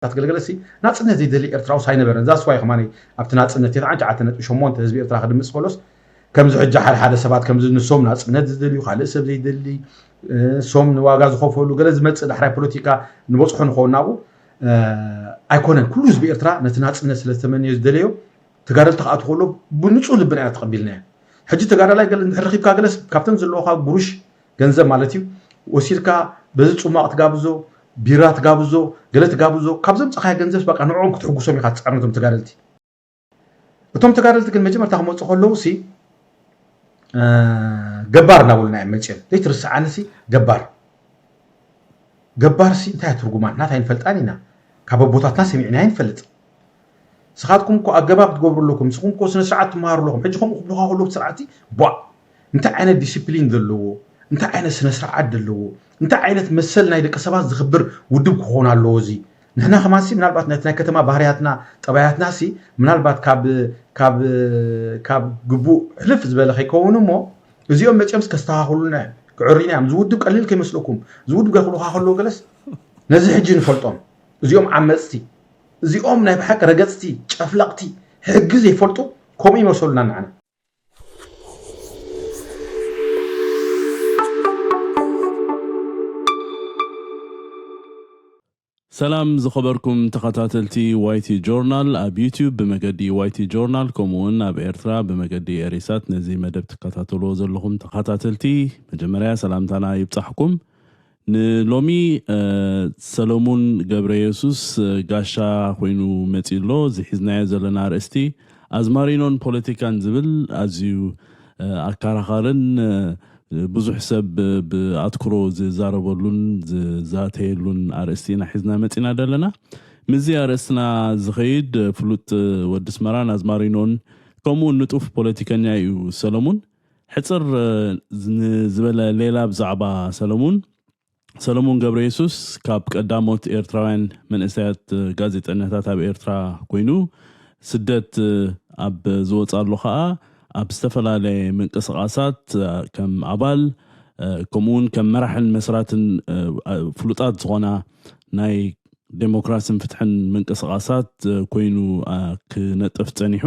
ኣገልገለሲ ናጽነት ዘይደሊ ኤርትራውስ ኣይነበረን። ዛስ ዋይ ከማኒ ኣብቲ ናጽነት ተስዓን ትሽዓተ ነጥቢ ሸሞንተ ህዝቢ ኤርትራ ክድምጽ ከሎስ ከምዚ ሕጂ ሓደ ሓደ ሰባት ከምዚ ንሶም ናጽነት ዝደልዩ፣ ካልእ ሰብ ዘይደሊ፣ እ፣ ሶም ንዋጋ ዝኸፈሉ ገለ ዝመጽእ ዳሕራይ ፖለቲካ ንበጽሖ ንኸውን ናብኡ፣ እ፣ ኣይኮነን። ኩሉ ህዝቢ ኤርትራ ነቲ ናጽነት ስለ ዝተመነዮ ዝደለዮ ተጋደልቲ ክኣትዉ ከሎ ብንጹህ ልብና ኢና ተቐቢልናዮ። ሕጂ ተጋዳላይ ገለ እንድሕር ረኺብካ ገለስ ካብተን ዘለዋኻ ጉሩሽ ገንዘብ ማለት እዩ ወሲድካ በዚ ጽሟቕ ትጋብዞ፣ ቢራ ትጋብዞ፣ ገለ ትጋብዞ፣ ካብ ዘምጻኻዮ ገንዘብ በቃ ንዕኦም ክትሕጉሶም ኢኻ ትጽዕር ነቶም ተጋደልቲ። እቶም ተጋደልቲ ግን መጀመርታ ክመጹ ከለዉ ሲ፣ እ፣ ገባር እናበሉና እዮም መጺኦም። ዘይትርስዓኒ ሲ ገባር። ገባር ሲ እንታይ እያ ትርጉማ? ናታ ኣይንፈልጣን ኢና። ካብ ኣቦታትና ሰሚዕና ኣይንፈልጥ። ንስኻትኩም እኮ ኣገባብ ትገብሩ ኣለኩም። ንስኹም እኮ ስነ ስርዓት ትመሃሩ ኣለኹም። ሕጂ ከምኡ ክብሉኻ ከለዉ እቲ ስርዓት ሲ፣ ቧእ! እንታይ ዓይነት ዲሲፕሊን ዘለዎ፣ እንታይ ዓይነት ስነ ስርዓት ዘለዎ፣ እንታይ ዓይነት መሰል ናይ ደቂ ሰባት ዝኽብር ውድብ ክኸውን ኣለዎ እዚ? ንሕና ከማን ሲ ምናልባት ነቲ ናይ ከተማ ባህርያትና፣ ጠባያትና ሲ ምናልባት ካብ፣ ካብ፣ ካብ ግቡእ ሕልፍ ዝበለ ከይከውን እሞ እዚኦም መጺኦም ሲ ከስተኻኽሉና እዮም፣ ክዕሩና እዮም። እዚ ውድብ ቀሊል ከይመስለኩም። እዚ ውድብ ገክብሉኻ ከለዉ ገለስ ነዚ ሕጂ ንፈልጦም። እዚኦም ዓመጽቲ፣ እዚኦም ናይ ብሓቂ ረገጽቲ፣ ጨፍለቕቲ፣ ሕጊ ዘይፈልጡ ከምኡ ይመሰሉና ንዓና። ሰላም ዝኸበርኩም ተኸታተልቲ ዋይቲ ጆርናል፣ ኣብ ዩቲዩብ ብመገዲ ዋይቲ ጆርናል፣ ከምኡ እውን ኣብ ኤርትራ ብመገዲ ኤሪሳት ነዚ መደብ ትከታተልዎ ዘለኹም ተኸታተልቲ፣ መጀመርያ ሰላምታና ይብጻሕኩም። ንሎሚ፣ እ፣ ሰለሙን ገብረ የሱስ፣ እ፣ ጋሻ ኮይኑ መጺኡ ኣሎ። እዚ ሒዝናዮ ዘለና ኣርእስቲ ኣዝማሪኖን ፖለቲካን ዝብል ኣዝዩ፣ እ፣ ኣከራኻርን፣ እ፣ ብዙሕ ሰብ ብ-፣ ብኣትኩሮ ዝዛረበሉን ዝዛተየሉን ኣርእስቲ ኢና ሒዝና መጺና ዘለና። ምስዚ ኣርእስትና ዝኸይድ ፍሉጥ ወዲ ኣስመራን ኣዝማሪኖን ከምኡ ንጡፍ ፖለቲከኛ እዩ ሰለሙን። ሕጽር፣ እ፣ ንዝበለ ሌላ ብዛዕባ ሰለሙን። ሰለሙን ገብረ የሱስ ካብ ቀዳሞት ኤርትራውያን መንእሰያት ጋዜጠኛታት ኣብ ኤርትራ ኮይኑ፣ ስደት ኣብ ዝወጻሉ ከኣ ኣብ ዝተፈላለየ ምንቅስቓሳት ከም ኣባል፣ ከምኡውን ከም መራሕን መስራትን ፍሉጣት ዝኾና ናይ ዴሞክራስን ፍትሕን ምንቅስቓሳት ኮይኑ ክነጥፍ ጸኒሑ።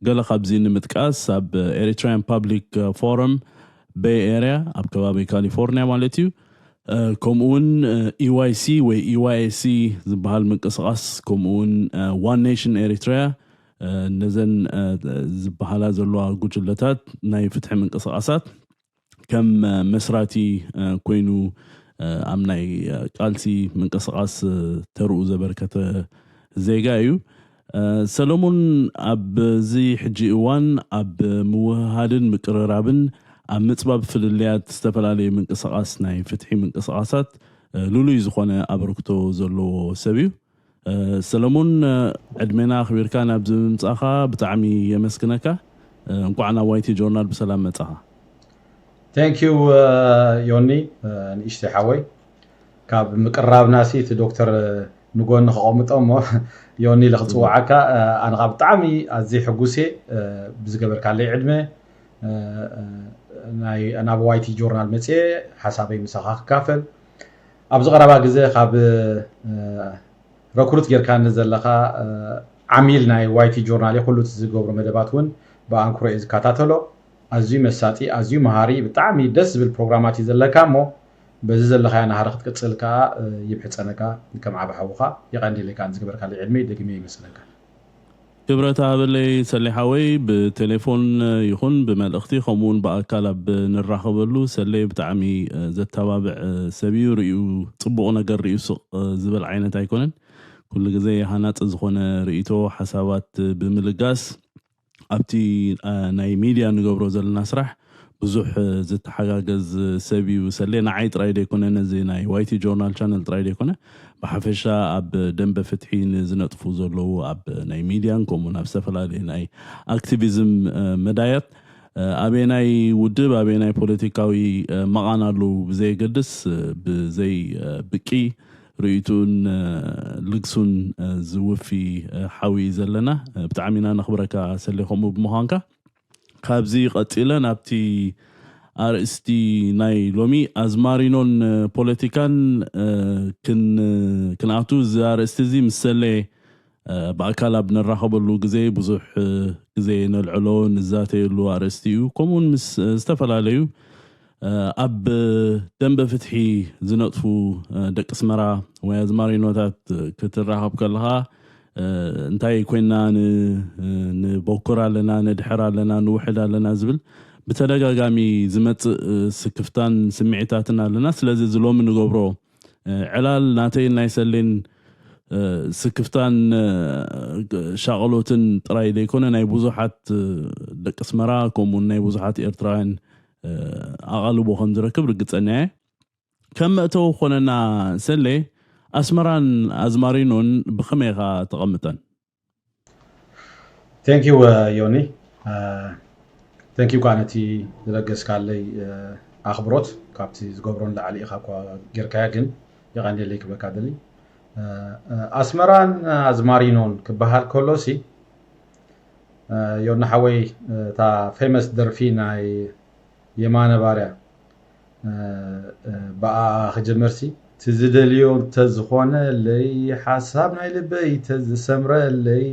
ገለ ካብዚ ንምጥቃስ ኣብ ኤሪትራያን ፓብሊክ ፎረም ቤይ ኤርያ ኣብ ከባቢ ካሊፎርኒያ ማለት እዩ። ከምኡውን ኢዋይሲ ወይ ኢዋይኤሲ ዝበሃል ምንቅስቓስ፣ ከምኡውን ዋን ኔሽን ኤሪትሪያ፣ ነዘን ዝበሃላ ዘለዋ ጉጅለታት ናይ ፍትሒ ምንቅስቓሳት ከም መስራቲ ኮይኑ ኣብ ናይ ቃልሲ ምንቅስቓስ ተርኡ ዘበርከተ ዜጋ እዩ። ሰለሙን ኣብዚ ሕጂ እዋን ኣብ ምውህሃድን ምቅርራብን ኣብ ምጽባብ ፍልልያት ዝተፈላለዩ ምንቅስቓስ ናይ ፍትሒ ምንቅስቓሳት ልሉይ ዝኾነ ኣበርክቶ ዘለዎ ሰብ እዩ። ሰለሙን፣ ዕድሜና ኣኽቢርካ ናብዚ ምምጻእኻ ብጣዕሚ የመስግነካ። እንቋዕ ናብ ዋይቲ ጆርናል ብሰላም መጻኻ። Thank you ዮኒ፣ ንእሽተይ ሓወይ። ካብ ምቅርራብና ሲ እቲ ዶክተር ንጎኒ ክቐምጦ እሞ ዮኒ ኢለ ክጽውዓካ ኣነ ኸኣ ብጣዕሚ ኣዝየ ሕጉስ እየ ብዝገበርካለይ ዕድመ። ናብ ዋይቲ ጆርናል መጽየ ሓሳበይ ምሳኻ ክካፈል ኣብዚ ቀረባ ግዜ ካብ ረክሩት ጌርካኒ ዘለኻ ዓሚል ናይ ዋይቲ ጆርናል እየ። ኩሉ እቲ ዝገብሮ መደባት እውን ብኣንክሮ እየ ዝከታተሎ። ኣዝዩ መሳጢ፣ ኣዝዩ መሃሪ፣ ብጣዕሚ ደስ ዝብል ፕሮግራማት እዩ ዘለካ እሞ በዚ ዘለኻዮ ናህሪ ክትቅጽል ከኣ ይምሕጸነካ። ከም ዓቢ ሓውኻ የቐንየለይ ከኣ ንዝገበርካለይ ዕድመ ደጊመ የመስግነካ። ክብረት ሃበለይ ሰሌ ሓወይ፣ ብቴሌፎን ይኹን ብመልእኽቲ ከምኡውን ብኣካል ኣብ ንራኸበሉ ሰሌ ብጣዕሚ ዘተባብዕ ሰብ እዩ። ርእዩ ጽቡቕ ነገር ርእዩ ስቕ ዝበል ዓይነት ኣይኮነን። ኩሉ ግዜ ሃናጺ ዝኾነ ርእይቶ ሓሳባት ብምልጋስ ኣብቲ ናይ ሚድያ ንገብሮ ዘለና ስራሕ ብዙሕ ዝተሓጋገዝ ሰብ እዩ ሰሌ። ንዓይ ጥራይ ዘይኮነ፣ ነዚ ናይ ዋይቲ ጆርናል ቻነል ጥራይ ዘይኮነ፣ ብሓፈሻ ኣብ ደንበ ፍትሒ ንዝነጥፉ ዘለዉ ኣብ ናይ ሚድያን ከምኡውን ኣብ ዝተፈላለዩ ናይ ኣክቲቪዝም መዳያት ኣበየናይ ውድብ ኣበየናይ ፖለቲካዊ መቓን ኣለዉ ብዘየገድስ ብዘይ ብቂ ርእይቱን ልግሱን ዝውፊ ሓዊ እዩ ዘለና። ብጣዕሚ ኢና ነኽብረካ ሰሌ ከምኡ ብምዃንካ። ካብዚ ቀጺለ ናብቲ ኣርእስቲ ናይ ሎሚ ኣዝማሪኖን ፖለቲካን ክን ክንኣቱ፣ እዚ ኣርእስቲ እዚ ምስ ሰሌ ብኣካል ኣብ ንራኸበሉ ግዜ ብዙሕ ግዜ ነልዕሎ፣ ንዛተየሉ ኣርእስቲ እዩ። ከምኡውን ምስ ዝተፈላለዩ ኣብ ደንበ ፍትሒ ዝነጥፉ ደቂ ኣስመራ ወይ ኣዝማሪኖታት ክትራኸብ ከለኻ፣ እንታይ ኮይና ንቦክር ኣለና፣ ንድሕር ኣለና፣ ንውሕድ ኣለና ዝብል ብተደጋጋሚ ዝመፅእ ስክፍታን ስምዒታትን ኣለና። ስለዚ እዚ ሎሚ ንገብሮ ዕላል ናተይን ናይ ሰሌን ስክፍታን ሻቐሎትን ጥራይ ዘይኮነ፣ ናይ ብዙሓት ደቂ ኣስመራ ከምኡውን ናይ ብዙሓት ኤርትራውያን ኣቓልቦ ከም ዝረክብ ርግጸኛ እየ። ከም መእተዊ ክኾነና፣ ሰሌ፣ ኣስመራን ኣዝማሪኖን ብኸመይ ኢኻ ተቐምጠን? Thank you ዮኒ። Thank you ኳ ነቲ ዝለገስካለይ ኣኽብሮት። ካብቲ ዝገብሮ ንላዕሊ ኢኻ እኳ ጌርካያ፣ ግን የቐንየለይ ክብለካ ደሊ። ኣስመራን ኣዝማሪኖን ክበሃል ከሎሲ፣ ዮኒ ሓወይ፣ እታ ፌመስ ደርፊ ናይ የማነ ባርያ፣ ብኣ ክጀመርሲ፣ ትዝደልዮ እንተዝኾነለይ፣ ሓሳብ ናይ ልበይ ተዝሰምረለይ፣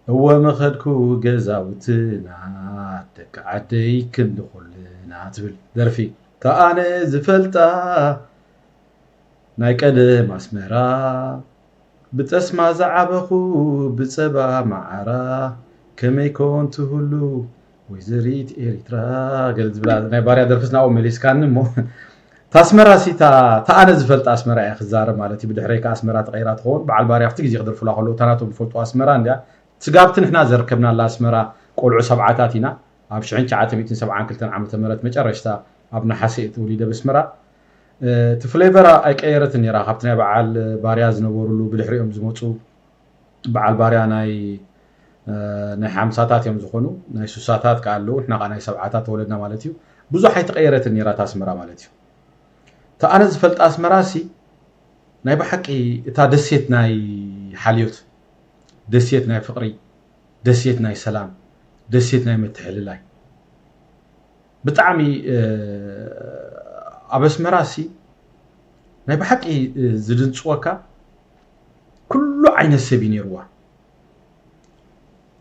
እወ ምኸድኩ ገዛውትና፣ ደቂ ዓደይ ክንዲ ኩልና ትብል ደርፊ። ተኣነ ዝፈልጣ ናይ ቀደም ኣስመራ፣ ብጠስማ ዝዓበኹ ብጸባ መዓራ፣ ከመይ ኮን ትህሉ ወይዘሪት ኤሪትራ፣ ገለ ዝብላ ናይ ባርያ ደርፍስ ናብኡ መሊስካኒ እሞ፣ ታስመራ ሲ፣ ታ ኣነ ዝፈልጣ ኣስመራ እየ ክዛረብ ማለት እዩ። ብድሕረይ ከኣ ኣስመራ ተቐይራ ትኸውን። በዓል ባርያ ኣብቲ ግዜ ክደርፉላ ከለዉ፣ እታ ናቶም ዝፈልጡ ኣስመራ እንድያ። ስጋብቲ ንሕና ዘርከብናላ ኣስመራ ቆልዑ ሰብዓታት ኢና። ኣብ ሽሕን ትሽዓተ ሚእትን ሰብዓን ክልተን ዓመተ ምህረት መጨረሽታ ኣብ ነሓሴ እየ ተወሊደ ኣብ ኣስመራ። እቲ ፍሌቨራ ኣይቀየረትን ነይራ። ካብቲ ናይ በዓል ባርያ ዝነበሩሉ ብድሕሪኦም ዝመፁ በዓል ባርያ ናይ ናይ ሓምሳታት እዮም ዝኾኑ፣ ናይ ሱሳታት ከኣ ኣለዉ፣ ንሕና ከኣ ናይ ሰብዓታት ተወለድና ማለት እዩ። ብዙሕ ኣይተቐየረትን ነይራ እታ ኣስመራ ማለት እዩ። እታ ኣነ ዝፈልጣ ኣስመራ ሲ፣ ናይ ብሓቂ እታ ደሴት ናይ ሓልዮት፣ ደሴት ናይ ፍቕሪ፣ ደሴት ናይ ሰላም፣ ደሴት ናይ ምትሕልላይ፣ ብጣዕሚ ኣብ ኣስመራ ሲ፣ ናይ ብሓቂ ዝድንፅወካ፣ ኩሉ ዓይነት ሰብ እዩ ነይርዋ።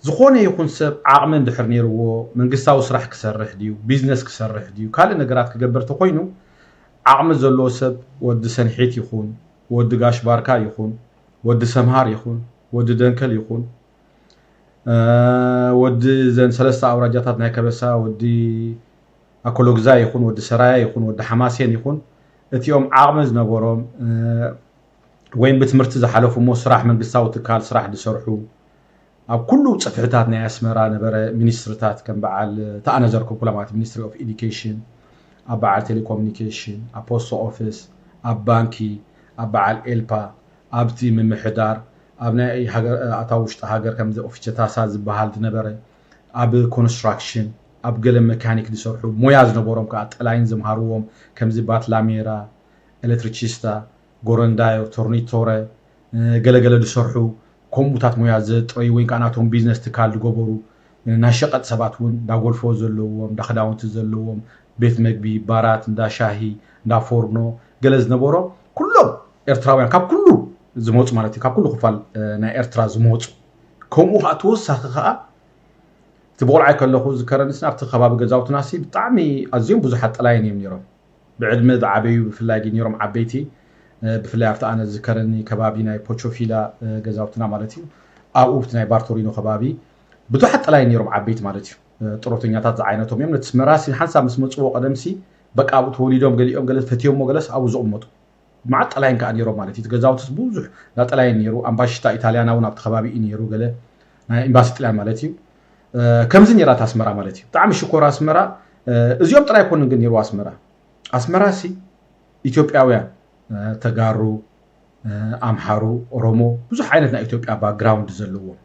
ዝኾነ ይኹን ሰብ ዓቕሚ እንድሕር ነይርዎ፣ መንግስታዊ ስራሕ ክሰርሕ ድዩ፣ ቢዝነስ ክሰርሕ ድዩ፣ ካልእ ነገራት ክገብር ተኮይኑ፣ ዓቕሚ ዘለዎ ሰብ፣ ወዲ ሰንሒት ይኹን፣ ወዲ ጋሽ ባርካ ይኹን፣ ወዲ ሰምሃር ይኹን፣ ወዲ ደንከል ይኹን፣ ወዲ ዘን ሰለስተ ኣውራጃታት ናይ ከበሳ፣ ወዲ ኣኮሎግዛ ይኹን፣ ወዲ ሰራያ ይኹን፣ ወዲ ሓማሴን ይኹን፣ እቲኦም ዓቕሚ ዝነበሮም፣ ወይም ብትምህርቲ ዝሓለፉ እሞ ስራሕ መንግስታዊ ትካል ስራሕ ዝሰርሑ፣ ኣብ ኩሉ ጽፍሕታት ናይ ኣስመራ ነበረ ሚኒስትርታት፣ ከም በዓል፣ እታ ኣነ ዘርከብኩላ ማለት፣ ሚኒስትሪ ኦፍ ኤዱኬሽን፣ ኣብ በዓል ቴሌኮሙኒኬሽን፣ ኣብ ፖስት ኦፊስ፣ ኣብ ባንኪ፣ ኣብ በዓል ኤልፓ፣ ኣብቲ ምምሕዳር፣ ኣብ ናይ ሃገር፣ ኣታዊ ውሽጢ ሃገር፣ ከምዚ ኦፊቸታሳ ዝበሃል ዝነበረ፣ ኣብ ኮንስትራክሽን፣ ኣብ ገለ መካኒክ ዝሰርሑ ሞያ ዝነበሮም ከኣ ጠላይን ዘምሃርዎም፣ ከምዚ ባትላሜራ፣ ኤሌክትሪቺስታ፣ ጎረንዳዮ፣ ቶርኒቶረ፣ ገለገለ ዝሰርሑ፣ ከምኡታት ሞያ ዘጥረዩ ወይ ከዓ ናቶም ቢዝነስ ትካል ዝገበሩ፣ ናይ ሸቐጥ ሰባት እውን፣ እንዳ ጎልፎ ዘለዎም፣ እንዳ ክዳውንቲ ዘለዎም፣ ቤት መግቢ፣ ባራት፣ እንዳ ሻሂ፣ እንዳ ፎርኖ፣ ገለ ዝነበሮ፣ ኩሎም ኤርትራውያን፣ ካብ ኩሉ ዝመፁ ማለት እዩ፣ ካብ ኩሉ ክፋል ናይ ኤርትራ ዝመፁ። ከምኡ ከዓ ተወሳኺ ከዓ እቲ ብቆልዓይ ከለኹ ዝከረንስ ኣብቲ ከባቢ ገዛውትና ሲ ብጣዕሚ ኣዝዮም ብዙሓት ጠላይን እዮም ነይሮም። ብዕድመ ዝዓበዩ ብፍላይ ግን ነይሮም ዓበይቲ፣ ብፍላይ ኣብቲ ኣነ ዝከረኒ ከባቢ ናይ ፖቾፊላ ገዛውትና ማለት እዩ። ኣብኡ ኣብቲ ናይ ባርቶሪኖ ከባቢ ብዙሓት ጠላይን ነይሮም ዓበይቲ ማለት እዩ። ጥሮተኛታት ዝዓይነቶም እዮም። ነቲ ኣስመራ ሲ ሓንሳብ ምስ መፅዎ ቀደም ሲ በቃ ኣብኡ ተወሊዶም ገሊኦም ገለ ፈትዮሞ ገለስ ኣብኡ ዝቕመጡ። መዓት ጠላይን ከዓ ነይሮም ማለት እዩ። እቲ ገዛውትስ ብዙሕ እንዳ ጠላይን ነይሩ። ኣምባሽታ ኢታልያና እውን ኣብቲ ከባቢ እዩ ነይሩ፣ ገለ ናይ ኤምባሲ ጥልያን ማለት እዩ። ከምዚ ነይራ እታ ኣስመራ ማለት እዩ። ብጣዕሚ ሽኮር ኣስመራ። እዚኦም ጥራይ ኣይኮኑን ግን ነይሩ ኣስመራ። ኣስመራ ሲ ኢትዮጵያውያን፣ ተጋሩ፣ ኣምሓሩ፣ ኦሮሞ፣ ብዙሕ ዓይነት ናይ ኢትዮጵያ ባክግራውንድ ዘለዎም፣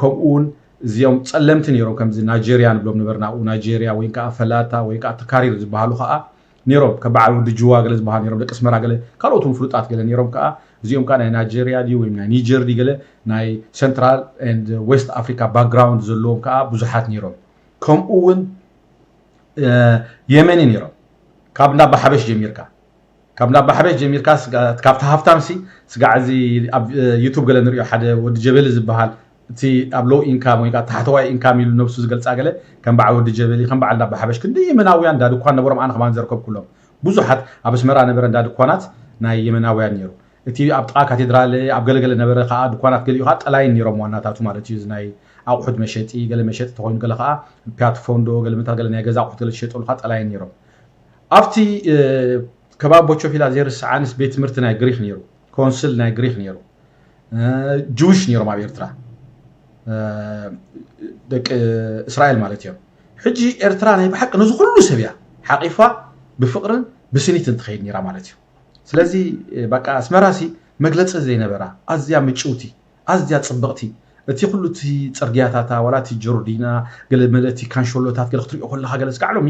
ከምኡ እውን እዚኦም ጸለምቲ ነይሮም፣ ከምዚ ናይጀርያ ንብሎም ነበርና፣ ኣብኡ ናይጀርያ ወይ ከዓ ፈላታ ወይ ከዓ ተካሪር ዝበሃሉ ከዓ ነይሮም። ከም በዓል ወዲ ጅዋ ገለ ዝበሃሉ ነይሮም፣ ደቂ ኣስመራ ገለ፣ ካልኦት እውን ፍሉጣት ገለ ነይሮም ከዓ። እዚኦም ከዓ ናይ ናይጀርያ ድዩ ወይ ናይ ኒጀር ድዩ ገለ፣ ናይ ሴንትራል ኤንድ ዌስት ኣፍሪካ ባክግራውንድ ዘለዎም ከዓ ብዙሓት ነይሮም። ከምኡ እውን የመኒ ነይሮም። ካብ እንዳባ ሓበሽ ጀሚርካ ካብ እንዳባ ሓበሽ ጀሚርካ ካብቲ ሃፍታምሲ ስጋዕ እዚ ኣብ ዩቱብ ገለ ንሪኦ ሓደ ወዲ ጀበሊ ዝበሃል እቲ ኣብ ሎው ኢንካም ወይ ከዓ ታሕተዋይ ኢንካም ኢሉ ነብሱ ዝገልፃ ገለ ከም በዓል ወዲ ጀበሊ ከም በዓል እንዳባ ሓበሽ ክንዲ የመናውያን እንዳ ድኳን ነበሮም። ኣነ ከማን ዘርከብኩሎም ብዙሓት ኣብ ኣስመራ ነበረ እንዳ ድኳናት ናይ የመናውያን ነይሩ። እቲ ኣብ ጥቓ ካቴድራል ኣብ ገለገለ ነበረ ከዓ ድኳናት ገሊኡ ከዓ ጠላይን ነይሮም ዋናታቱ ማለት እዩ። እዚ ናይ ኣቑሑት መሸጢ ገለ መሸጢ ተኮይኑ ገለ ከዓ ፒያት ፎንዶ ገለ ምንታት ገለ ናይ ገዛ ኣቑሑት ገለ ዝሸጠሉ ከዓ ጠላይን ነይሮም። ኣብቲ ከባቢ ቦቾፊላ ዘይርስዓንስ ቤት ትምህርቲ ናይ ግሪክ ነይሩ፣ ኮንስል ናይ ግሪክ ነይሩ፣ ጅዊሽ ነይሮም ኣብ ኤርትራ ደቂ እስራኤል ማለት እዮም። ሕጂ ኤርትራ ናይ ብሓቂ ነዚ ኩሉ ሰብ እያ ሓቂፋ ብፍቅርን ብስኒትን ትኸይድ ነይራ ማለት እዩ። ስለዚ በቃ ኣስመራ ሲ መግለፂ ዘይነበራ ኣዝያ ምጭውቲ ኣዝያ ፅብቕቲ እቲ ኩሉ እቲ ፅርግያታታ ዋላ እቲ ጆርዲና ገለ መለ እቲ ካንሾሎታት ገለ ክትሪኦ ከለካ ገለ ስጋዕ ሎሚ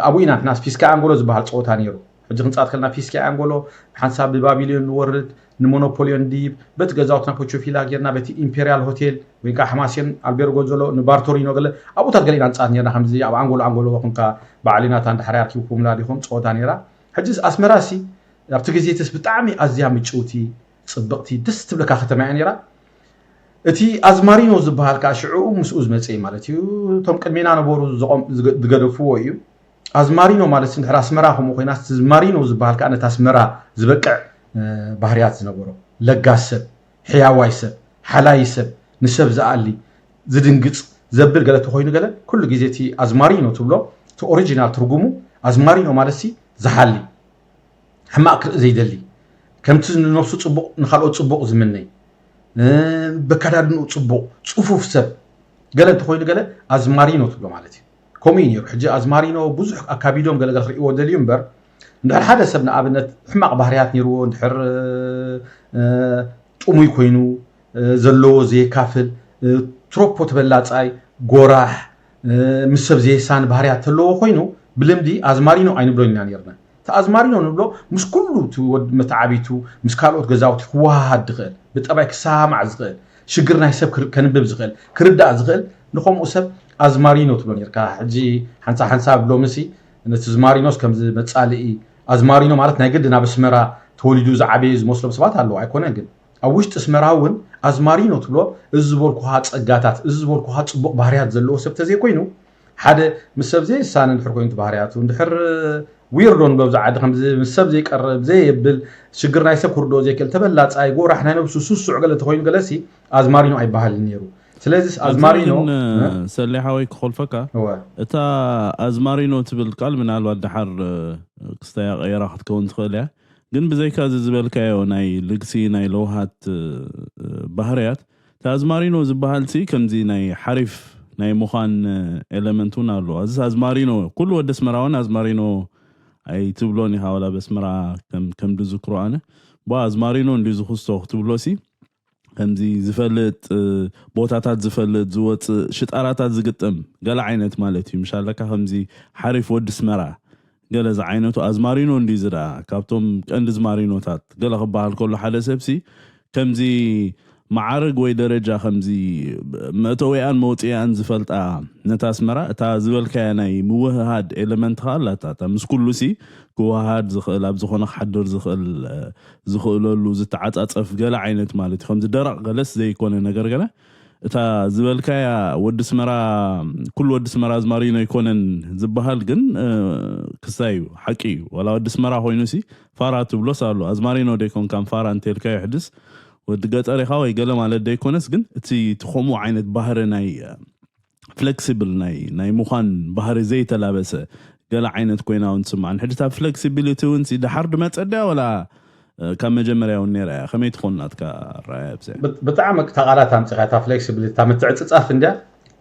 ኣብኡ ኢና ንሕናስ ፊስካ ኣንጎሎ ዝበሃል ፀወታ ነይሩ። ሕጂ ክንፃወት ከለና ፊስካ ኣንጎሎ ሓንሳብ ብባቢልዮን ንወርድ ንሞኖፖሊዮን ዲብ በቲ ገዛውትና ፖቾፊላ ጌርና በቲ ኢምፔሪያል ሆቴል ወይ ከዓ ሓማሴን ኣልቤርጎ ዘሎ ንባርቶሪኖ ገለ ኣብኡታት ገለ ኢና ንፃወት ነርና። ከምዚ ኣብ ኣንጎሎ ኣንጎሎ ኮንካ በዓል ናታ እንዳሕራይ ኣርኪብኩምላ ዲኹም ፀወታ ነይራ። ሕጂስ ኣስመራ ሲ ኣብቲ ግዜትስ ብጣዕሚ ኣዝያ ምጭውቲ ፅብቕቲ ደስ ትብለካ ከተማ እያ ነይራ። እቲ ኣዝማሪኖ ዝበሃል ከዓ ሽዕኡ ምስኡ ዝመፀ እዩ ማለት እዩ። እቶም ቅድሜና ነበሩ ዝገደፍዎ እዩ። ኣዝማሪኖ ማለት እንድሕር ኣስመራ ከምኡ ኮይና ኣዝማሪኖ ዝበሃል ከዓ ነቲ ኣስመራ ዝበቅዕ ባህርያት ዝነበሮ ለጋስ ሰብ፣ ሕያዋይ ሰብ፣ ሓላይ ሰብ፣ ንሰብ ዝኣሊ ዝድንግፅ ዘብል ገለ ተኮይኑ ገለ ኩሉ ግዜ እቲ ኣዝማሪኖ ትብሎ እቲ ኦሪጂናል ትርጉሙ ኣዝማሪኖ ማለት ሲ ዝሓሊ ሕማቕ ክርኢ ዘይደሊ ከምቲ ንነብሱ ፅቡቕ ንካልኦት ፅቡቕ ዝምነይ በካዳድንኡ ፅቡቕ ፅፉፍ ሰብ ገለ እንተኮይኑ ገለ ኣዝማሪኖ ትብሎ ማለት እዩ። ከምኡ እዩ ነይሩ። ሕጂ ኣዝማሪኖ ብዙሕ ኣካቢዶም ገለገለ ክርእይዎ ደልዩ እምበር እንድሕር ሓደ ሰብ ንኣብነት ሕማቕ ባህርያት ነይርዎ እንድሕር ጥሙይ ኮይኑ ዘለዎ ዘየካፍል ትሮፖ ተበላፃይ ጎራሕ ምስ ሰብ ዘየሳኒ ባህርያት ተለዎ ኮይኑ ብልምዲ ኣዝማሪኖ ኣይንብሎን ኢና ነርና። እቲ ኣዝማሪኖ ንብሎ ምስ ኩሉ እቲ ወዲ መተዓቢቱ ምስ ካልኦት ገዛውቲ ክወሃሃድ ዝኽእል ብጠባይ ክሰማማዕ ዝኽእል ሽግር ናይ ሰብ ከንብብ ዝኽእል ክርዳእ ዝኽእል ንኸምኡ ሰብ ኣዝማሪኖ ትብሎ ነርካ። ሕጂ ሓንሳ ሓንሳብ ሎምሲ ነቲ ዝማሪኖስ ከምዚ መፃልኢ ኣዝማሪኖ ማለት ናይ ግድን ኣብ ኣስመራ ተወሊዱ ዝዓበየ ዝመስሎም ሰባት ኣለዉ ኣይኮነን ግን ኣብ ውሽጢ ኣስመራ እውን ኣዝማሪኖ ትብሎ እዚ ዝበልኩኻ ፀጋታት እዚ ዝበልኩኻ ፅቡቕ ባህርያት ዘለዎ ሰብ ተዘይኮይኑ ሓደ ምስ ሰብ ዘይሳነ እንድሕር ኮይኑ ባህርያቱ እንድሕር ዊርዶ ንብሎ ኣብዚ ዓዲ ከምዚ ምስ ሰብ ዘይቀርብ ዘየብል ሽግር ናይ ሰብ ክርድኦ ዘይክእል ተበላፃይ ጎራሕ ናይ ነብሱ ስሱዕ ገለ ተኮይኑ ገለሲ ኣዝማሪኖ ኣይበሃልን ነይሩ። ስለዚ ኣዝማሪኖ ሰሌ ሓወይ ክኾልፈካ እታ ኣዝማሪኖ ትብል ቃል ምናልባት ደሓር ክስተያ ቀየራ ክትከውን ትኽእል እያ ግን ብዘይካ እዚ ዝበልካዮ ናይ ልግሲ ናይ ለውሃት ባህርያት እቲ ኣዝማሪኖ ዝበሃል ሲ ከምዚ ናይ ሓሪፍ ናይ ምዃን ኤለመንት እውን ኣለዎ። እዚ ኣዝማሪኖ ኩሉ ወዲ ኣስመራ እውን ኣዝማሪኖ ኣይትብሎን ኢኻ ዋላ በስመራ ከምዲ ዝክሮ ኣነ ቧ ኣዝማሪኖ እንዲ ዝኽስቶ ክትብሎ ሲ ከምዚ ዝፈልጥ ቦታታት ዝፈልጥ ዝወፅእ ሽጣራታት ዝግጥም ገለ ዓይነት ማለት እዩ ምሻለካ ከምዚ ሓሪፍ ወዲ ኣስመራ ገለ ዝዓይነቱ ኣዝማሪኖ እንዲ ዝዳ ካብቶም ቀንዲ ዝማሪኖታት ገለ ክበሃል ከሎ ሓደ ሰብሲ ከምዚ መዓርግ ወይ ደረጃ ከምዚ መእተዊኣን መውፅኢኣን ዝፈልጣ ነታ ኣስመራ እታ ዝበልካያ ናይ ምውህሃድ ኤለመንት ከዓ ኣላታ እታ ምስ ኩሉ ሲ ክወሃሃድ ዝኽእል ኣብ ዝኾነ ክሓድር ዝኽእል ዝኽእለሉ ዝተዓፃፀፍ ገለ ዓይነት ማለት እዩ ከምዚ ደረቕ ገለስ ዘይኮነ ነገር ገለ እታ ዝበልካያ ወዲ ስመራ ኩሉ ወዲ ስመራ ኣዝማሪኖ ኣይኮነን ዝበሃል ግን ክስታይ እዩ ሓቂ እዩ ዋላ ወዲ ስመራ ኮይኑ ሲ ፋራ ትብሎስ ኣሎ ኣዝማሪኖ ደይኮንካን ፋራ እንተልካዮ ሕድስ ወዲ ገጠር ኢኻ ወይ ገለ ማለት ደይኮነስ ግን እቲ ትኸምኡ ዓይነት ባህሪ ናይ ፍሌክሲብል ናይ ናይ ምዃን ባህሪ ዘይተላበሰ ገለ ዓይነት ኮይና እውን ትስማዕን ሕጂ እታ ፍሌክሲቢሊቲ እውን ሲ ደሓር ድመፀ ድያ ወላ ካብ መጀመርያ እውን ነይራ እያ ከመይ ትኾን ናትካ ራእያ ብዚኣ ብጣዕሚ እታ ቃላት ኣምፂኻ እታ ፍሌክሲቢሊቲ እታ ምትዕፅፃፍ እንድያ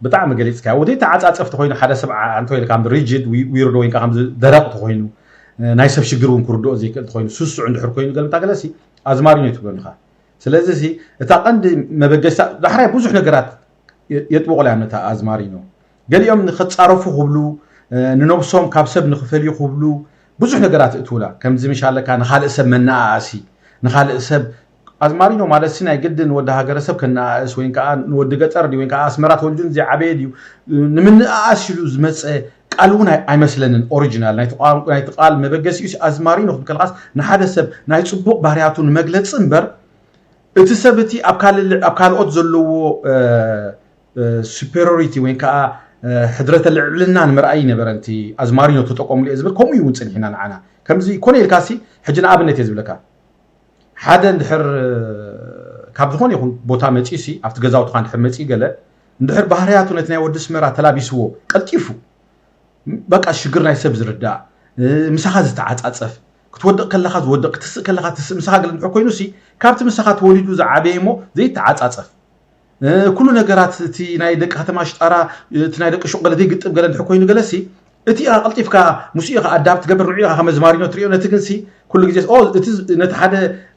ብጣዕሚ ገሊፅካ ወደ ተዓፃፀፍቲ ኮይኑ ሓደ ሰብ ኣንቶ ኢልካ ሪጅድ ዊርዶ ወይ ከዓ ደረቕ ተኮይኑ ናይ ሰብ ሽግር እውን ክርድኦ ዘይክእል ተኮይኑ ስሱዕ እንድሕር ኮይኑ ገለምታ ገለሲ ኣዝማሪኖ እዩ ትብለኒ ኢኻ ስለዚ ሲ እታ ቀንዲ መበገሲታ ዳሕራይ ብዙሕ ነገራት የጥብቑላ እዮም ነታ ኣዝማሪኖ ገሊኦም ንኸፃረፉ ክብሉ ንነብሶም ካብ ሰብ ንኽፈልዩ ክብሉ ብዙሕ ነገራት እትውላ ከምዚ ምሽ ኣለካ ንኻልእ ሰብ መነኣኣሲ ንኻልእ ሰብ ኣዝማሪኖ ማለት ሲ ናይ ግድን ወዲ ሃገረሰብ ከነኣእስ ወይ ከዓ ንወዲ ገጠር ድዩ ወይ ከዓ ኣስመራ ተወልጁን ዘይዓበየ ድዩ ንምንእኣስ ኢሉ ዝመፀ ቃል እውን ኣይ- ኣይመስለንን። ኦሪጂናል ናይቲ ቋንቋ ናይቲ ቃል መበገሲኡ ኣዝማሪኖ ክብል ከለኻስ ንሓደ ሰብ ናይ ፅቡቕ ባህርያቱ ንመግለፂ እምበር እቲ ሰብ እቲ ኣብ ካልእ- ኣብ ካልኦት ዘለዎ ሱፐሪዮሪቲ ወይ ከዓ ሕድረተ ልዕልና ንምርኣይ ይነበረ እቲ ኣዝማሪኖ ተጠቀሙሉ እየ ዝብል። ከምኡ እውን ፅኒሕና ንዓና ከምዚ ኮነ ኢልካሲ ሕጂ ንኣብነት እየ ዝብለካ ሓደ እንድሕር ካብ ዝኾነ ይኹን ቦታ መፂኡ ሲ ኣብቲ ገዛውትኻ እንድሕር መፂኡ ገለ እንድሕር ባህርያቱ ነቲ ናይ ወዲ ኣስመራ ተላቢስዎ ቀልጢፉ በቃ ሽግር ናይ ሰብ ዝርዳእ ምሳኻ ዝተዓፃፀፍ ክትወድቕ ከለኻ ዝወድቕ ክትስእ ከለኻ ትስእ ምሳኻ ገለ እንድሕር ኮይኑ ሲ ካብቲ ምሳኻ ተወሊዱ ዝዓበየ እሞ ዘይተዓፃፀፍ ኩሉ ነገራት እቲ ናይ ደቂ ከተማ ሽጣራ እቲ ናይ ደቂ ሹቕ ገለ ዘይግጥም ገለ እንድሕር ኮይኑ ገለ ሲ እቲ ኢኻ ቀልጢፍካ ምስኡ ኢኻ ኣዳፕት ትገብር ንዑ ኢኻ ከም ኣዝማሪኖ ትሪኦ ነቲ ግን ሲ ኩሉ ግዜ ኦ እቲ ነቲ ሓደ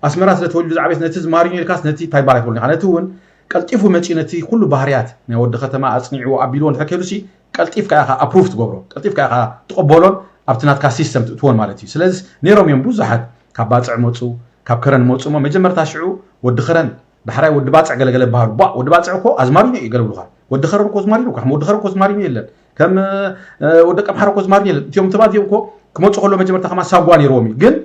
ኣስመራ ስለ ተወሊዱ ዝዓበየስ ነቲ ዝማሪኖ ኢልካስ ነቲ እንታይ ባል ኣይትብሉን ኢኻ ነቲ እውን ቀልጢፉ መፂኡ ነቲ ኩሉ ባህርያት ናይ ወዲ ከተማ ኣፅኒዕዎ ኣቢልዎ እንድሕር ከይዱ ሲ ቀልጢፍካ ኢኻ ኣፕሩቭ ትገብሮ ቀልጢፍካ ኢኻ ትቕበሎን ኣብቲ ናትካ ሲስተም ትእትዎን ማለት እዩ ስለዚ ነይሮም እዮም ብዙሓት ካብ ባፅዕ መፁ ካብ ከረን መፁ እሞ መጀመርታ ሽዑ ወዲ ከረን ዳሕራይ ወዲ ባፅዕ ገለገለ በሃሉ ባ ወዲ ባፅዕ እኮ ኣዝማሪኖ እዩ ገለብሉካ ወዲ ከረን እኮ ኣዝማሪኖ እኮ ወዲ ከረን እኮ ኣዝማሪኖ የለን ከም ወዲ ቀምሓር እኮ ኣዝማሪኖ የለን እቲኦም ሰባት እዚኦም እኮ ክመፁ ከሎ መጀመርታ ከማ ሳጓ ነይርዎም እዩ ግን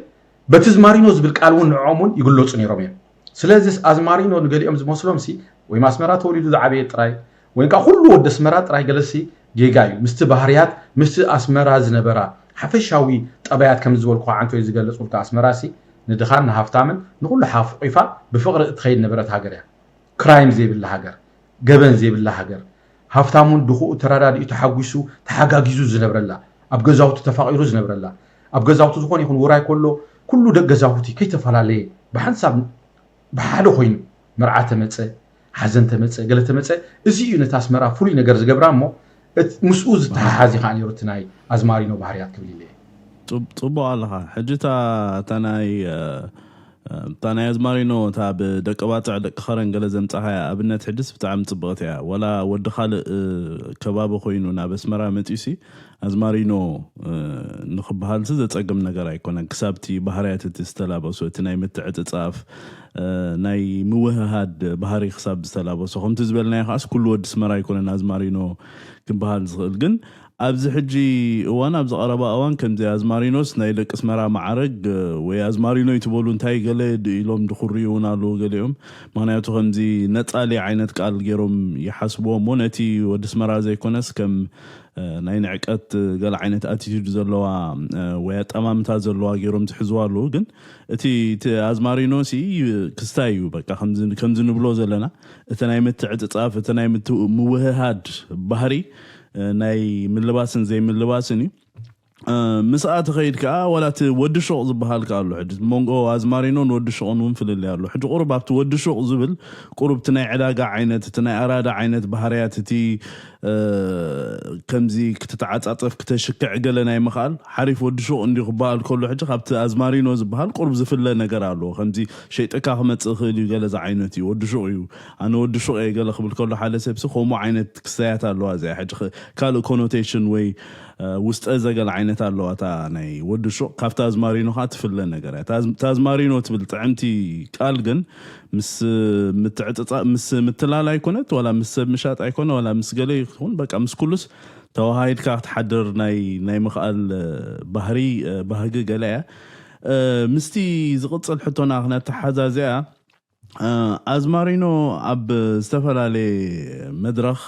በቲ ዝማሪኖ ዝብል ቃል እውን ንዕኦም እውን ይግለፁ ነይሮም እዮም ስለዚስ ኣዝማሪኖ ንገሊኦም ዝመስሎም ሲ ወይ ኣስመራ ተወሊዱ ዝዓበየ ጥራይ ወይ ከዓ ኩሉ ወዲ ኣስመራ ጥራይ ገለሲ ጌጋ እዩ ምስቲ ባህርያት ምስቲ ኣስመራ ዝነበራ ሓፈሻዊ ጠባያት ከም ዝበልኩ ዓንቶ እዩ ዝገልፅ ውልካ ኣስመራ ሲ ንድኻን ንሃፍታምን ንኩሉ ሓፍቂፋ ብፍቕሪ እትኸይድ ነበረት ሃገር እያ ክራይም ዘይብላ ሃገር ገበን ዘይብላ ሃገር ሃፍታሙን ድኹኡ ተረዳዲኡ ተሓጒሱ ተሓጋጊዙ ዝነብረላ ኣብ ገዛውቲ ተፋቒሩ ዝነብረላ ኣብ ገዛውቲ ዝኾነ ይኹን ውራይ ከሎ ኩሉ ደቂ ገዛውቲ ከይተፈላለየ ብሓንሳብ ብሓደ ኮይኑ መርዓ ተመፀ ሓዘን ተመፀ ገለ ተመፀ እዚ እዩ ነታ ኣስመራ ፍሉይ ነገር ዝገብራ እሞ ምስኡ ዝተሓሓዝ ከዓ ነይሩ እቲ ናይ ኣዝማሪኖ ባህርያት ክብል ኢለ ፅቡቅ ኣለኻ ሕጂ እታ ናይ እታ ናይ ኣዝማሪኖ እታ ብደቂ ባፅዕ ደቂ ኸረን ገለ ዘምፃኻያ ኣብነት ሕጅስ ብጣዕሚ ፅብቕቲ እያ ወላ ወዲ ካልእ ከባቢ ኮይኑ ናብ ኣስመራ መፂኡሲ ኣዝማሪኖ ንክበሃልሲ ዘፀግም ነገር ኣይኮነን ክሳብቲ ባህርያት እቲ ዝተላበሶ እቲ ናይ ምትዕፅፃፍ ናይ ምውህሃድ ባህሪ ክሳብ ዝተላበሶ ከምቲ ዝበልናዮ ከዓስ ኩሉ ወዲ ኣስመራ ኣይኮነን ኣዝማሪኖ ክበሃል ዝኽእል ግን ኣብዚ ሕጂ እዋን ኣብዚ ቀረባ እዋን ከምዚ ኣዝማሪኖስ ናይ ደቂ ኣስመራ መዓረግ ወይ ኣዝማሪኖ ይትበሉ እንታይ ገለ ኢሎም ድኩሪ እውን ኣለዉ ገሊኦም ምክንያቱ ከምዚ ነፃሊ ዓይነት ቃል ገይሮም ይሓስብዎ እሞ ነቲ ወዲ ኣስመራ ዘይኮነስ ከም ናይ ንዕቀት ገለ ዓይነት ኣቲቱድ ዘለዋ ወይ ኣጠማምታ ዘለዋ ገይሮም ዝሕዝዋ ኣለዉ ግን እቲ ኣዝማሪኖ ሲ ክስታይ እዩ በቃ ከምዚ ንብሎ ዘለና እቲ ናይ ምትዕፅፃፍ እቲ ናይ ምውህሃድ ባህሪ ናይ ምልባስን ዘይምልባስን እዩ ምስኣ ትኸይድ ከዓ ዋላ እቲ ወዲ ሹቕ ዝበሃል ከዓ ኣሎ ሕጂ መንጎ ኣዝማሪኖን ወዲ ሹቕን እውን ፍልልይ ኣሎ ሕጂ ቁሩብ ኣብቲ ወዲ ሹቕ ዝብል ቁሩብ እቲ ናይ ዕዳጋ ዓይነት እቲ ናይ ኣራዳ ዓይነት ባህርያት እቲ ከምዚ ክትተዓፃፀፍ ክተሽክዕ ገለ ናይ ምኽኣል ሓሪፍ ወዲ ሹቕ እንዲ ክበሃል ከሎ ሕጂ ካብቲ ኣዝማሪኖ ዝበሃል ቁሩብ ዝፍለ ነገር ኣለዎ ከምዚ ሸይጥካ ክመፅእ ይኽእል እዩ ገለ ዝዓይነት እዩ ወዲ ሹቕ እዩ ኣነ ወዲ ሹቕ እየ ገለ ክብል ከሎ ሓደ ሰብሲ ከምኡ ዓይነት ክስተያት ኣለዋ እዚኣ ሕጂ ካልእ ኮኖቴሽን ወይ ውስጠ ዘገል ዓይነት ኣለዋ እታ ናይ ወዲ ሹቕ ካብቲ ኣዝማሪኖ ከዓ ትፍለ ነገር እያ እታ ኣዝማሪኖ ትብል ጥዕምቲ ቃል ግን ምስ ምትዕፅፃ ምስ ምትላል ኣይኮነት ዋላ ምስ ሰብ ምሻጥ ኣይኮነ ዋላ ምስ ገለ ይኹን በቃ ምስ ኩሉስ ተዋሃሂድካ ክትሓድር ናይ ናይ ምኽኣል ባህሪ ባህጊ ገለ እያ ምስቲ ዝቕፅል ሕቶና ክነተሓዛዚኣ ኣዝማሪኖ ኣብ ዝተፈላለየ መድረኽ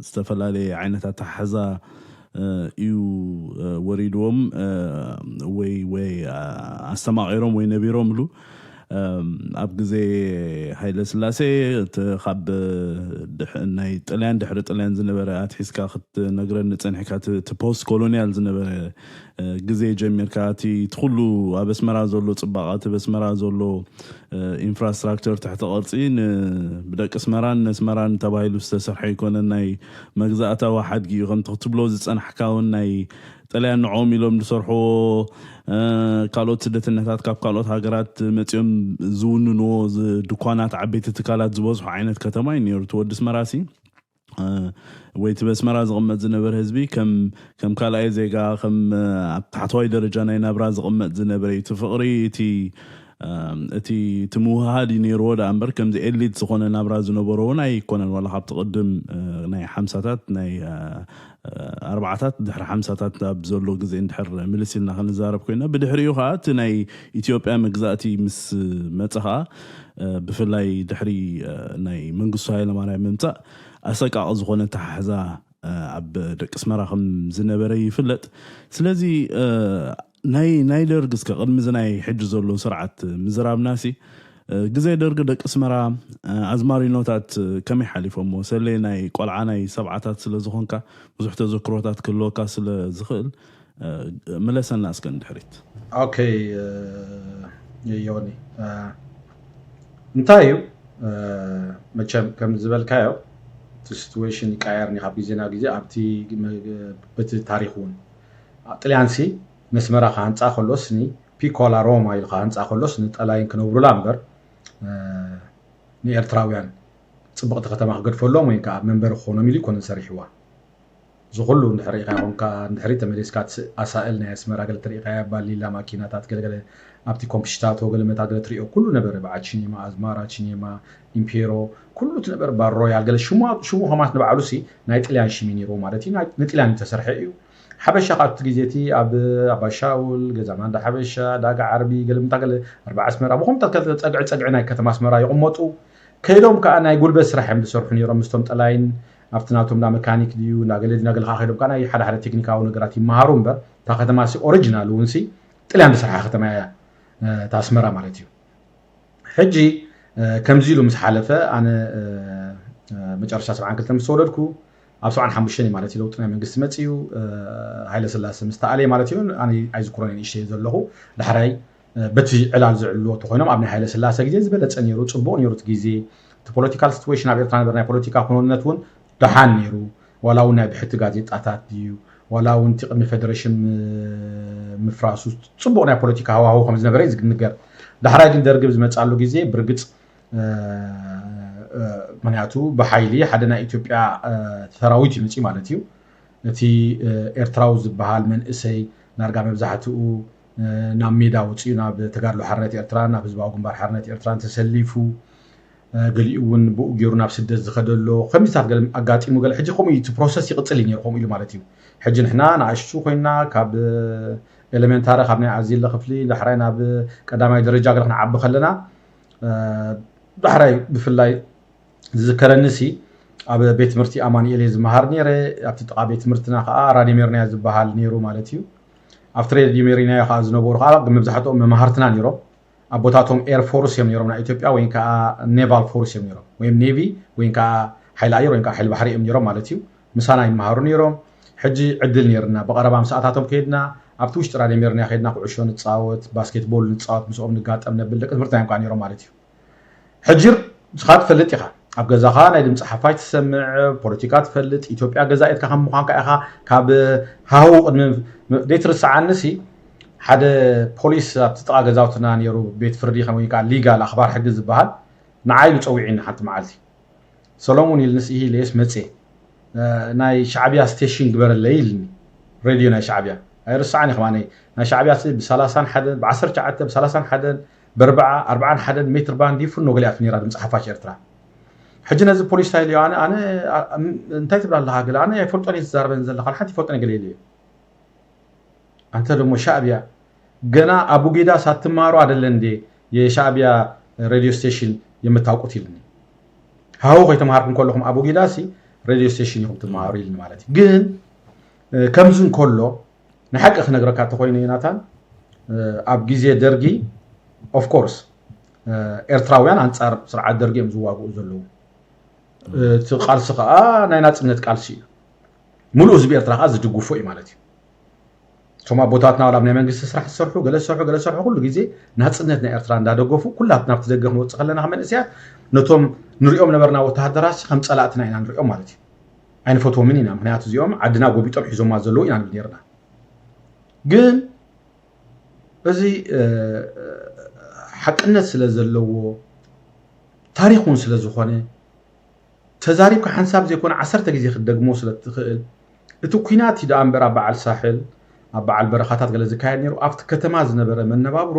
ዝተፈላለየ ዓይነት ኣተሓሕዛ እዩ ወሪድዎም ወይ ወይ ኣስተማቒሮም ወይ ነቢሮምሉ ኣብ ግዜ ሃይለ ስላሴ እቲ ካብ ናይ ጥልያን ድሕሪ ጥልያን ዝነበረ ኣትሒዝካ ክትነግረኒ ፀኒሕካ እቲ ፖስት ኮሎኒያል ዝነበረ ግዜ ጀሚርካ እቲ እቲ ኩሉ ኣብ ኣስመራ ዘሎ ፅባቐ እቲ ኣስመራ ዘሎ ኢንፍራስትራክቸር ትሕቲ ቅርፂ ብደቂ ኣስመራን ነስመራን ተባሂሉ ዝተሰርሐ ኣይኮነን ናይ መግዛእታዊ ሓድጊ እዩ ከምቲ ክትብሎ ዝፀናሕካ እውን ናይ ጥልያን ንዕኦም ኢሎም ዝሰርሕዎ ካልኦት ስደተኛታት ካብ ካልኦት ሃገራት መፂኦም ዝውንንዎ ድኳናት ዓበይቲ ትካላት ዝበዝሖ ዓይነት ከተማ እዩ ነይሩ እቲ ወዲ ኣስመራ ሲ ወይ እቲ በስመራ ዝቕመጥ ዝነበረ ህዝቢ ከም ከም ካልኣይ ዜጋ ከም ኣብ ታሕተዋይ ደረጃ ናይ ናብራ ዝቕመጥ ዝነበረ እዩ እቲ ፍቕሪ እቲ እቲ እቲ ምውሃድ እዩ ነይርዎ። ደኣ እምበር ከምዚ ኤሊት ዝኾነ ናብራ ዝነበሮ እውን ኣይኮነን። ዋላ ካብቲ ቅድም ናይ ሓምሳታት ናይ ኣርባዓታት ድሕሪ ሓምሳታት ኣብ ዘሎ ግዜ እንድሕር ምልስ ኢልና ክንዛረብ ኮይና፣ ብድሕሪኡ ከዓ እቲ ናይ ኢትዮጵያ መግዛእቲ ምስ መፀ ከዓ ብፍላይ ድሕሪ ናይ መንግስቱ ሃይለማርያም ምምፃእ ኣሰቃቂ ዝኾነ ተሓሕዛ ኣብ ደቂ ኣስመራ ከም ዝነበረ ይፍለጥ። ስለዚ ናይ ናይ ደርግ እስከ ቅድሚ እዚ ናይ ሕጂ ዘሎ ስርዓት ምዝራብናሲ፣ ግዜ ደርግ ደቂ ኣስመራ ኣዝማሪኖታት ከመይ ሓሊፎሞ? ሰሌ ናይ ቆልዓ ናይ ሰብዓታት ስለ ዝኾንካ ብዙሕ ተዘክሮታት ክህልወካ ስለ ዝኽእል፣ ምለሰና እስከ ንድሕሪት። ኦኬ ዮኒ፣ እንታይ እዩ መቸም ከም ዝበልካዮ እቲ ሲትዌሽን ይቃየር ካብ ግዜ ናብ ግዜ ኣብቲ በቲ ታሪክ እውን ጥልያንሲ ነስመራ ክሃንፃ ከሎስ ኒ ፒኮላ ሮማ ኢሉ ክሃንፃ ከሎስ ንጠላይን ክነብሩላ እምበር ንኤርትራውያን ፅብቕቲ ከተማ ክገድፈሎም ወይ ከዓ መንበሪ ክኾኖም ኢሉ ይኮነን ሰሪሕዋ። እዚ ኩሉ እንድሕር ርኢኻ ይኾንካ እንድሕሪ ተመሊስካ ኣሳእል ናይ ኣስመራ ገለ ትርኢኻያ ባሊላ ማኪናታት ገለገለ ኣብቲ ኮምፕሽታቶ ገለመታት ገለ ትሪኦ ኩሉ ነበረ። በዓል ቺኒማ ኣዝማራ ቺኒማ ኢምፔሮ ኩሉ እቲ ነበር ባል ሮያል ገለ ሽሙ ከማት ንባዕሉ ሲ ናይ ጥልያን ሽሚ ነይርዎ ማለት እዩ። ንጥልያን ዝተሰርሐ እዩ። ሓበሻ ካብቲ ግዜ እቲ ኣብ ኣባሻውል ገዛ ማንዳ ሓበሻ ዳጋ ዓርቢ ገለምታ ገለ ኣርባዓ ኣስመራ ብኹምታት ከለ ጸግዒ ጸግዒ ናይ ከተማ ኣስመራ ይቕመጡ። ከይዶም ከዓ ናይ ጉልበት ስራሕ እዮም ዝሰርሑ ነይሮም ምስቶም ጠላይን ኣብቲ ናቶም እንዳ መካኒክ ድዩ እንዳ ገለ ድዩ እንዳ ገለ ከዓ ከይዶም ከዓ ናይ ሓደ ሓደ ቴክኒካዊ ነገራት ይመሃሩ እምበር እታ ከተማ ሲ ኦሪጂናል እውን ሲ ጥልያን ዝሰርሓ ከተማ እያ እታ ኣስመራ ማለት እዩ። ሕጂ ከምዚ ኢሉ ምስ ሓለፈ ኣነ መጨረሻ ሰብዓን ክልተ ምስ ተወለድኩ ኣብ ሰብዓን ሓሙሽተን ማለት እዩ ለውጢ ናይ መንግስቲ መፅዩ። ሃይለ ስላሰ ምስ ተኣለየ ማለት እዩ። ኣነ ኣይዝክሮን ንእሽተይ ዘለኹ ዳሕራይ በቲ ዕላል ዝዕልዎ ተኮይኖም ኣብ ናይ ሃይለ ስላሰ ግዜ ዝበለፀ ነይሩ፣ ፅቡቅ ነይሩ እቲ ግዜ። እቲ ፖለቲካል ሲትዌሽን ኣብ ኤርትራ ነበር ናይ ፖለቲካ ኩነነት እውን ደሓን ነይሩ። ዋላ እውን ናይ ብሕቲ ጋዜጣታት ድዩ ዋላ እውን እቲ ቅድሚ ፌደሬሽን ምፍራሱ ፅቡቅ ናይ ፖለቲካ ሃዋህው ከም ዝነበረ እዩ ዝንገር። ዳሕራይ ግን ደርግ ዝመፃሉ ግዜ ብርግፅ ምክንያቱ ብሓይሊ ሓደ ናይ ኢትዮጵያ ሰራዊት ይመፅእ ማለት እዩ። እቲ ኤርትራዊ ዝበሃል መንእሰይ ናርጋ መብዛሕትኡ ናብ ሜዳ ውፅኡ ናብ ተጋድሎ ሓርነት ኤርትራ ናብ ህዝባዊ ግንባር ሓርነት ኤርትራ ተሰሊፉ ገሊኡ እውን ብኡ ገይሩ ናብ ስደት ዝኸደሎ ከምዚታት ገለ ኣጋጢሙ ገለ ሕጂ ከምኡ እቲ ፕሮሰስ ይቕፅል እዩ ነይሩ ከምኡ ኢሉ ማለት እዩ። ሕጂ ንሕና ንኣሽቱ ኮይና ካብ ኤሌሜንታሪ ካብ ናይ ኣዚለ ክፍሊ ዳሕራይ ናብ ቀዳማይ ደረጃ ገለ ክንዓቢ ከለና ዳሕራይ ብፍላይ ዝዝከረኒ ሲ ኣብ ቤት ትምህርቲ ኣማኑኤል እየ ዝመሃር ነይረ። ኣብቲ ጥቓ ቤት ትምህርትና ከዓ ራዲዮ ሜርናዮ ዝበሃል ነይሩ ማለት እዩ። ኣብቲ ሬድዮ ሜርናዮ ከዓ ዝነበሩ ከዓ መብዛሕትኦም መማህርትና ነይሮም። ኣቦታቶም ኤር ፎርስ እዮም ነይሮም ናይ ኢትዮጵያ ወይ ከዓ ኔቫል ፎርስ እዮም ነይሮም ወይም ኔቪ ወይ ከዓ ሓይሊ ኣየር ወይ ከዓ ሓይሊ ባሕሪ እዮም ነይሮም ማለት እዩ። ምሳና ይመሃሩ ነይሮም። ሕጂ ዕድል ነይርና ብቐረባ ምሳኣታቶም ከይድና ኣብቲ ውሽጢ ራዲዮ ሜርናዮ ከይድና ኩዕሾ ንፃወት፣ ባስኬትቦል ንፃወት፣ ምስኦም ንጋጠም ነብል ደቂ ትምህርትና እዮም ከዓ ነይሮም ማለት እዩ። ሕጂ ንስኻ ትፈልጥ ኢኻ ኣብ ገዛኻ ናይ ድምፂ ሓፋሽ ትሰምዕ ፖለቲካ ትፈልጥ ኢትዮጵያ ገዛኢትካ ከም ምዃንካ ኢኻ ካብ ሃው ቅድሚ ዘይትርስዓኒ ሲ ሓደ ፖሊስ ኣብቲ ጥቓ ገዛውትና ነይሩ ቤት ፍርዲ ከም ወይ ከዓ ሊጋል ኣኽባር ሕጊ ዝበሃል ንዓይ ብፀዊዒኒ ሓንቲ መዓልቲ ሰሎሙን ኢልንስ ይህ ኢለየስ መፅየ ናይ ሻዕቢያ ስቴሽን ግበረለይ ኢልኒ ሬድዮ ናይ ሻዕቢያ ኣይርስዓን ኢኸ ናይ ሻዕቢያ ብሰላሳን ሓደን ብዓሰርተ ትሽዓተ ብሰላሳን ሓደን ብኣርባዓ ኣርባዓን ሓደን ሜትር ባንድ ይፍኖ ገሊኣት ነራ ድምፂ ሓፋሽ ኤርትራ ሕጂ ነዚ ፖሊስ ታይልዮ ኣነ ኣነ እንታይ ትብል ኣለካ ገለ ኣነ ኣይፈልጦን እየ ዝዛረበን ዘለካ ሓንቲ ይፈልጦን ገለ ኢለዮ አንተ ደግሞ ሻዕቢያ ገና አቡጌዳ ሳትማሩ አይደለ እንዴ የሻዕቢያ ሬዲዮ ስቴሽን የምታውቁት ይልኒ። ሀው ከይተማሃርኩም ከለኹም አቡጌዳ ሲ ሬዲዮ ስቴሽን ይኹም ትማሃሩ ይልኒ ማለት እዩ። ግን ከምዚ እንከሎ ንሓቂ ክነግረካ እንተኮይነ ዮናታን ኣብ ግዜ ደርጊ ኦፍኮርስ ኤርትራውያን ኣንጻር ስርዓት ደርጊ እዮም ዝዋግኡ ዘለዉ። እቲ ቃልሲ ከዓ ናይ ናጽነት ቃልሲ እዩ። ሙሉእ ህዝቢ ኤርትራ ከዓ ዝድግፎ እዩ ማለት እዩ። እቶም ኣቦታትና ኣብ ናይ መንግስቲ ስራሕ ዝሰርሑ ገለ ዝሰርሑ ገለ ዝሰርሑ ኩሉ ግዜ ናፅነት ናይ ኤርትራ እንዳደገፉ ኩላትና ኣብቲ ደገ ክንወፅእ ከለና ከመንእስያት ነቶም ንሪኦም ነበርና ወተሃደራት ከም ፀላእትና ኢና ንሪኦም ማለት እዩ። ኣይንፈትዎምን ኢና ምክንያቱ እዚኦም ዓድና ጎቢጦም ሒዞማ ዘለዉ ኢና ንብል ነርና። ግን እዚ ሓቅነት ስለ ዘለዎ ታሪክ እውን ስለ ዝኾነ ተዛሪብካ ሓንሳብ ዘይኮነ ዓሰርተ ግዜ ክትደግሞ ስለ እትኽእል እቲ ኲናት እዩ ደኣ እምበር ኣብ በዓል ሳሕል ኣብ በዓል በረኻታት ገለ ዝካየድ ነይሩ ኣብቲ ከተማ ዝነበረ መነባብሮ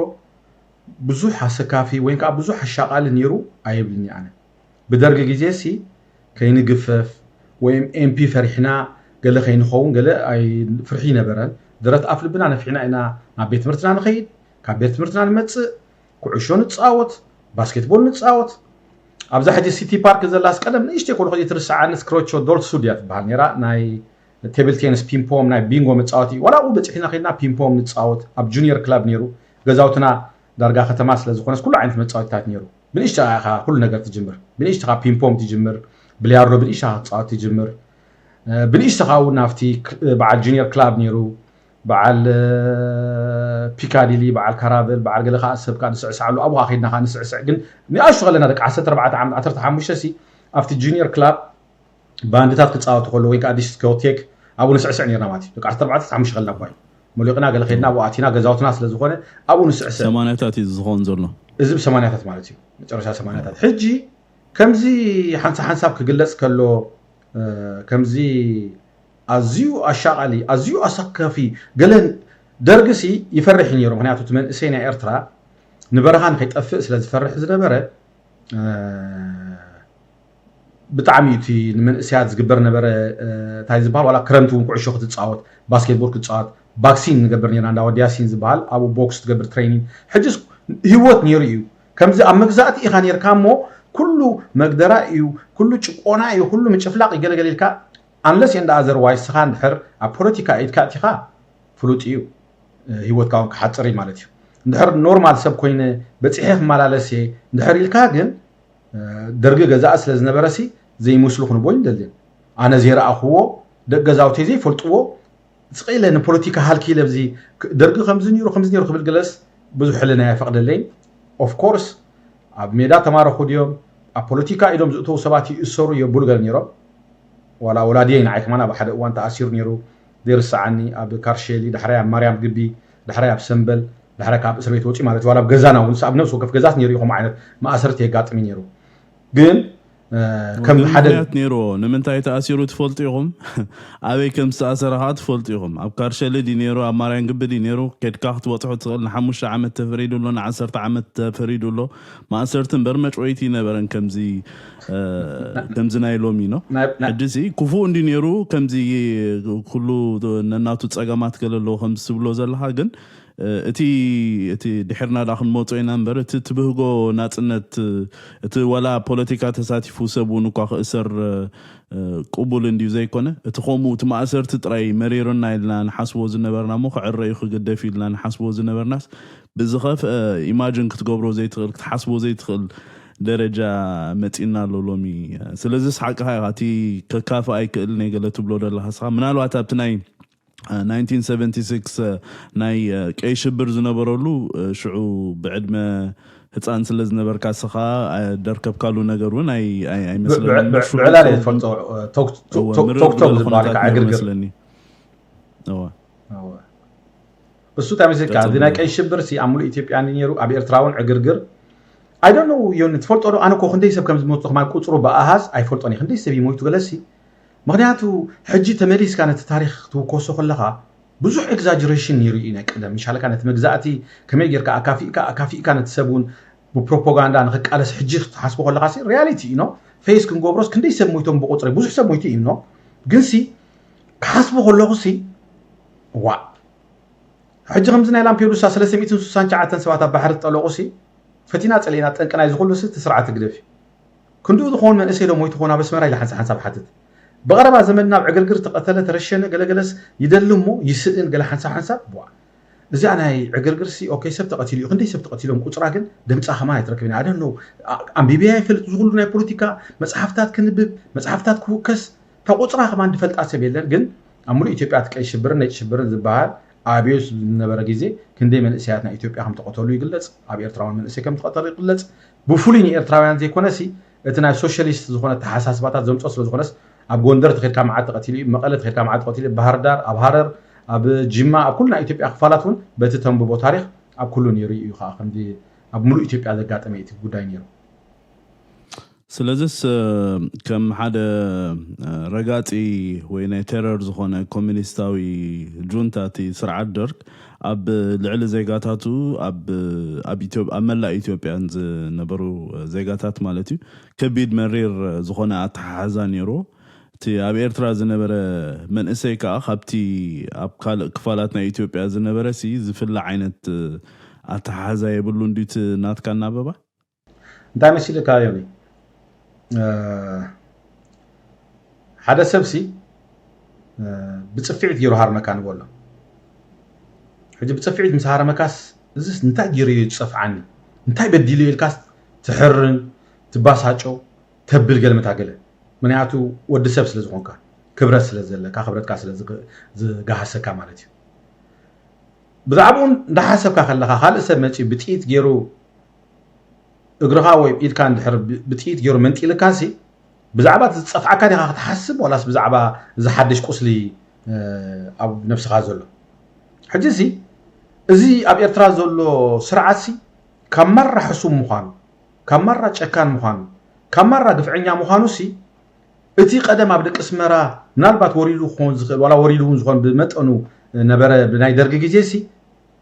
ብዙሕ ኣሰካፊ ወይ ከዓ ብዙሕ ኣሻቓሊ ነይሩ ኣይብልኒ ኣነ። ብደርጊ ግዜ ሲ ከይንግፈፍ ወይም ኤምፒ ፈሪሕና ገለ ከይንኸውን ገለ ኣይ ፍርሒ ይነበረን። ደረት ኣፍ ልብና ነፊሕና ኢና ናብ ቤት ትምህርትና ንኸይድ፣ ካብ ቤት ትምህርትና ንመጽእ፣ ኩዕሾ ንጻወት፣ ባስኬትቦል ንጻወት። ኣብዛ ሕጂ ሲቲ ፓርክ ዘላስ ቀደም ንእሽተይ ኮለኹ ትርስዓኒ ስክሮቾ ዶርት ሱድ እያ ትበሃል ነይራ። ናይ ቴብል ቴኒስ፣ ፒምፖም፣ ናይ ቢንጎ መጻወቲ። ዋላ ኣብኡ በጺሕና ከይድና ፒምፖም ንጻወት። ኣብ ጁኒየር ክላብ ነይሩ። ገዛውትና ዳርጋ ከተማ ስለ ዝኾነስ ኩሉ ዓይነት መጻወቲታት ነይሩ። ብንእሽተኻ ኢኻ ኩሉ ነገር ትጅምር። ብንእሽተኻ ፒምፖም ትጅምር፣ ብልያርዶ ብንእሽተኻ ክትጻወት ትጅምር። ብንእሽተኻ እውን ናብቲ በዓል ጁኒየር ክላብ ነይሩ። በዓል ፒካዲሊ፣ በዓል ካራቨል፣ በዓል ገለ ከዓ ሰብ ከዓ ንስዕስዓሉ ኣብኡ ከዓ ከይድና ከዓ ንስዕስዕ። ግን ንኣሽቱ ከለና ደቂ ዓሰርተ ኣርባዕተ ዓመት ዓሰርተ ሓሙሽተ ሲ ኣብቲ ጁኒየር ክላብ ባንድታት ክፃወቱ ከለዉ ወይ ከዓ ዲስኮቴክ ኣብኡ ንስዕስዕ ነርና ማለት እዩ። ደቂ ዓሰርተ ኣርባዕተ ዓሰርተ ሓሙሽተ ከለና እኳ እዩ መሊቕና ገለ ከይድና ኣብኡ ኣቲና ገዛውትና ስለ ዝኾነ ኣብኡ ንስዕስዕ። ሰማንያታት እዩ ዝኸውን ዘሎ። እዚ ብሰማንያታት ማለት እዩ፣ መጨረሻ ሰማንያታት። ሕጂ ከምዚ ሓንሳብ ሓንሳብ ክግለፅ ከሎ ከምዚ ኣዝዩ ኣሻቓሊ ኣዝዩ ኣሰካፊ ገለ ደርግሲ ይፈርሕ እዩ ነይሩ። ምክንያቱ እቲ መንእሰይ ናይ ኤርትራ ንበረኻ ንከይጠፍእ ስለ ዝፈርሕ ዝነበረ ብጣዕሚ እዩ እቲ ንመንእሰያት ዝግበር ነበረ። እንታይ ዝበሃል ዋላ ክረምቲ እውን ኩዕሾ ክትፃወት፣ ባስኬትቦል ክትፃወት፣ ባክሲን ንገብር ነርና እንዳ ወዲ ያሲን ዝበሃል ኣብኡ ቦክስ ትገብር ትሬኒንግ። ሕጅስ ህይወት ነይሩ እዩ። ከምዚ ኣብ መግዛእቲ ኢኻ ነርካ እሞ ኩሉ መግደራ እዩ፣ ኩሉ ጭቆና እዩ፣ ኩሉ ምጭፍላቕ እዩ ገለገለ ኢልካ፣ unless and otherwise ስኻ እንድሕር ኣብ ፖለቲካ ኢድካ እቲኻ ፍሉጥ እዩ። ህይወትካ እውን ክሓፅር እዩ ማለት እዩ። እንድሕር ኖርማል ሰብ ኮይነ በፂሐ ክመላለስ እየ እንድሕር ኢልካ ግን ደርጊ ገዛእ ስለ ዝነበረ ሲ ዘይመስሉ ክንቦ ይደልን። ኣነ ዘይረኣኽዎ ደቂ ገዛውተይ ዘይፈልጥዎ ስቕ ኢለ ንፖለቲካ ሃልኪ ኢለ ብዚ ደርጊ ከምዚ ነይሩ ከምዚ ነይሩ ክብል ገለስ ብዙሕ ሕልና የፈቕደለይ። ኦፍኮርስ ኣብ ሜዳ ተማረኹ ድዮም ኣብ ፖለቲካ ኢዶም ዝእተዉ ሰባት ይእሰሩ የብሉ ገለ ነይሮም። ዋላ ወላዲየይ ንዓይ ከማን ኣብ ሓደ እዋን ተኣሲሩ ነይሩ ዘይርስዓኒ ኣብ ካርሼሊ፣ ዳሕራይ ኣብ ማርያም ግቢ፣ ዳሕራይ ኣብ ሰምበል፣ ዳሕራይ ካብ እስር ቤት ወፂኡ ማለት እዩ። ዋላ ኣብ ገዛና እውን ኣብ ነብሲ ወከፍ ገዛስ ነይሩ ይኹም ዓይነት ማእሰርቲ የጋጥሚ ነይሩ። ግን ከም ሓደ ምክንያት ነይርዎ። ንምንታይ ተኣሲሩ ትፈልጡ ኢኹም? ኣበይ ከም ዝተኣሰረ ከዓ ትፈልጡ ኢኹም። ኣብ ካርሸሊ ድዩ ነይሩ፣ ኣብ ማርያም ግቢ ድዩ ነይሩ? ከድካ ክትበፅሖ ትኽእል። ንሓሙሽተ ዓመት ተፈሪዱ ኣሎ፣ ንዓሰርተ ዓመት ተፈሪዱ ኣሎ። ማእሰርቲ እምበር መጭወይቲ ነበረን ከምዚ ከምዚ ናይ ሎሚ ነው። ሕጂ ሲ ክፉእ እንዲ ነይሩ ከምዚ ኩሉ ነናቱ ፀገማት ገለ ኣለዎ ከምዚ ትብሎ ዘለካ ግን እቲ እቲ ድሕርና ዳ ክንመፆ ኢና እምበር እቲ ትብህጎ ናፅነት እቲ ወላ ፖለቲካ ተሳቲፉ ሰብ እውን እኳ ክእሰር ቅቡል እንድዩ ዘይኮነ እቲ ከምኡ እቲ ማእሰርቲ ጥራይ መሪርና ኢልና ንሓስቦ ዝነበርና እሞ ክዕረዩ ክግደፍ ኢልና ንሓስቦ ዝነበርናስ ብዝኸፍአ ኢማጅን ክትገብሮ ዘይትኽእል ክትሓስቦ ዘይትኽእል ደረጃ መፂና ኣሎ ሎሚ። ስለዚ ስሓቅኻ ኢኻ እቲ ከካፍእ ኣይክእል ናይ ገለ ትብሎ ደለካ ስኻ ምናልባት ኣብቲ ናይ 1976 ናይ ቀይ ሽብር ዝነበረሉ ሽዑ ብዕድመ ህፃን ስለ ዝነበርካ ስኻ ደርከብካሉ ነገር እውን ኣይመስለብዕላል ዝፈልጦ ቶክቶክ ዝበሃል ዕግርግር መስለኒ። እሱ እንታይ መስልካ እዚ ናይ ቀይ ሽብር ሲ ኣብ ሙሉእ ኢትዮጵያ ነይሩ ኣብ ኤርትራ እውን ዕግርግር ኣይደነው ዮኒ ትፈልጦ ዶ ኣነ ኮ ክንደይ ሰብ ከም ዝሞቱ ከማን ቁፅሩ ብኣሃዝ ኣይፈልጦን እየ ክንደይ ሰብ ይሞይቱ ገለሲ ምክንያቱ ሕጂ ተመሊስካ ነቲ ታሪክ ክትውከሶ ከለካ ብዙሕ exaggeration ነይሩ እዩ ናይ ቀደም ምሻለካ ነቲ መግዛእቲ ከመይ ጌርካ ኣካፊእካ ኣካፊእካ ነቲ ሰብ እውን ብፕሮፓጋንዳ ንክቃለስ ሕጂ ክትሓስቦ ከለካ ሪያሊቲ እዩ ፌስ ክንገብሮስ ክንደይ ሰብ ሞይቶም ብቁፅሪ ብዙሕ ሰብ ሞይቱ እዩ ግን ሲ ክሓስቦ ከለኩ ሲ ዋእ ሕጂ ከምዚ ናይ ላምፔዱሳ ሰለስተ ሚእትን ስሳን ትሽዓተን ሰባት ኣብ ባሕሪ ዝጠለቑ ሲ ፈቲና ፀሊእና ጠንቂ ናይ ዝኹሉ ሲ እቲ ስርዓት ህግደፍ እዩ። ክንድኡ ዝኸውን መንእሰይ ዶ ሞይቱ ክኾን ኣብ ኣስመራ ኢለ ሓንሳብ ሓንሳብ ሓትት። ብቐረባ ዘመድና ኣብ ዕግርግር ተቐተለ ተረሸነ ገለገለስ ይደሊ እሞ ይስእን ገለ ሓንሳብ ሓንሳብ ቧ እዚኣ ናይ ዕግርግር ሲ ኦኬ ሰብ ተቐቲሉ እዩ ክንደይ ሰብ ተቐቲሎም ቁፅራ ግን ድምፃ ከማን ኣይትረክብን ኣደን ነው ኣንቢብያ ይፈልጥ ዝኹሉ ናይ ፖለቲካ መፅሓፍታት ክንብብ መፅሓፍታት ክውከስ እታ ቁፅራ ከማን ዝፈልጣ ሰብ የለን ግን ኣብ ሙሉእ ኢትዮጵያ እቲ ቀይ ሽብርን ነጭ ሽብርን ዝበሃል ኣብዮት ዝነበረ ግዜ ክንደይ መንእሰያት ናይ ኢትዮጵያ ከም ተቐተሉ ይግለጽ። ኣብ ኤርትራ እውን መንእሰይ ከም ተቐተሉ ይግለጽ። ብፍሉይ ንኤርትራውያን ዘይኮነሲ እቲ ናይ ሶሻሊስት ዝኾነ ተሓሳስባታት ዘምጾ ስለ ዝኾነስ ኣብ ጎንደር ተኸድካ መዓት ተቐቲሉ እዩ፣ መቐለ ተኸድካ መዓት ተቐቲሉ እዩ፣ ባህር ዳር፣ ኣብ ሃረር፣ ኣብ ጅማ፣ ኣብ ኩሉ ናይ ኢትዮጵያ ክፋላት እውን በቲ ተንብቦ ታሪኽ ኣብ ኩሉ ነይሩ እዩ ከዓ ከምዚ ኣብ ሙሉእ ኢትዮጵያ ዘጋጠመ እቲ ጉዳይ ነይሩ። ስለዚስ ከም ሓደ ረጋፂ ወይ ናይ ቴረር ዝኾነ ኮሚኒስታዊ ጁንታ እቲ ስርዓት ደርግ ኣብ ልዕሊ ዜጋታቱ ኣብ መላእ ኢትዮጵያን ዝነበሩ ዜጋታት ማለት እዩ ከቢድ መሪር ዝኾነ ኣተሓሕዛ ነይሩ። እቲ ኣብ ኤርትራ ዝነበረ መንእሰይ ከዓ ካብቲ ኣብ ካልእ ክፋላት ናይ ኢትዮጵያ ዝነበረ ሲ ዝፍለ ዓይነት ኣተሓሕዛ የብሉ እንዲት ናትካ እናበባ እንታይ መሲልካ ዮኒ? ሓደ ሰብሲ ብፅፍዒት ገይሩ ሃርመካ ንበሎ። ሕጂ ብፅፍዒት ምስ ሃረመካስ እዚስ እንታይ ገይሩ እዩ ዝፀፍዓኒ፣ እንታይ በዲሉ ኢልካስ ትሕርን ትባሳጨው ተብል ገለ መታገለ። ምክንያቱ ወዲ ሰብ ስለ ዝኾንካ፣ ክብረት ስለ ዘለካ፣ ክብረትካ ስለ ዝገሃሰካ ማለት እዩ። ብዛዕባኡ እንዳሓሰብካ ከለካ ካልእ ሰብ መፂኡ ብጥይት ገይሩ እግርኻ ወይ ኢድካ እንድሕር ብጥይት ገይሩ መንጢልካ ሲ ብዛዕባ ዝፀፍዓካ ዲኻ ክትሓስብ ዋላስ ብዛዕባ ዝሓደሽ ቁስሊ ኣብ ነብስኻ ዘሎ? ሕጂ ሲ እዚ ኣብ ኤርትራ ዘሎ ስርዓት ሲ ካብ ማራ ሕሱም ምዃኑ፣ ካብ ማራ ጨካን ምዃኑ፣ ካብ ማራ ግፍዐኛ ምዃኑ ሲ እቲ ቀደም ኣብ ደቂ ኣስመራ ምናልባት ወሪዱ ክኸውን ዝኽእል ዋላ ወሪዱ እውን ዝኾን ብመጠኑ ነበረ ብናይ ደርጊ ግዜ ሲ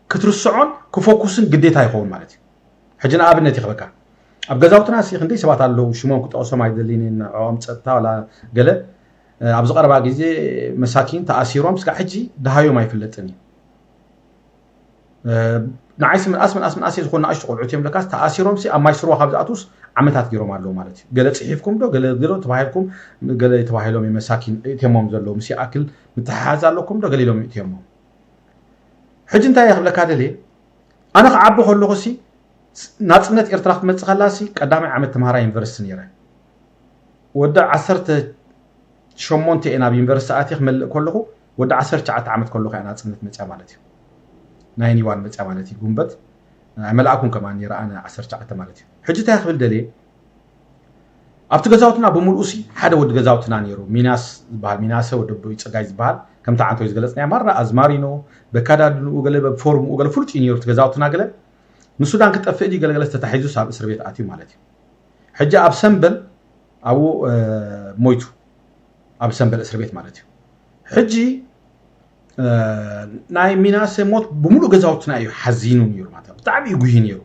ክትርስዖን ክፎኩስን ግዴታ ይኸውን ማለት እዩ። ሕጂ ንኣብነት ይኽበካ ኣብ ገዛውትና ሲ ክንደይ ሰባት ኣለዉ ሽሞም ክጠቕሶም ኣይደልን ንዕኦም ፀጥታ ዋላ ገለ ኣብዚ ቀረባ ግዜ መሳኪን ተኣሲሮም ስጋ ሕጂ ደሃዮም ኣይፍለጥን እዩ። ንዓይሲ ምንኣስ ምንኣስ ምንኣስ ዝኾኑ ንኣሽቱ ቆልዑት እዮም ለካስ ተኣሲሮም ሲ ኣብ ማይ ስርዋ ካብ ዝኣትውስ ዓመታት ገይሮም ኣለዉ ማለት እዩ። ገለ ፅሒፍኩም ዶ ገለ ገለ ተባሂልኩም ገለ ተባሂሎም እዩ መሳኪን እትዮሞም ዘለዉ ምስ ይኣክል ምትሓሓዝ ኣለኩም ዶ ገለ ኢሎም እትዮሞም። ሕጂ እንታይ እየ ክብለካ ደልየ ኣነ ክዓቢ ከለኹ ሲ ናፅነት ኤርትራ ክትመፅእ ከላ ሲ ቀዳማይ ዓመት ተምሃራይ ዩኒቨርሲቲ ነይረ። ወዲ ዓሰርተ ሸሞንተ እየ ናብ ዩኒቨርሲቲ ኣትየ ክመልእ ከለኹ ወዲ ዓሰርተ ትሽዓተ ዓመት ከለኹ እያ ናፅነት መፅያ ማለት እዩ። ናይ ኒዋን መፅያ ማለት እዩ ጉንበት ኣይመልኣኩን ከማን ነይረ ኣነ ዓሰርተ ትሽዓተ ማለት እዩ። ሕጂ እንታይ ክብል ደልየ ኣብቲ ገዛውትና ብምልኡ ሲ ሓደ ወዲ ገዛውትና ነይሩ ሚናስ ዝበሃል ሚናሰ ወዲ ኣቦይ ፀጋይ ዝበሃል ከምቲ ዓንቶ ዝገለፅናዮ ማራ ኣዝማሪኖ በካዳድንኡ ገለ በብፎርምኡ ገለ ፍሉጥ እዩ ነይሩ እቲ ገዛውትና ገለ ንሱዳን ክጠፍእ ድዩ ገለገለ ተታሒዙ ኣብ እስር ቤት ኣትዩ ማለት እዩ። ሕጂ ኣብ ሰንበል ኣብኡ ሞይቱ ኣብ ሰንበል እስር ቤት ማለት እዩ። ሕጂ ናይ ሚናሰ ሞት ብምሉእ ገዛውትና እዩ ሓዚኑ ነይሩ ማለት እዩ። ብጣዕሚ እዩ ጉሂ ነይሩ።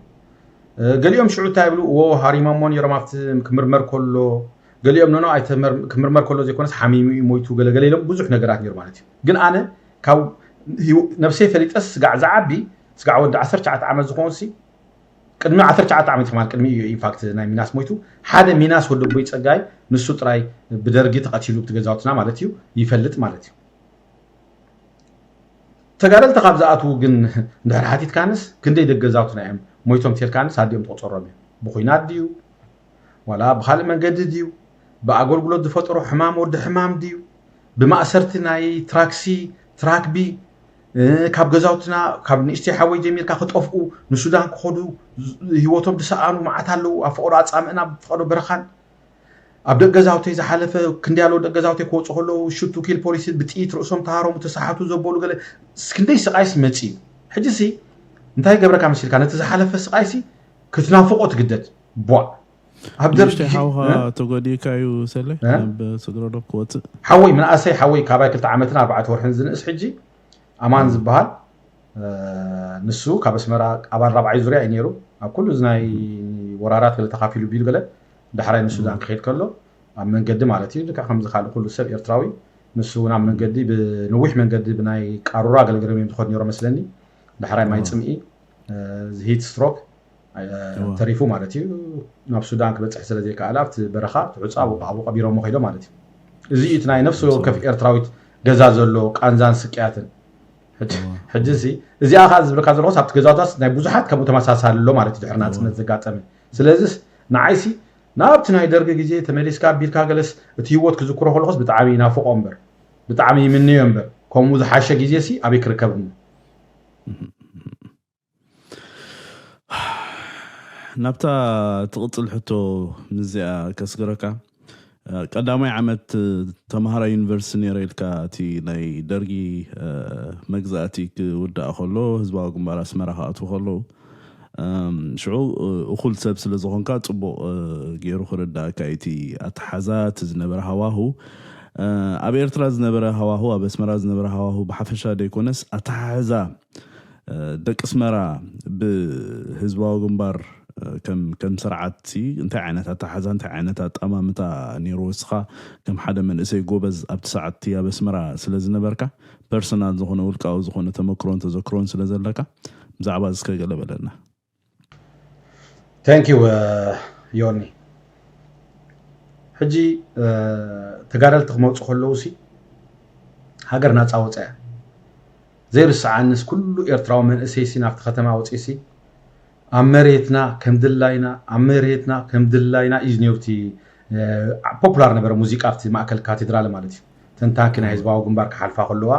ገሊኦም ሽዑ እንታይ ይብሉ እዎ ሃሪሞሞ ነይሮም ኣብቲ ክምርመር ከሎ ገሊኦም ኖኖ ክምርመር ከሎ ዘይኮነስ ሓሚሙ እዩ ሞይቱ ገለገለ ኢሎም ብዙሕ ነገራት ነይሩ ማለት እዩ። ግን ኣነ ካብ ነብሰይ ፈሊጠስ ስጋዕ ዝዓቢ ስጋዕ ወዲ ዓሰርተ ትሽዓተ ዓመት ዝኾን ሲ ቅድሚ ዓሰርተ ትሽዓተ ዓመት ማለት ቅድሚ እዩ ኢንፋክት ናይ ሚናስ ሞይቱ ሓደ ሚናስ ወዲ ኣቦይ ፀጋይ ንሱ ጥራይ ብደርጊ ተቐቲሉ ብቲ ገዛውትና ማለት እዩ ይፈልጥ ማለት እዩ። ተጋደልቲ ካብ ዝኣትዉ ግን እንድሕር ሓቲትካንስ ክንደይ ደቂ ገዛውትና እዮም ሞይቶም ተልካንስ ኣዲኦም ትቆፀሮም እዮም። ብኩናት ድዩ ዋላ ብካልእ መንገዲ ድዩ ብኣገልግሎት ዝፈጠሮ ሕማም ወዲ ሕማም ድዩ ብማእሰርቲ ናይ ትራክሲ ትራክቢ ካብ ገዛውትና ካብ ንእሽተይ ሓወይ ጀሚርካ ክጠፍኡ ንሱዳን ክኸዱ ህይወቶም ዝሰኣኑ መዓት ኣለዉ ኣብ ፈቐዶ ኣፃምእና ኣብ ፈቐዶ በረኻን ኣብ ደቂ ገዛውተይ ዝሓለፈ ክንደይ ኣለዉ ደቂ ገዛውተይ ክወፁ ከለዉ ሽቱ ኪል ፖሊሲ ብጥይት ርእሶም ተሃረሙ ተሰሓቱ ዘበሉ ገለ ክንደይ ስቃይስ መፂ እዩ። ሕጂ ሲ እንታይ ገብረካ መሲልካ ነቲ ዝሓለፈ ስቃይሲ ክትናፍቆ ትግደድ። ቧዕ ኣብ ደርጊ ንእሽተይ ግዜ- ሓውኻ እ? ተጎዲእካ እዩ ሰለይ እ? ናብ ስግረዶብ ክወፅእ ሓወይ ምንኣሰይ ሓወይ ካባይ ክልተ ዓመትን ኣርባዕተ ወርሕን ዝንእስ ሕጂ ኣማን ዝበሃል እ፣ ንሱ ካብ ኣስመራ ኣባል ራብዓይ ዙርያ እዩ ነይሩ ኣብ ኩሉ እዚ ናይ ወራራት ገለ ተካፊሉ ቢሉ ገለ ዳሕራይ ንሱዳን ክኸይድ ከሎ ኣብ መንገዲ ማለት እዩ ልክዕ ከምዚ ካልእ ኩሉ ሰብ ኤርትራዊ ንሱ እውን ኣብ መንገዲ ብነዊሕ መንገዲ ብናይ ቃሩራ ገለገለ እዮም ዝኸዱ ነይሮ መስለኒ ዳሕራይ ማይ ፅምኢ ሂት ስትሮክ ተሪፉ ማለት እዩ ናብ ሱዳን ክበፅሕ ስለ ዘይከኣለ ኣብቲ በረኻ ትሑፃ ኣብኡ ቀቢሮሞ ከይዶ ማለት እዩ እዚ እዩ እቲ ናይ ነፍሲ ወከፍ ኤርትራዊት ገዛ ዘሎ ቃንዛን ስቅያትን ሕጂ ሲ እዚኣ ከዓ ዝብለካ ዘለኹስ ኣብቲ ገዛውታስ ናይ ብዙሓት ከምኡ ተመሳሳሊ ኣሎ ማለት እዩ ድሕሪ ናፅነት ዘጋጠመ ስለዚስ ንዓይሲ ናብቲ ናይ ደርጊ ግዜ ተመሊስካ ኣቢልካ ገለስ እቲ ህይወት ክዝክሮ ከለኹስ ብጣዕሚ ይናፍቆ እምበር ብጣዕሚ ይምንዮ እምበር ከምኡ ዝሓሸ ግዜ ሲ ኣበይ ክርከብ እሞ ናብታ ትቕፅል ሕቶ ምዚኣ ከስግረካ ቀዳማይ ዓመት ተምሃራይ ዩኒቨርሲቲ ነይረ ኢልካ እቲ ናይ ደርጊ መግዛእቲ ክውዳእ ከሎ ህዝባዊ ግንባር ኣስመራ ክኣትዉ ከለዉ ሽዑ እኹል ሰብ ስለ ዝኾንካ ጽቡቕ ገይሩ ክርዳእካ እዩ እቲ ኣተሓዛ፣ እቲ ዝነበረ ሃዋሁ። ኣብ ኤርትራ ዝነበረ ሃዋሁ፣ ኣብ ኣስመራ ዝነበረ ሃዋሁ ብሓፈሻ ደይኮነስ ኣተሓሕዛ ደቂ ኣስመራ ብህዝባዊ ግንባር ከም ከም ስርዓት እንታይ ዓይነት ኣተሓሕዛ፣ እንታይ ዓይነት ኣጣማምታ ነይሩ? እስኻ ከም ሓደ መንእሰይ ጎበዝ ኣብቲ ሰዓት እቲ ኣብ ኣስመራ ስለ ዝነበርካ፣ ፐርሰናል ዝኾነ ውልቃዊ ዝኾነ ተመክሮን ተዘክሮን ስለ ዘለካ ብዛዕባ እዚ እስከ ገለ በለና። Thank you ዮኒ። ሕጂ ተጋደልቲ ክመፁ ከለዉ ሲ ሃገር ናፃ ወፅያ። ዘይርስዓንስ ኩሉ ኤርትራዊ መንእሰይ ሲ ናብቲ ከተማ ወፅዩ ሲ ኣብ መሬትና ከም ድላይና ኣብ መሬትና ከም ድላይና እዩ ነይሩ። እቲ ፖፑላር ነበረ ሙዚቃ ኣብቲ ማእከል ካቴድራል ማለት እዩ። ተንታንኪ ናይ ህዝባዊ ግንባር ክሓልፋ ከለዋ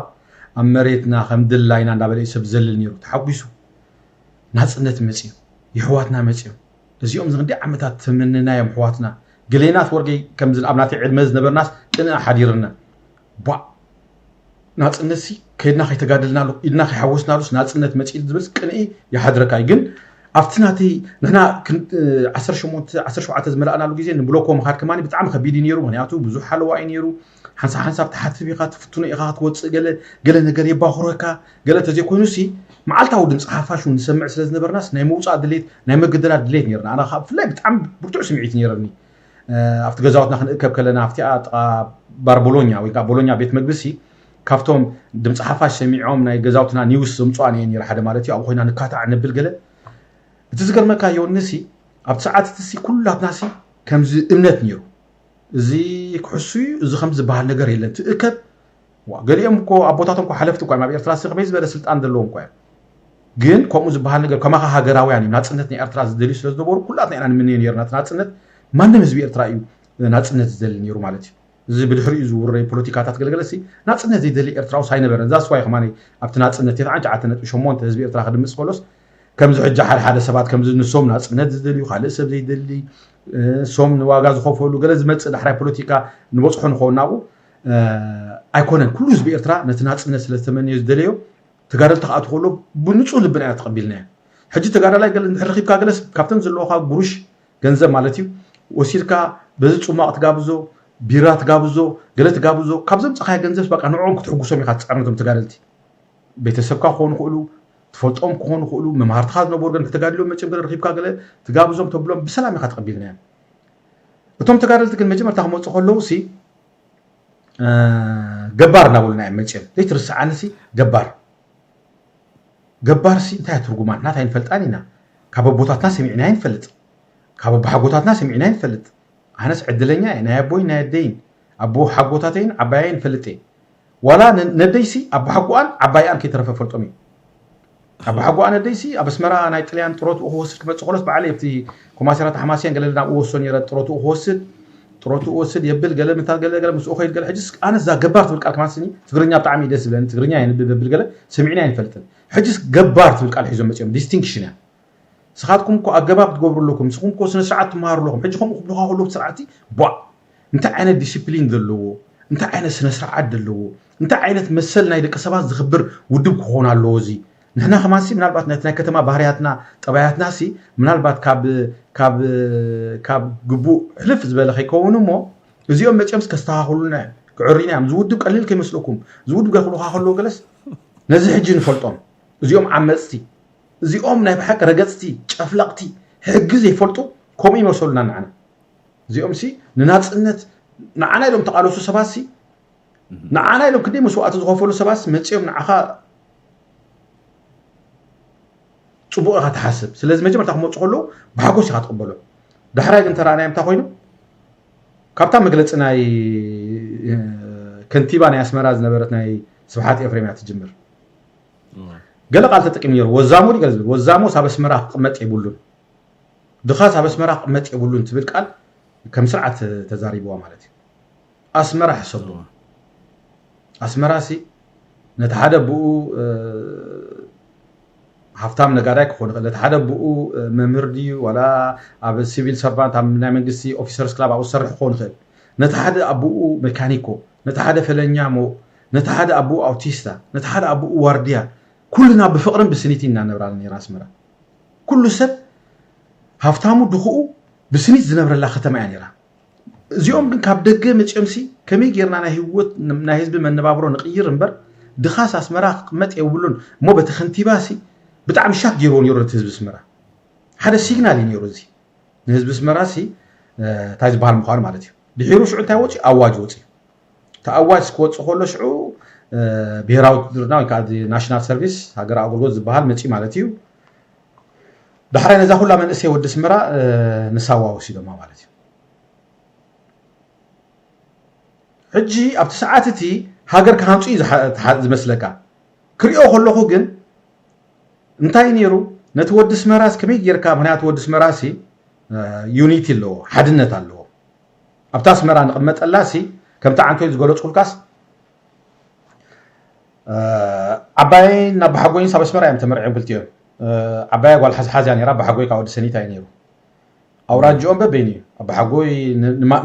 ኣብ መሬትና ከም ድላይና እንዳበለ እዩ ሰብ ዘልል ነይሩ ተሓጒሱ። ናጽነት መጽዩ፣ የሕዋትና መጽዮም። እዚኦም ዝንዲ ዓመታት ተመንናዮም ኣሕዋትና። ገሌናት ወርገይ ከምዚ ኣብ ናተይ ዕድመ ዝነበርናስ ቅንኢ ሓዲርና። ቧእ! ናጽነትሲ ከይድና ከይተጋደልናሉ፣ ኢድና ከይሓወስናሉስ ናጽነት መጽዩ ዝብል ቅንኢ ይሓድረካ እዩ። ግን ኣብቲ ናተይ ንሕና ክን- ዓሰርተ ሸሞንተ ዓሰርተ ሸውዓተ ዝመላእናሉ ግዜ ንብሎኮ ምኻድ ከማኒ ብጣዕሚ ከቢድ እዩ ነይሩ። ምኽንያቱ ብዙሕ ሓለዋ እዩ ነይሩ። ሓንሳብ ሓንሳብ ትሓትብ ኢኻ፣ ትፍትኖ ኢኻ ክትወፅእ፣ ገለ ገለ ነገር የባኹረካ። ገለ ተዘይኮይኑሲ መዓልታዊ ድምፂ ሓፋሽ እውን ንሰምዕ ስለ ዝነበርናስ ናይ ምውፃእ ድሌት ናይ ምግድላት ድሌት ነይርና። ኣነ ከዓ ብፍላይ ብጣዕሚ ብርቱዕ ስምዒት ነይረኒ። ኣብቲ ገዛውትና ክንእከብ ከለና ኣብቲኣ ጥቓ ባር ቦሎኛ ወይ ከዓ ቦሎኛ ቤት መግብሲ ካብቶም ድምፂ ሓፋሽ ሰሚዖም ናይ ገዛውትና ኒውስ ዘምፅዋ ነየ ነይረ ሓደ ማለት እዩ። ኣብኡ ኮይና ንካታዕ ነብል ገለ እቲ ዝገርመካ ዮንሲ ኣብቲ ሰዓት እትሲ ኩላትናሲ ከምዚ እምነት ነይሩ። እዚ ክሕሱ እዩ፣ እዚ ከም ዝበሃል ነገር የለን። ትእከብ ዋ፣ ገሊኦም እኮ ኣቦታቶም እኮ ሓለፍቲ እኮ እዮም። ኣብ ኤርትራ ሲ ከመይ ዝበለ ስልጣን ዘለዎም እኮ እዮም። ግን ከምኡ ዝበሃል ነገር ከማኻ ሃገራውያን እዮም። ናጽነት ናይ ኤርትራ ዝደልዩ ስለ ዝነበሩ ኩላትና ኢና ንምንዮ ነይርና። እቲ ናጽነት ማንም ህዝቢ ኤርትራ እዩ ናጽነት ዝደሊ ነይሩ ማለት እዩ። እዚ ብድሕሪኡ ዝውረዩ ፖለቲካታት ገለገለ ሲ ናጽነት ዘይደሊ ኤርትራውስ ኣይነበረን። ዛስ ዋይ ከማኒ ኣብቲ ናጽነት ተስዓን ትሽዓተ ነጥቢ ሸሞንተ ህዝቢ ኤርትራ ክድምጽ ከሎስ ከምዚ ሕጂ ሓደ ሓደ ሰባት ከምዚ ንሶም ናጽነት ዝደልዩ ካልእ ሰብ ዘይደሊ ሶም ንዋጋ ዝኸፈሉ ገለ ዝመጽእ ዳሕራይ ፖለቲካ ንበጽሖ ንኸውን ናብኡ ኣይኮነን። ኩሉ ህዝቢ ኤርትራ ነቲ ናጽነት ስለ ዝተመነዮ ዝደለዮ ተጋደልቲ ክኣቱ ከሎ ብንጹህ ልብና ኢና ተቐቢልናዮ። ሕጂ ተጋዳላይ ገለ እንድሕር ረኺብካ ገለስ ካብተን ዘለዋኻ ጉሩሽ ገንዘብ ማለት እዩ ወሲድካ በዚ ጽሟቕ ትጋብዞ ቢራ ትጋብዞ ገለ ትጋብዞ ካብ ዘምጻኻዮ ገንዘብ በቃ ንዕኦም ክትሕጉሶም ኢኻ ትጽዕር ነቶም ተጋደልቲ። ቤተሰብካ ክኾኑ ይኽእሉ፣ ትፈልጦም ክኾኑ ይኽእሉ፣ መምሃርትኻ ዝነበሩ ግን ተጋዲሎም መቸም ገለ ረኺብካ ገለ ትጋብዞም ተብሎም ብሰላም ኢኻ ተቐቢልናዮም። እቶም ተጋደልቲ ግን መጀመርታ ክመፁ ከለዉ ሲ ገባር እናበሉና እዮም መፅኦም። ዘይትርስዓኒ ሲ ገባር ገባር ሲ እንታይ ትርጉማ ናት ኣይንፈልጣን ኢና። ካብ ኣቦታትና ሰሚዕና ኣይንፈልጥ፣ ካብ ኣቦሓጎታትና ሰሚዕና ኣይንፈልጥ። ኣነስ ዕድለኛ እየ ናይ ኣቦይ ናይ ኣደይን ኣቦ ሓጎታተይን ዓባያይን ፈልጥ እየ። ዋላ ነደይሲ ኣቦሓጎኣን ዓባይኣን ከይተረፈ ፈልጦም እዩ። ኣቦሓጎኣ ነደይሲ ኣብ ኣስመራ ናይ ጥልያን ጥሮትኡ ክወስድ ክመፅእ ከሎስ በዓለይ ኣብቲ ኮማሴራ ተሓማስያን ገለ ናብኡ ወስዶ ነይረ ጥሮትኡ ክወስድ ጥሮትኡ ወስድ የብል ገለ ምንታት ገለ ገለ ምስኡ ከይድ ገለ ሕጅስ ኣነስ እዛ ገባር ትብል ቃል ከማን ስኒ ትግርኛ ብጣዕሚ እዩ ደስ ዝብለኒ ትግርኛ የንብብ የብል ገለ ሰሚዕና ኣይንፈልጥን። ሕጅስ ገባር ትብል ቃል ሒዞም መፅኦም ዲስቲንክሽን እያ። ንስኻትኩም እኮ ኣገባብ ትገብሩ ኣለኩም፣ ንስኹም እኮ ስነ ስርዓት ትመሃሩ ኣለኹም። ሕጂ ከምኡ ክብሉኻ ከለዉ እቲ ስርዓት እቲ ቧእ እንታይ ዓይነት ዲሲፕሊን ዘለዎ፣ እንታይ ዓይነት ስነ ስርዓት ዘለዎ፣ እንታይ ዓይነት መሰል ናይ ደቂ ሰባት ዝኽብር ውድብ ክኾን ኣለዎ እዚ። ንሕና ከማንሲ ምናልባት ነቲ ናይ ከተማ ባህርያትና ጠባያትናሲ ምናልባት ካብ ካብ ካብ ግቡእ ሕልፍ ዝበለ ከይከውን እሞ እዚኦም መፅኦምስ ከስተኻኽሉና እዮም ክዕሪና እዮም። ዝውድብ ቀሊል ከይመስለኩም ዝውድብ ገክሉኻ ከለዎ ገለስ ነዚ ሕጂ ንፈልጦም እዚኦም ዓመፅቲ እዚኦም ናይ ብሓቂ ረገፅቲ ጨፍለቕቲ ሕጊ ዘይፈልጡ ከምኡ ይመሰሉና ንዓና። እዚኦም ሲ ንናፅነት ንዓና ኢሎም ተቓለሱ ሰባት ሲ ንዓና ኢሎም ክንደይ መስዋእቲ ዝኸፈሉ ሰባት ሲ መፂኦም ንዓኻ ፅቡቕ ኢኻ ትሓስብ። ስለዚ መጀመርታ ክመፁ ከለዉ ብሓጎስ ኢኻ ትቕበሎም። ዳሕራይ ግን ተረኣናዮም እንታይ ኮይኑ ካብታ መግለፂ ናይ ከንቲባ ናይ ኣስመራ ዝነበረት ናይ ስብሓት ኤፍሬም እያ ትጅምር። ገለ ቃል ተጠቂሙ ነይሩ ወዛሞ ድዩ ገለ ዝብል ወዛሞ ሳብ ኣስመራ ክቕመጥ የብሉን ድኻ ሳብ ኣስመራ ክቕመጥ የብሉን ትብል ቃል ከም ስርዓት ተዛሪብዋ ማለት እዩ። ኣስመራ ሕሰቡ። ኣስመራ ሲ ነቲ ሓደ ብኡ ሃፍታም ነጋዳይ ክኾን ይኽእል ነቲ ሓደ ብኡ መምህር ድዩ ዋላ ኣብ ሲቪል ሰርቫንት ኣብ ናይ መንግስቲ ኦፊሰርስ ክላብ ኣብኡ ዝሰርሕ ክኾን ይኽእል ነቲ ሓደ ኣቦኡ መካኒኮ ነቲ ሓደ ፈለኛ ሞ ነቲ ሓደ ኣቦኡ ኣውቲስታ ነቲ ሓደ ኣቦኡ ዋርድያ ኩልና ብፍቕርን ብስኒትን ኢና ነብራ ነራ ኣስመራ። ኩሉ ሰብ ሃፍታሙ ድኹኡ ብስኒት ዝነብረላ ከተማ እያ ነይራ። እዚኦም ግን ካብ ደገ መፅኦምሲ ከመይ ጌርና ናይ ህይወት ናይ ህዝቢ መነባብሮ ንቕይር እምበር ድኻስ ኣስመራ ክቕመጥ የብሉን እሞ በቲ ከንቲባሲ ብጣዕሚ ሻክ ገይርዎ ነይሩ ነቲ ህዝቢ ኣስመራ። ሓደ ሲግናል እዩ ነይሩ እዚ ንህዝቢ ኣስመራሲ እንታይ ዝበሃል ምዃኑ ማለት እዩ። ድሒሩ ሽዑ እንታይ ወፂ ኣዋጅ ወፂ ተኣዋጅ ክወፅእ ከሎ ሽዑ ብሄራዊ ውትድርና ወይ ከዓ ናሽናል ሰርቪስ ሃገር ኣገልግሎት ዝበሃል መፂ ማለት እዩ። ዳሕራይ ነዛ ኩላ መንእሰይ ወዲ ኣስመራ ንሳዋ ወሲዶማ ማለት እዩ። ሕጂ ኣብቲ ሰዓት እቲ ሃገር ክሃንፁ እዩ ዝሓ- ዝሓ- ዝመስለካ። ክሪኦ ከለኹ ግን እንታይ ነይሩ ነቲ ወዲ ኣስመራስ ከመይ ጌርካ? ምክንያቱ ወዲ ኣስመራሲ ዩኒቲ ኣለዎ፣ ሓድነት ኣለዎ። ኣብታ ኣስመራ ንቕመጠላሲ ከምቲ ዓንቶይ ዝገለፅኩልካስ ዓባይን ኣባሓጎይን ሳብ ኣስመራ እዮም ተመርዕዮም ክልቲኦም። ዓባያ ጓል ሓዝሓዝ እያ ነይራ፣ ኣባሓጎይ ካብ ወዲ ሰኒታ እዩ ነይሩ። ኣውራጅኦም በበይኑ እዩ። ኣባሓጎይ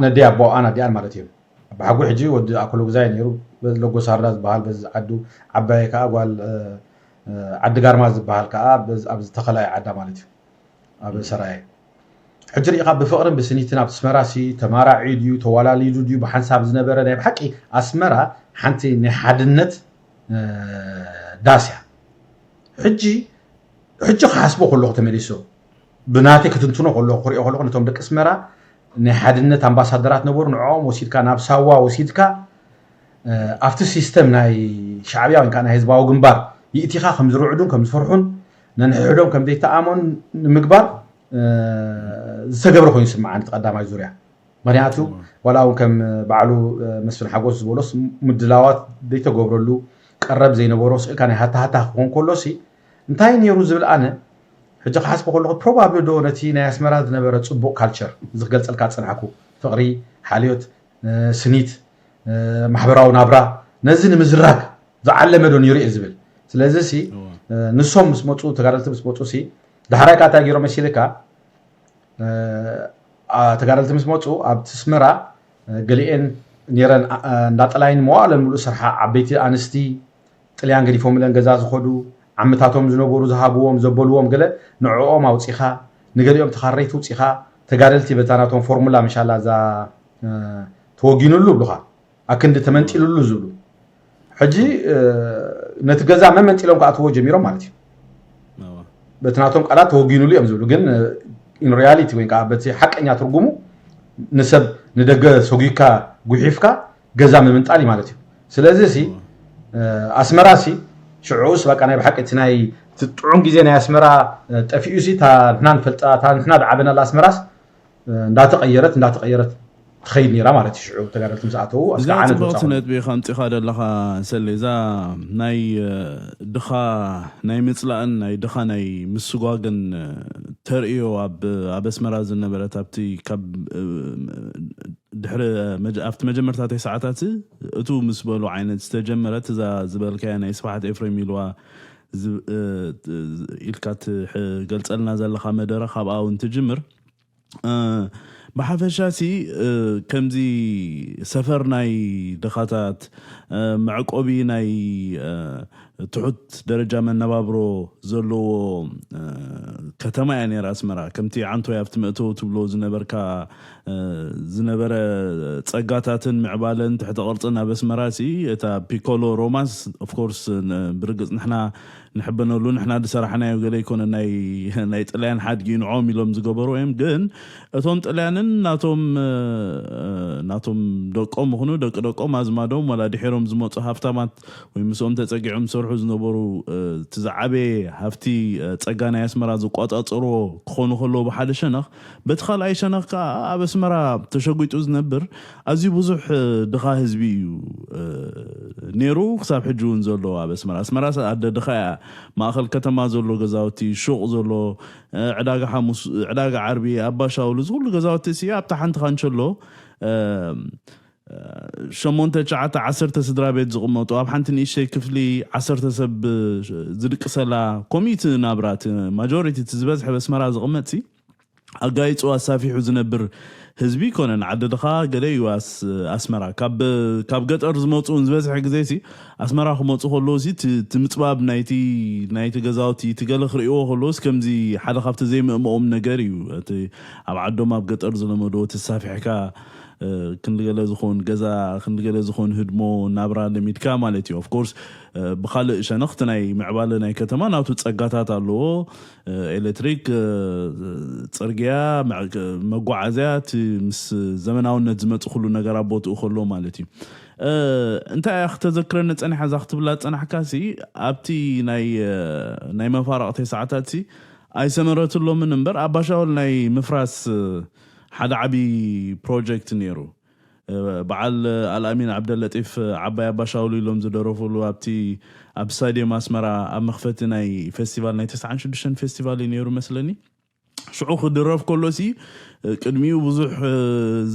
ነደይ ኣቦኣን ኣዲኣን ማለት እዮም። ኣባሓጎይ ሕጂ ወዲ ኣኮሎጉዛይ ነይሩ፣ በዚ ለጎሳርዳ ዝበሃል በዚ ዓዱ። ዓባየ ከዓ ጓል ዓዲ ጋርማ ዝበሃል ከዓ ኣብዚ ተኸላይ ዓዳ ማለት እዩ። ኣብ ሰራየ ሕጂ ሪኢኻ ብፍቕርን ብስኒትን ኣብ ኣስመራ ሲ ተማራዒ ድዩ ተዋላሊዱ ድዩ ብሓንሳብ ዝነበረ ናይ ብሓቂ ኣስመራ ሓንቲ ናይ ሓድነት ዳስ እያ። ሕጂ ሕጂ ክሓስቦ ከለኹ ተመሊሶ ብናተይ ክትንትኖ ከለኹ ክሪኦ ከለኹ ነቶም ደቂ ኣስመራ ናይ ሓድነት ኣምባሳደራት ነበሩ ንዕኦም ወሲድካ ናብ ሳዋ ወሲድካ ኣብቲ ሲስተም ናይ ሻዕብያ ወይ ከዓ ናይ ህዝባዊ ግንባር ይእቲኻ ከም ዝርዕዱን ከም ዝፈርሑን ነንሕሕዶም ከም ዘይተኣመኑ ንምግባር ዝተገብረ ኮይኑ ይስምዓኒ እቲ ቀዳማይ ዙርያ። ምክንያቱ ዋላ እውን ከም በዓሉ መስፍን ሓጎስ ዝበሎስ ምድላዋት ዘይተገብረሉ ቀረብ ዘይነበሮ ስእልካ ናይ ሃታሃታ ክኾን ከሎሲ እንታይ ነይሩ ዝብል ኣነ ሕጂ ክሓስቦ ከለኹ ፕሮባብሊ ዶ ነቲ ናይ ኣስመራ ዝነበረ ፅቡቕ ካልቸር እዚ ክገልፀልካ ዝፀናሕኩ ፍቕሪ፣ ሓልዮት፣ ስኒት፣ ማሕበራዊ ናብራ ነዚ ንምዝራግ ዝዓለመ ዶ ነይሩ እየ ዝብል። ስለዚ ሲ ንሶም ምስ መፁ ተጋደልቲ ምስ መፁ ሲ ዳሕራይ ካታ ገይሮም መሲልካ ተጋደልቲ ምስ መፁ ኣብቲ ኣስመራ ገሊኤን ነይረን እንዳጠላይን መዋእለን ሙሉእ ስርሓ ዓበይቲ ኣንስቲ ጥልያን ገዲፎምለን ገዛ ዝኸዱ ዓምታቶም ዝነበሩ ዝሃብዎም ዘበልዎም ገለ ንዕኦም ኣውፂኻ ንገሊኦም ተኻረይቲ ውፂኻ ተጋደልቲ በታ ናቶም ፎርሙላ ምሻላ እዛ ተወጊኑሉ ይብሉኻ ኣክንዲ ተመንጢሉሉ ዝብሉ ሕጂ ነቲ ገዛ መመንጢሎም ክኣትዎ ጀሚሮም ማለት እዩ። በቲ ናቶም ቃላት ተወጊኑሉ እዮም ዝብሉ ግን ኢን ሪያሊቲ ወይ ከዓ በቲ ሓቀኛ ትርጉሙ ንሰብ ንደገ ሰጉካ ጉሒፍካ ገዛ ምምንጣል እዩ ማለት እዩ። ስለዚ ሲ ኣስመራ ሲ ሽዑስ በቃ ናይ ብሓቂ እቲ ናይ እቲ ጥዑም ግዜ ናይ ኣስመራ ጠፊኡ ሲ እታ ንሕና ንፈልጣ እታ ንሕና ዝዓበናላ ኣስመራስ እንዳተቐየረት እንዳተቐየረት ትኸይድ ነይራ ማለት እዩ። ሽዑ ተጋደልቲ ምስ ኣተዉ ኣስከ እዚኣ ዓነ ጽብቕቲ ዝወጻኹ ነጥቢ ኢኻ ኣምጺኻ ዘለኻ ሰሌ። እዛ ናይ ድኻ ናይ ምጽላእን ናይ ድኻ ናይ ምስጓግን ተርእዮ ኣብ ኣብ ኣስመራ ዝነበረት ኣብቲ ካብ ድሕሪ ኣብቲ መጀመርታ ተይ ሰዓታት እቱ ምስ በሉ ዓይነት ዝተጀመረት እዛ ዝበልካያ ናይ ስብሓት ኤፍሬም ኢልዋ ኢልካ ትገልጸልና ዘለኻ መደረ ካብኣ እውን ትጅምር። ብሓፈሻ ሲ ከምዚ ሰፈር ናይ ድኻታት መዕቆቢ ናይ ትሑት ደረጃ መነባብሮ ዘለዎ ከተማ እያ ነይራ ኣስመራ። ከምቲ ዓንቶይ ኣብቲ መእተዊ ትብሎ ዝነበርካ ዝነበረ ጸጋታትን ምዕባለን ትሕተ ቅርጽን ኣብ ኣስመራ ሲ እታ ፒኮሎ ሮማስ ኦፍኮርስ ብርግጽ ንሕና ንሕበነሉ ንሕና ዝሰራሕናዮ ገለ ኣይኮነ ናይ ጥልያን ሓድጊ ንዖም ኢሎም ዝገበሩ እዮም ግን እቶም ጥልያንን ናቶም ናቶም ደቆም ይኹኑ ደቂ ደቆም ኣዝማዶም ዋላ ድሒሮም ዝመፁ ሃፍታማት ወይ ምስኦም ተፀጊዖም ዝሰርሑ ዝነበሩ እቲ ዝዓበየ ሃፍቲ ፀጋ ናይ ኣስመራ ዝቋፃፀርዎ ክኾኑ ከለዉ ብሓደ ሸነኽ በቲ ካልኣይ ሸነኽ ከዓ ኣብ ኣስመራ ተሸጒጡ ዝነብር ኣዝዩ ብዙሕ ድኻ ህዝቢ እዩ ነይሩ ክሳብ ሕጂ እውን ዘሎ ኣብ ኣስመራ ኣስመራ ኣደ ድኻ እያ ማእኸል ከተማ ዘሎ ገዛውቲ ሹቕ ዘሎ ዕዳጋ ሓሙስ ዕዳጋ ዓርቢ ኣባሻውሉ ዝኩሉ ገዛውቲ ሲ ኣብታ ሓንቲ ካንቸሎ ሸሞንተ ትሽዓተ ዓሰርተ ስድራ ቤት ዝቕመጡ ኣብ ሓንቲ ንእሽተይ ክፍሊ ዓሰርተ ሰብ ዝድቅሰላ ኮሚቲ ናብራ እቲ ማጆሪቲ እቲ ዝበዝሐ በስመራ ዝቕመጥ ሲ ኣጋይጹ ኣሳፊሑ ዝነብር ህዝቢ ይኮነን። ዓዲ ድኻ ገለ እዩ ኣስ- ኣስመራ። ካብ ካብ ገጠር ዝመፁ እውን ዝበዝሐ ግዜ ሲ ኣስመራ ክመፁ ከለዉ ሲ እቲ እቲ ምፅባብ ናይቲ ናይቲ ገዛውቲ እቲ ገለ ክርእይዎ ከለዉስ ከምዚ ሓደ ካብቲ ዘይምእምኦም ነገር እዩ። እቲ ኣብ ዓዶም ኣብ ገጠር ዝለመድዎ ተሳፊሕካ ክንዲ ገለ ዝኾን ገዛ ክንዲ ገለ ዝኾን ህድሞ ናብራ ለሚድካ ማለት እዩ። Of course ብኻልእ ሸነኽ እቲ ናይ ምዕባለ ናይ ከተማ ናቱ ጸጋታት ኣለዎ። ኤሌክትሪክ፣ ጽርግያ፣ መጓዓዝያ፣ እቲ ምስ ዘመናውነት ዝመጽእ ኩሉ ነገር ኣብ ቦትኡ ከሎ ማለት እዩ። እንታይ እያ ክተዘክረኒ ጸኒሓ እዛ ክትብላ ጸናሕካ ሲ ኣብቲ ናይ ናይ መፋረቕቲ ሰዓታት ሲ ኣይሰመረትሎምን እምበር ኣባሻውል ናይ ምፍራስ ሓደ ዓቢ ፕሮጀክት ነይሩ። በዓል ኣልኣሚን ዓብደለጢፍ ዓባይ ኣባሻውል ኢሎም ዝደረፉሉ ኣብቲ ኣብ ስታዲየም ኣስመራ ኣብ መኽፈቲ ናይ ፌስቲቫል ናይ ተስዓን ሽዱሽተን ፌስቲቫል እዩ ነይሩ መስለኒ። ሽዑ ክድረፍ ከሎ ሲ ቅድሚኡ ብዙሕ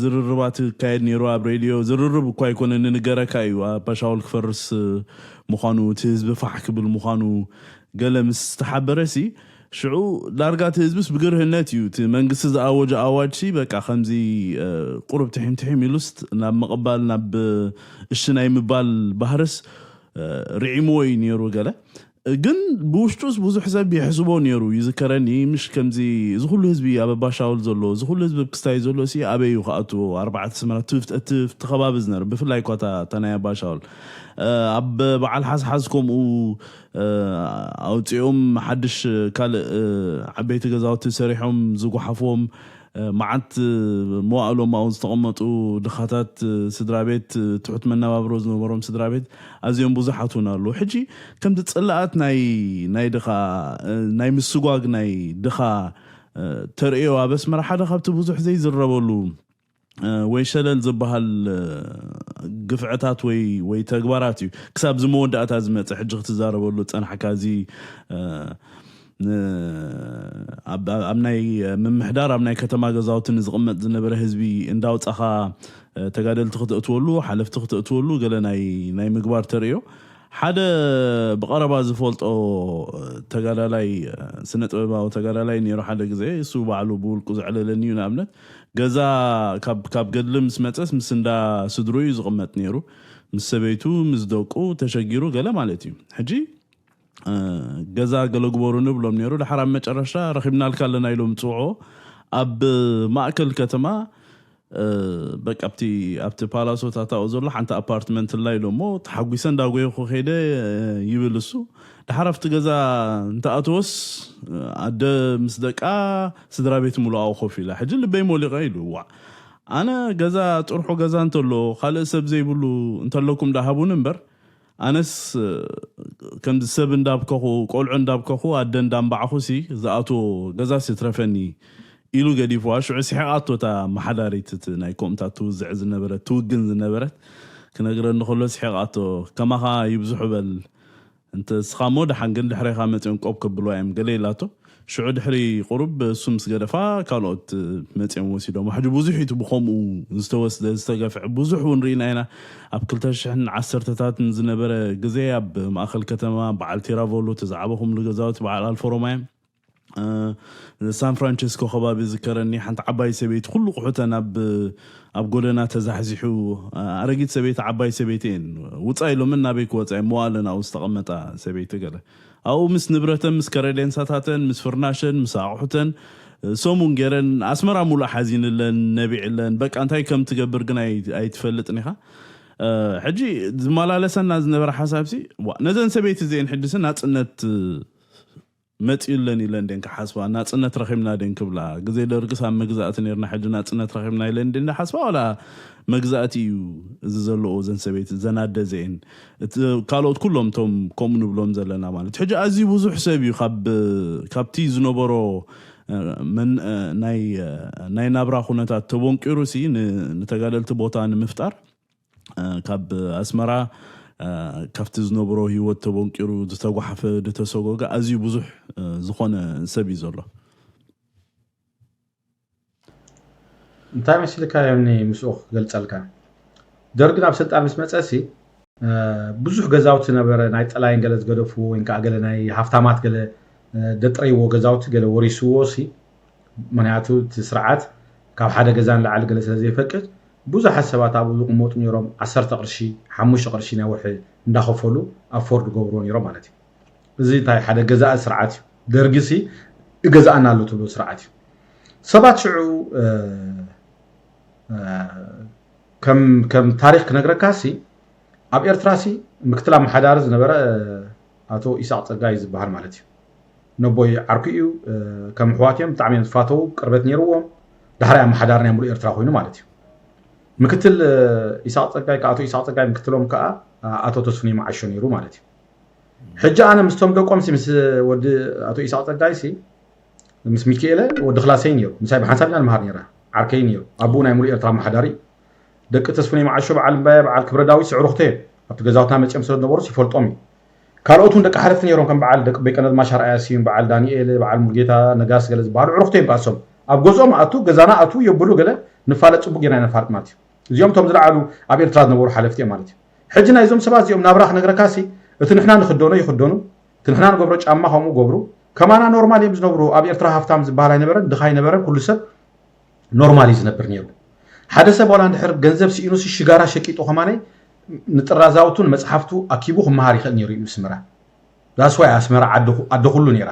ዝርርባት ክካየድ ነይሩ ኣብ ሬድዮ። ዝርርብ እኳ ኣይኮነ፣ ንንገረካ እዩ ኣባሻውል ክፈርስ ምዃኑ፣ እቲ ህዝቢ ፋሕ ክብል ምዃኑ ገለ ምስ ተሓበረ ሲ ሽዑ ዳርጋ እቲ ህዝብስ ብግርህነት እዩ እቲ መንግስቲ ዝኣወጀ ኣዋጅ ሲ በቃ ከምዚ ቁሩብ ትሒም ትሒም ኢሉስ ናብ ምቕባል ናብ እሺ ናይ ምባል ባህርስ ርዒምዎ እዩ ነይሩ ገለ። ግን ብውሽጡስ ብዙሕ ሰብ ይሕስቦ ነይሩ ይዝከረኒ። ምሽ ከምዚ እዚ ኩሉ ህዝቢ ኣብ ኣባሻውል ዘሎ፣ እዚ ኩሉ ህዝቢ ኣብ ክስታይ ዘሎ ሲ ኣበይ እዩ ክኣቱ? ኣርባዕተ ኣስመራ እቲ እቲ እቲ ከባቢ ዝነር ብፍላይ እኳ እታ እታ ናይ ኣባሻውል ኣብ በዓል ሓዝሓዝ ከምኡ ኣውፂኦም ሓድሽ ካልእ ዓበይቲ ገዛውቲ ሰሪሖም ዝጓሓፍዎም መዓት መዋእሎም ኣብኡ ዝተቐመጡ ድኻታት ስድራ ቤት፣ ትሑት መነባብሮ ዝነበሮም ስድራ ቤት ኣዝዮም ብዙሓት እውን ኣለዉ። ሕጂ ከምቲ ጽላኣት ናይ ናይ ድኻ ናይ ምስጓግ ናይ ድኻ ተርእዮ ኣብ ኣስመራ ሓደ ካብቲ ብዙሕ ዘይዝረበሉ ወይ ሸለል ዝበሃል ግፍዕታት ወይ ወይ ተግባራት እዩ። ክሳብ እዚ መወዳእታ ዝመጽእ ሕጂ ክትዛረበሉ ጸናሕካ እዚ ኣብ ናይ ምምሕዳር ኣብ ናይ ከተማ ገዛውቲ ንዝቕመጥ ዝነበረ ህዝቢ እንዳውጻኻ ተጋደልቲ ክተእትወሉ ሓለፍቲ ክተእትወሉ ገለ ናይ ናይ ምግባር ተርእዮ ሓደ ብቐረባ ዝፈልጦ ተጋዳላይ ስነ ጥበባዊ ተጋዳላይ ነይሩ። ሓደ ግዜ እሱ ባዕሉ ብውልቁ ዘዕለለኒ እዩ። ንኣብነት ገዛ ካብ ካብ ገድሊ ምስ መፀስ ምስ እንዳ ስድሩ እዩ ዝቕመጥ ነይሩ። ምስ ሰበይቱ ምስ ደቁ ተሸጊሩ ገለ ማለት እዩ። ሕጂ ገዛ ገለ ግበሩ ንብሎም ነይሩ። ድሓር ኣብ መጨረሻ ረኺብናልካ ኣለና ኢሎም ፅውዖ ኣብ ማእከል ከተማ በቃ ኣብቲ ኣብቲ ፓላሶ ታታኡ ዘሎ ሓንቲ ኣፓርትመንት ላ ኢሎሞ ተሓጒሰ እንዳጎየኹ ከይደ ይብል እሱ። ድሓር ኣብቲ ገዛ እንተኣተወስ ኣደ ምስ ደቃ ስድራ ቤት ምሉኣው ኮፍ ኢላ ሕጂ ልበይ ሞሊቐ ኢሉ። ዋዕ ኣነ ገዛ ጥርሑ ገዛ እንተሎ ካልእ ሰብ ዘይብሉ እንተለኩም ዳሃቡን እምበር ኣነስ ከምዚ ሰብ እንዳብከኹ ቆልዑ እንዳብከኹ ኣደ እንዳንባዕኹ ሲ ዝኣትዎ ገዛ ሲ ትረፈኒ ኢሉ ገዲፍዋ። ሽዑ ስሒቓቶ እታ መሓዳሪት እቲ ናይ ኮምታት ትውዝዕ ዝነበረት ትውግን ዝነበረት ክነግረኒ ከሎ ስሒቓቶ ከማኻ ይብዝሑ በል እንተ እስኻ እሞ ደሓን ግን ድሕሬኻ መፅኦም ቆብ ከብልዋ እዮም ገለ ኢላቶ። ሽዑ ድሕሪ ቁሩብ እሱ ምስ ገደፋ ካልኦት መፅኦም ወሲዶም ሕጂ ብዙሕ እዩ እቲ ብከምኡ ዝተወስደ ዝተገፍዐ ብዙሕ እውን ርኢና ኢና። ኣብ ክልተ ሽሕን ዓሰርተታትን ዝነበረ ግዜ ኣብ ማእኸል ከተማ በዓል ቴራቮሎ እቲ ዝዓበኹምሉ ገዛውቲ በዓል ኣልፎሮማዮም ሳን ፍራንቸስኮ ከባቢ ዝከረኒ ሓንቲ ዓባይ ሰበይቲ ኩሉ ቁሑተን ኣብ ኣብ ጎደና ተዛሕዚሑ ኣረጊት ሰበይቲ ዓባይ ሰበይቲ እየን ውፃ ኢሎምን ናበይ ክወፃ እየ መዋለን ኣብኡ ዝተቐመጣ ሰበይቲ ገለ ኣብኡ ምስ ንብረተን ምስ ከረዴንሳታተን ምስ ፍርናሸን ምስ ኣቑሑተን ሰሙን ገይረን ኣስመራ ሙሉእ ሓዚንለን ነቢዕለን በቃ እንታይ ከም ትገብር ግን ኣይ- ኣይትፈልጥን ኢኻ ሕጂ ዝመላለሰና ዝነበረ ሓሳብ ሲ ዋ፣ ነዘን ሰበይቲ እዚአን ሕጂ ሲ ናፅነት መፂኡለን ኢለን ደን ክሓስባ ናፅነት ረኺብና ደን ክብላ ግዜ ደርግስ ኣብ መግዛእቲ ነርና ሕጂ ናፅነት ረኺብና ኢለን ደን ሓስባ ዋላ መግዛእቲ እዩ እዚ ዘለዎ ዘን ሰበይቲ ዘናደ ዘኤን ካልኦት ኩሎም ቶም ከምኡ ንብሎም ዘለና ማለት ሕጂ ኣዝዩ ብዙሕ ሰብ እዩ ካብ ካብቲ ዝነበሮ ናይ ናብራ ኩነታት ተቦንቂሩ ሲ ንተጋደልቲ ቦታ ንምፍጣር ካብ ኣስመራ ካብቲ ዝነብሮ ህይወት ተቦንቂሩ ዝተጓሓፈ ዝተሰጎገ ኣዝዩ ብዙሕ ዝኾነ ሰብ እዩ ዘሎ። እንታይ መስልካ ዮኒ ምስኡ ክገልጸልካ? ደርግ ናብ ስልጣን ምስ መጸ ሲ ብዙሕ ገዛውቲ ነበረ ናይ ጠላይን ገለ ዝገደፍዎ ወይ ከዓ ገለ ናይ ሃፍታማት ገለ ደጥረይዎ ገዛውቲ ገለ ወሪስዎ ሲ ምክንያቱ እቲ ስርዓት ካብ ሓደ ገዛ ንላዕሊ ገለ ስለ ዘይፈቅድ ብዙሓት ሰባት ኣብኡ ዝቕመጡ ነይሮም። ዓሰርተ ቅርሺ፣ ሓሙሽተ ቅርሺ ናይ ወርሒ እንዳኸፈሉ ኣፎርድ ገብርዎ ነይሮም ማለት እዩ። እዚ እንታይ ሓደ ገዛኢ ስርዓት እዩ። ደርጊ ሲ እገዛእና ኣሎ ትብሎ ስርዓት እዩ። ሰባት ሽዑ ከም ከም ታሪክ ክነግረካ ሲ ኣብ ኤርትራ ሲ ምክትል ኣመሓዳሪ ዝነበረ ኣቶ ኢሳቅ ጸጋይ ዝበሃል ማለት እዩ። ነቦይ ዓርኩ እዩ። ከም ኣሕዋት እዮም፣ ብጣዕሚ እዮም ዝፋተዉ፣ ቅርበት ነይርዎም። ዳሕራይ ኣመሓዳሪ ናይ ሙሉእ ኤርትራ ኮይኑ ማለት እዩ። ምክትል ኢሳቅ ጸጋይ፣ ኣቶ ኢሳቅ ጸጋይ ምክትሎም ከዓ ኣቶ ተስፉኒ መዓሾ ነይሩ ማለት እዩ። ሕጂ ኣነ ምስቶም ደቆም ሲ ምስ ወዲ ኣቶ ኢሳቅ ጸጋይ ሲ ምስ ሚካኤለ ወዲ ክላሰይ ነይሩ፣ ምሳይ ብሓንሳብ ኢና ንመሃር ነይራ። ዓርከይ ነይሩ። ኣቦኡ ናይ ሙሉእ ኤርትራ ኣመሓዳሪ እዩ። ደቂ ተስፉኒ መዓሾ፣ በዓል እምባየ፣ በዓል ክብረ ዳዊት ኣዕሩኽተይ እዮም። ኣብቲ ገዛውትና መጺኦም ስለ ዝነበሩስ ይፈልጦም እዩ። ካልኦት እውን ደቂ ሓለፍቲ ነይሮም፣ ከም በዓል ደቂ በይቀነት ማሻርኣያ ስዩም፣ በዓል ዳንኤል፣ በዓል ሙልጌታ ነጋስ ገለ ዝበሃሉ ኣዕሩኽተይ እዮም። ካሶም ኣብ ገዝኦም ኣቱ፣ ገዛና ኣቱ የብሉ ገለ ንፋለጥ፣ ጽቡቅ ጌርና ነፋልጥ ማለት እዩ። እዚኦም እቶም ዝለዓሉ ኣብ ኤርትራ ዝነበሩ ሓለፍቲ እዮም ማለት እዩ። ሕጂ ናይዞም ሰባት እዚኦም ናብራ ክነግረካ ሲ እቲ ንሕና ንኽደኖ ይኽደኑ፣ እቲ ንሕና ንገብሮ ጫማ ከምኡ ገብሩ። ከማና ኖርማል እዮም ዝነብሩ። ኣብ ኤርትራ ሃፍታም ዝበሃል ኣይነበረን፣ ድኻ ኣይነበረን፣ ኩሉ ሰብ ኖርማል እዩ ዝነብር ነይሩ። ሓደ ሰብ ዋላ እንድሕር ገንዘብ ስኢኑ ሲ ሽጋራ ሸቂጡ ከማነይ ንጥራዛውቱ ንመጽሓፍቱ ኣኪቡ ክመሃር ይኽእል ነይሩ እዩ ስምራ። ዳስዋይ ኣስመራ ዓዲ ኩ- ዓዲ ኩሉ ነይራ።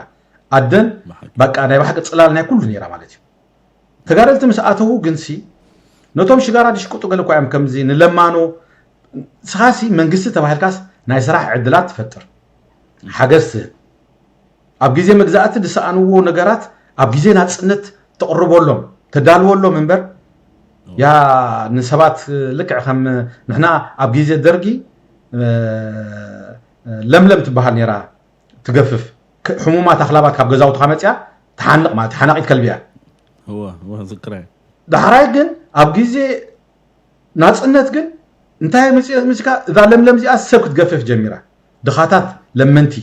ኣደን ብሓቂ። በቃ ናይ ብሓቂ ጽላል ናይ ኩሉ ነይራ ማለት እዩ። ተጋደልቲ ምስ ኣተዉ ግንሲ ነቶም ሽጋራ ድሽቅጡ ገለ እኳ እዮም ከምዚ ንለማኖ። ንስኻሲ መንግስቲ ተባሂልካስ ናይ ስራሕ ዕድላት ትፈጥር፣ ሓገዝ ትህብ፣ ኣብ ግዜ መግዛእቲ ዝሰኣንዎ ነገራት ኣብ ግዜ ናጽነት ተቕርበሎም፣ ተዳልወሎም እምበር ያ ንሰባት ልክዕ ከም ንሕና ኣብ ግዜ ደርጊ ለምለም ትበሃል ነይራ። ትገፍፍ። ሕሙማት ኣኽላባት ካብ ገዛውትኻ መፅያ ትሓንቕ ማለት ሓናቒት ከልቢ እያ። እወ እወ ዝክራይ ዳሕራይ ግን ኣብ ግዜ ናፅነት ግን እንታይ መፅካ እዛ ለምለም እዚኣ ሰብ ክትገፍፍ ጀሚራ። ድኻታት ለመንቲ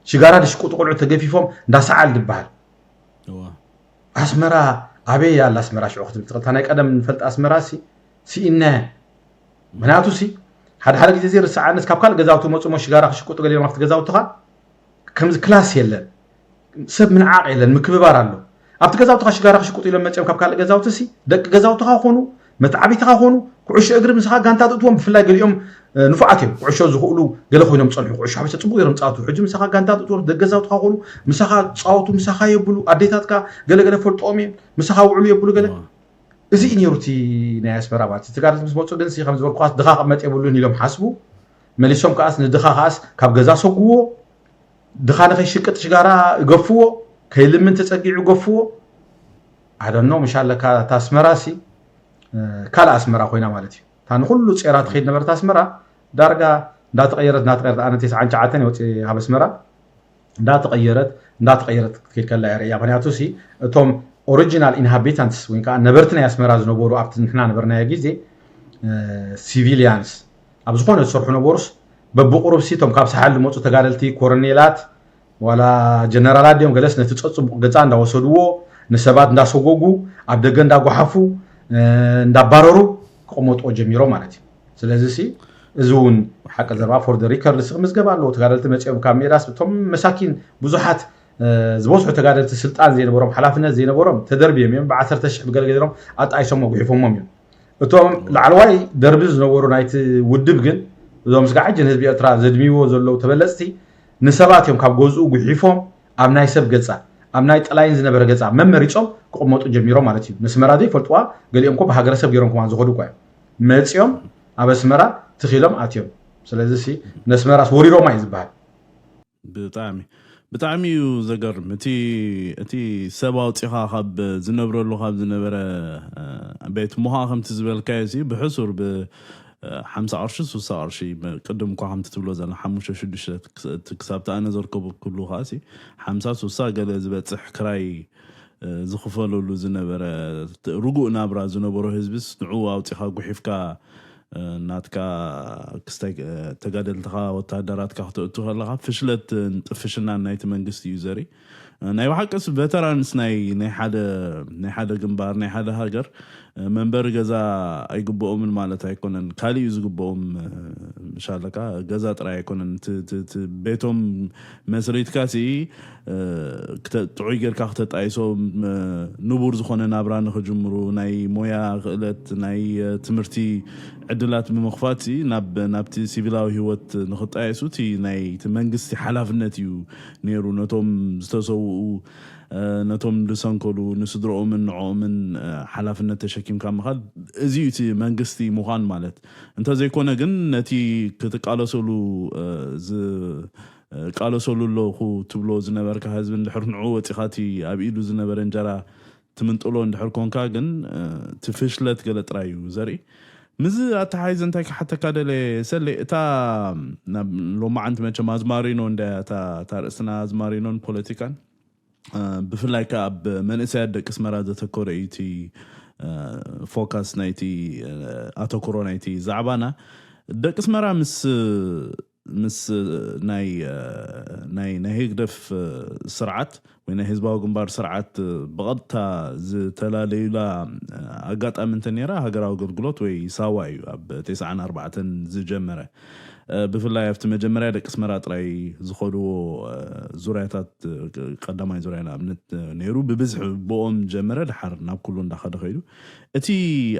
ሽጋራ ድሽቁጡ ቆልዑ ተገፊፎም እንዳሰዓል ዝበሃል። እወ ኣስመራ ኣበይ ኣላ ኣስመራ ሽዑ ክትብል ትኽእል። እታ ናይ ቀደም ንፈልጥ ኣስመራ ሲ ስኢነ። ምክንያቱ ሲ ሓደ ሓደ ግዜ ዘይርስዓንስ ካብ ካልእ ገዛውቲ መፁ ሞ ሽጋራ ክሽቁጡ ገሊኦም ኣብቲ ገዛውትኻ ከምዚ ክላስ የለን፣ ሰብ ምንዓቕ የለን፣ ምክብባር ኣሎ። ኣብቲ ገዛውትኻ ሽጋራ ክሽቁጡ ኢሎም መፅኦም ካብ ካልእ ገዛውቲ ሲ ደቂ ገዛውትኻ ኮኑ መተዓቢትኻ ኮኑ ኩዕሾ እግሪ ምሳኻ ጋንታ ትእትዎም። ብፍላይ ገሊኦም ንፉዓት እዮም ኩዕሾ ዝኽእሉ ገለ ኮይኖም ፀንሑ። ኩዕሾ ሓበሻ ፅቡቅ ገይሮም ፃወቱ። ሕጂ ምሳኻ ጋንታ ትእትዎም ደቂ ገዛውትኻ ኮኑ ምሳኻ ፃወቱ ምሳኻ የብሉ ኣዴታትካ ገለገለ ፈልጦም እዮም ምሳኻ ውዕሉ የብሉ ገለ። እዚ እዩ ነይሩ እቲ ናይ ኣስመራ ማለት እቲ ጋር ምስ መፁ ግን ሲ ከም ዝበልኩኻስ ድኻ ክመጥ የብሉን ኢሎም ሓስቡ። መሊሶም ከኣስ ንድኻ ከኣስ ካብ ገዛ ሰጉዎ። ድኻ ንኸይሽቅጥ ሽጋራ ይገፍዎ፣ ከይልምን ተጸጊዑ ይገፍዎ። ኣደኖ ምሻለካ እታ ኣስመራ ሲ ካልእ ኣስመራ ኮይና ማለት እዩ። እታ ንኩሉ ጼራ ትኸይድ ነበረት ኣስመራ ዳርጋ እንዳተቐየረት እንዳተቐየረት ኣነ ተስዓን ትሽዓተን ይወፅእ ካብ ኣስመራ እንዳተቐየረት እንዳተቐየረት ክትከይድ ከላ እየ ርእያ። ምክንያቱ ሲ እቶም ኦሪጂናል ኢንሃቢታንትስ ወይ ከዓ ነበርቲ ናይ ኣስመራ ዝነበሩ ኣብቲ ንሕና ነበርናዮ ግዜ ሲቪሊያንስ ኣብ ዝኾነ ዝሰርሑ ነበሩስ በብቁሩብ ሲ እቶም ካብ ሳሕል ዝመፁ ተጋደልቲ ኮረኔላት ዋላ ጀነራላት ድዮም ገለስ ነቲ ፀፅቡቕ ገፃ እንዳወሰድዎ ንሰባት እንዳሰጎጉ ኣብ ደገ እንዳጓሓፉ እንዳባረሩ ክቐመጥዎ ጀሚሮም ማለት እዩ። ስለዚ ሲ እዚ እውን ሓቂ ዘረባ ፎር ደ ሪከርድ ሲ ክምዝገብ ኣለዎ። ተጋደልቲ መፂኦም ካብ ሜዳስ እቶም መሳኪን ብዙሓት ዝበዝሑ ተጋደልቲ ስልጣን ዘይነበሮም ሓላፍነት ዘይነበሮም ተደርብዮም እዮም። ብዓሰርተ ሽሕ ብገለገሎም ኣጣይሶሞ ጉሒፎሞም እዮም። እቶም ላዕለዋይ ደርቢ ዝነበሩ ናይቲ ውድብ ግን እዞም ስጋዕ ሕጂ ንህዝቢ ኤርትራ ዘድምይዎ ዘለዉ ተበለፅቲ ንሰባት እዮም ካብ ገዝኡ ጉሒፎም ኣብ ናይ ሰብ ገፃ ኣብ ናይ ጠላይን ዝነበረ ገፃ መመሪፆም ክቕመጡ ጀሚሮም ማለት እዩ። ነስመራ ዘይፈልጥዋ ገሊኦም ኮ ብሃገረሰብ ገይሮም ከማን ዝኸዱ እኳ እዮም መፂኦም ኣብ ኣስመራ ትኺሎም ኣትዮም። ስለዚ ሲ ነስመራስ ወሪሮማ እዩ ዝበሃል። ብጣዕሚ ብጣዕሚ እዩ ዘገርም። እቲ እቲ ሰብ ኣውፂኻ ካብ ዝነብረሉ ካብ ዝነበረ ቤት ምዃ ከምቲ ዝበልካዮ ሲ ብሕሱር ብ ሓምሳ ቅርሺ ሱሳ ቅርሺ ቅድም እኳ ከምቲ ትብሎ ዘላ ሓሙሽተ ሽዱሽተ ክሳብቲ ኣነ ዘርከቡ ክሉ ከዓ ሲ ሓምሳ ሱሳ ገለ ዝበፅሕ ክራይ ዝኽፈለሉ ዝነበረ ርጉእ ናብራ ዝነበሮ ህዝብስ ንዑ ኣውፂኻ ጉሒፍካ ናትካ ክስታይ ተጋደልትኻ ወታደራትካ ክተእቱ ከለኻ ፍሽለት ጥፍሽናን ናይቲ መንግስቲ እዩ ዘርኢ። ናይ ብሓቅስ ቨተራንስ ናይ ናይ ሓደ ናይ ሓደ ግንባር ናይ ሓደ ሃገር መንበሪ ገዛ ኣይግብኦምን ማለት ኣይኮነን። ካሊእ እዩ ዝግብኦም። ምሻለካ ገዛ ጥራይ ኣይኮነን። እቲ- እቲ- እቲ ቤቶም መስሪትካ ሲ እ፣ ክተ- ጥዑይ ጌርካ ክተጣይሶም፣ እ፣ ንቡር ዝኾነ ናብራ ንኽጅምሩ፣ ናይ ሞያ ክእለት፣ ናይ እ፣ ትምህርቲ ዕድላት ብምኽፋት ሲ ናብ ናብቲ ሲቪላዊ ህይወት ንኽጣየሱ እቲ ናይ እቲ መንግስቲ ሓላፍነት እዩ ነይሩ። ነቶም ዝተሰውኡ፣ እ፣ ነቶም ዝሰንከሉ፣ ንስድረኦምን ንዕኦምን እ፣ ሓላፍነት ተሸኪምካ ምኻድ፣ እዚ እዩ እቲ መንግስቲ ምዃን ማለት። እንተዘይኮነ ግን ነቲ ክትቃለሰሉ እ፣ ዝ- ቃለሰሉ ኣለኹ ትብሎ ዝነበርካ ህዝቢ እንድሕር ንዑ ወፂኻ እቲ ኣብ ኢዱ ዝነበረ እንጀራ ትምንጥሎ እንድሕር ኮንካ ግን እቲ ፍሽለት ገለ ጥራይ እዩ ዘርኢ። ምዚ ኣተሓይዘ እንታይ ክሓተካ ደለ ሰለ እታ ናብ ሎማዓንቲ መቸም ኣዝማሪኖ እንዳ እታ እታ ርእስና ኣዝማሪኖን ፖለቲካን ብፍላይ ከ ኣብ መንእሰያት ደቂ ስመራ ዘተኮረ እዩ እቲ ፎካስ ናይቲ ኣተኩሮ ናይቲ ዛዕባና። ደቂ ስመራ ምስ ምስ ናይ ናይ ናይ ህግደፍ ስርዓት ወይ ናይ ህዝባዊ ግንባር ስርዓት ብቐጥታ ዝተላለዩላ ኣጋጣሚ እንተ ነራ ሃገራዊ ኣገልግሎት ወይ ሳዋ እዩ ኣብ ተስዓን ኣርባዕተን ዝጀመረ። ብፍላይ ኣብቲ መጀመርያ ደቂ ኣስመራ ጥራይ ዝኸድዎ ዙርያታት፣ ቀዳማይ ዙርያ ንኣብነት ነይሩ፣ ብብዝሒ ብኦም ጀመረ፣ ድሓር ናብ ኩሉ እንዳኸደ ከይዱ። እቲ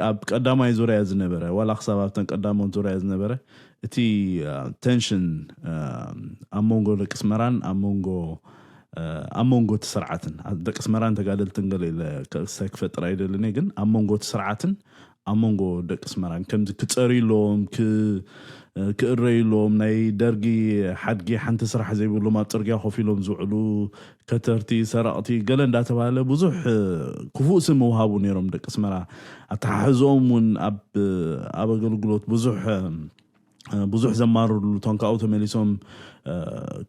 ኣብ ቀዳማይ ዙርያ ዝነበረ ዋላ ክሳብ ኣብተን ቀዳሞት ዙርያ ዝነበረ እቲ ቴንሽን ኣብ መንጎ ደቂ ኣስመራን ኣብ መንጎ ኣብ መንጎ እቲ ስርዓትን ደቂ ኣስመራን ተጋደልትን ገለ ኢለ ክእሳይ ክፈጥር ኣይደልን እየ፣ ግን ኣብ መንጎ እቲ ስርዓትን ኣብ መንጎ ደቂ ኣስመራን ከምዚ ክጸርዩሎም ክእረዩሎም ናይ ደርጊ ሓድጊ ሓንቲ ስራሕ ዘይብሎም ኣብ ጽርግያ ኮፍ ኢሎም ዝውዕሉ ከተርቲ ሰረቕቲ ገለ እንዳተባሃለ ብዙሕ ክፉእ ስም ምውሃቡ ነይሮም ደቂ ኣስመራ። ኣተሓሕዝኦም እውን ኣብ ኣብ ኣገልግሎት ብዙሕ ብዙሕ ዘማርርሉ እቶም ካብኡ ተመሊሶም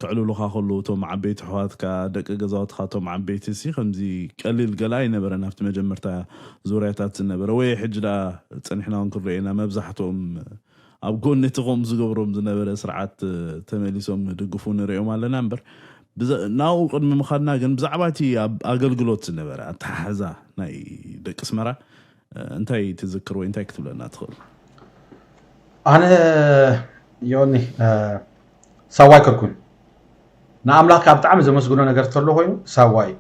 ክዕልሉኻ ከለዉ እቶም ዓበይቲ ኣሕዋትካ ደቂ ገዛውትኻ እቶም ዓበይቲ ሲ ከምዚ ቀሊል ገለ ኣይነበረን ኣብቲ መጀመርታ ዙርያታት ዝነበረ ወይ ሕጂ ደኣ ጸኒሕና እውን ክንሪኦ ኢና መብዛሕትኦም ኣብ ጎኒ እቲ ከምኡ ዝገብሮም ዝነበረ ስርዓት ተመሊሶም ድግፉ ንሪኦም ኣለና እምበር ናብኡ ቅድሚ ምኻድና ግን ብዛዕባ እቲ ኣብ ኣገልግሎት ዝነበረ ኣተሓሕዛ ናይ ደቂ ኣስመራ እንታይ ትዝክር ወይ እንታይ ክትብለና ትኽእል? ኣነ ዮኒ ሳዋይ ከኩን ንኣምላኽ ካብ ብጣዕሚ ዘመስግኖ ነገር ተሎ ኮይኑ ሳዋይ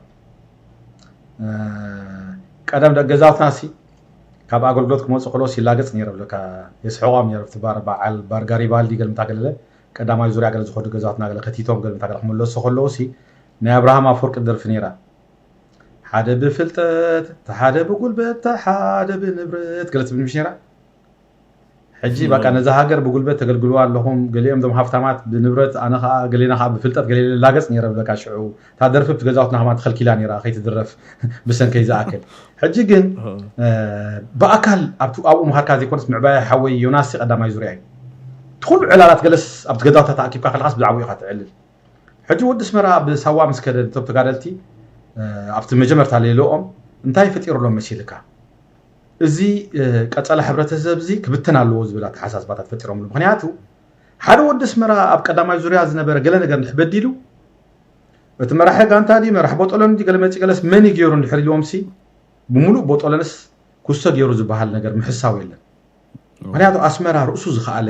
ቀደም ደቂ ገዛውትና ሲ ካብ ኣገልግሎት ክመፁ ከለዎ ሲላገፅ ነይረ ብለካ የስሕቆም ነይረ ብቲ ባር በዓል ባር ጋሪባልዲ ገልምታ ገለለ ቀዳማይ ዙርያ ገለ ዝኸዱ ገዛውትና ገለ ከቲቶም ገልምታ ገለ ክመለሱ ከለዉ ሲ ናይ ኣብርሃም ኣፈወርቂ ደርፊ ነይራ ሓደ ብፍልጠት ተሓደ ብጉልበት ተሓደ ብንብረት ገለ ትብል ምሽ ነይራ ሕጂ በቃ ነዛ ሃገር ብጉልበት ተገልግልዋ ኣለኹም ገሊኦም ዞም ሃፍታማት ብንብረት ኣነ ከዓ ገሌና ከዓ ብፍልጠት ገሌ ላገፅ ነይረ ብለካ ሽዑ እታ ደርፊ ብቲ ገዛውትና ከማ ተኸልኪላ ነይራ ከይትድረፍ ብሰንከይ ዝኣክል ሕጂ ግን ብኣካል ኣብኡ ምኻድካ ዘይኮነስ ምዕባያ ሓወይ ዮናስ ቀዳማይ ዙርያ እዩ እቲ ኩሉ ዕላላት ገለስ ኣብቲ ገዛውታ ተኣኪብካ ከለካስ ብዛዕባኡ ኢካ ትዕልል ሕጂ ወዲ ኣስመራ ብሳዋ ምስ ከደ እቶም ተጋደልቲ ኣብቲ መጀመርታ ሌልኦም እንታይ ፈጢሩሎም መሲልካ? እዚ ቀጸላ ሕብረተሰብ እዚ ክብተን ኣለዎ ዝብል ኣተሓሳስባታት ፈጢሮምሉ። ምክንያቱ ሓደ ወዲ ኣስመራ ኣብ ቀዳማይ ዙርያ ዝነበረ ገለ ነገር እንድሕር በዲሉ እቲ መራሒ ጋንታ ድዩ መራሕ ቦጦሎኒ ድዩ ገለ መፂ ገለስ መን እዩ ገይሩ እንድሕር ኢልዎም ሲ ብምሉእ ቦጦሎንስ ኩስቶ ገይሩ ዝበሃል ነገር ምሕሳው የለን። ምክንያቱ ኣስመራ ርእሱ ዝኸኣለ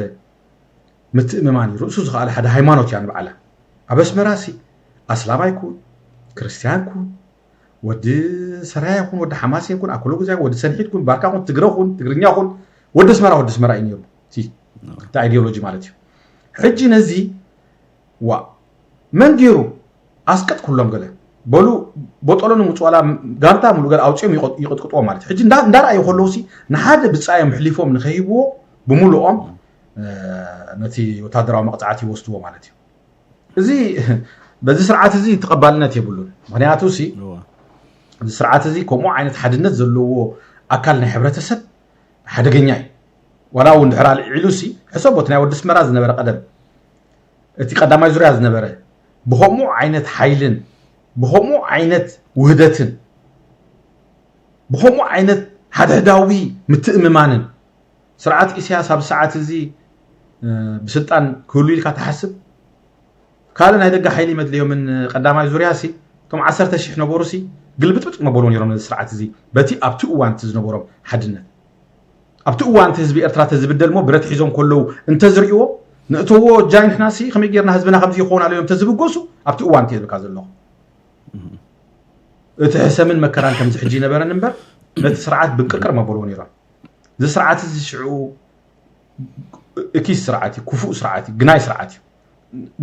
ምትእምማን እዩ። ርእሱ ዝኸኣለ ሓደ ሃይማኖት እያ ንባዕላ። ኣብ ኣስመራ ሲ ኣስላማይ ኩን ክርስትያን ኩን ወዲ ሰራያ ይኹን ወዲ ሓማሴን ኩን ኣኩሎ ጉዛይ ወዲ ሰንሒት ኩን ባርካ ኩን ትግረ ኩን ትግርኛ ኩን ወዲ ኣስመራ ወዲ ኣስመራ እዩ ነይሩ። እቲ ኣይዲዮሎጂ ማለት እዩ። ሕጂ ነዚ ዋ መን ገይሩ ኣስቀጥ ኩሎም ገለ በሉ ቦጠሎ ንምፅዋላ ጋንታ ሙሉ ገለ ኣውፅኦም ይቅጥቅጥዎ ማለት ሕጂ እንዳረኣዩ ከለውሲ ንሓደ ብፃዮም ሕሊፎም ንከይህብዎ ብምሉኦም ነቲ ወታደራዊ መቅፃዕቲ ይወስድዎ ማለት እዩ እዚ በዚ ስርዓት እዚ ተቐባልነት የብሉን ምክንያቱ ሲ እዚ ስርዓት እዚ ከምኡ ዓይነት ሓድነት ዘለዎ ኣካል ናይ ሕብረተሰብ ሓደገኛ እዩ ዋላ እውን ድሕር ኣልዒሉ ሲ ሕሰቦ እቲ ናይ ወዲ ስመራ ዝነበረ ቀደም እቲ ቀዳማይ ዙርያ ዝነበረ ብኸምኡ ዓይነት ሓይልን ብኸምኡ ዓይነት ውህደትን ብኸምኡ ዓይነት ሓድሕዳዊ ምትእምማንን ስርዓት ኢሳያስ ኣብ ሰዓት እዚ ብስልጣን ክህሉ ኢልካ ትሓስብ ካልእ ናይ ደገ ሓይሊ መድልዮምን ቀዳማይ ዙርያ ሲ እቶም ዓሰርተ ሺሕ ነበሩ ሲ ግልብጥብጥ መበሉ ነሮም ነዚ ስርዓት እዚ በቲ ኣብቲ እዋን እቲ ዝነበሮም ሓድነት ኣብቲ እዋን እቲ ህዝቢ ኤርትራ ተዝብደል ሞ ብረት ሒዞም ከለዉ እንተዝርእዎ ንእተዎ ጃንሕናሲ ከመይ ጌርና ህዝብና ከምዚ ይኾን ኣሎ እዮም ተዝብገሱ ኣብቲ እዋን ትብልካ ዘለኹ። እቲ ሕሰምን መከራን ከምዚ ሕጂ ይነበረን እምበር ነቲ ስርዓት ብንቅርቅር መበልዎ ነይሮም። እዚ ስርዓት እዚ ሽዑ እኪስ ስርዓት እዩ፣ ክፉእ ስርዓት እዩ፣ ግናይ ስርዓት እዩ።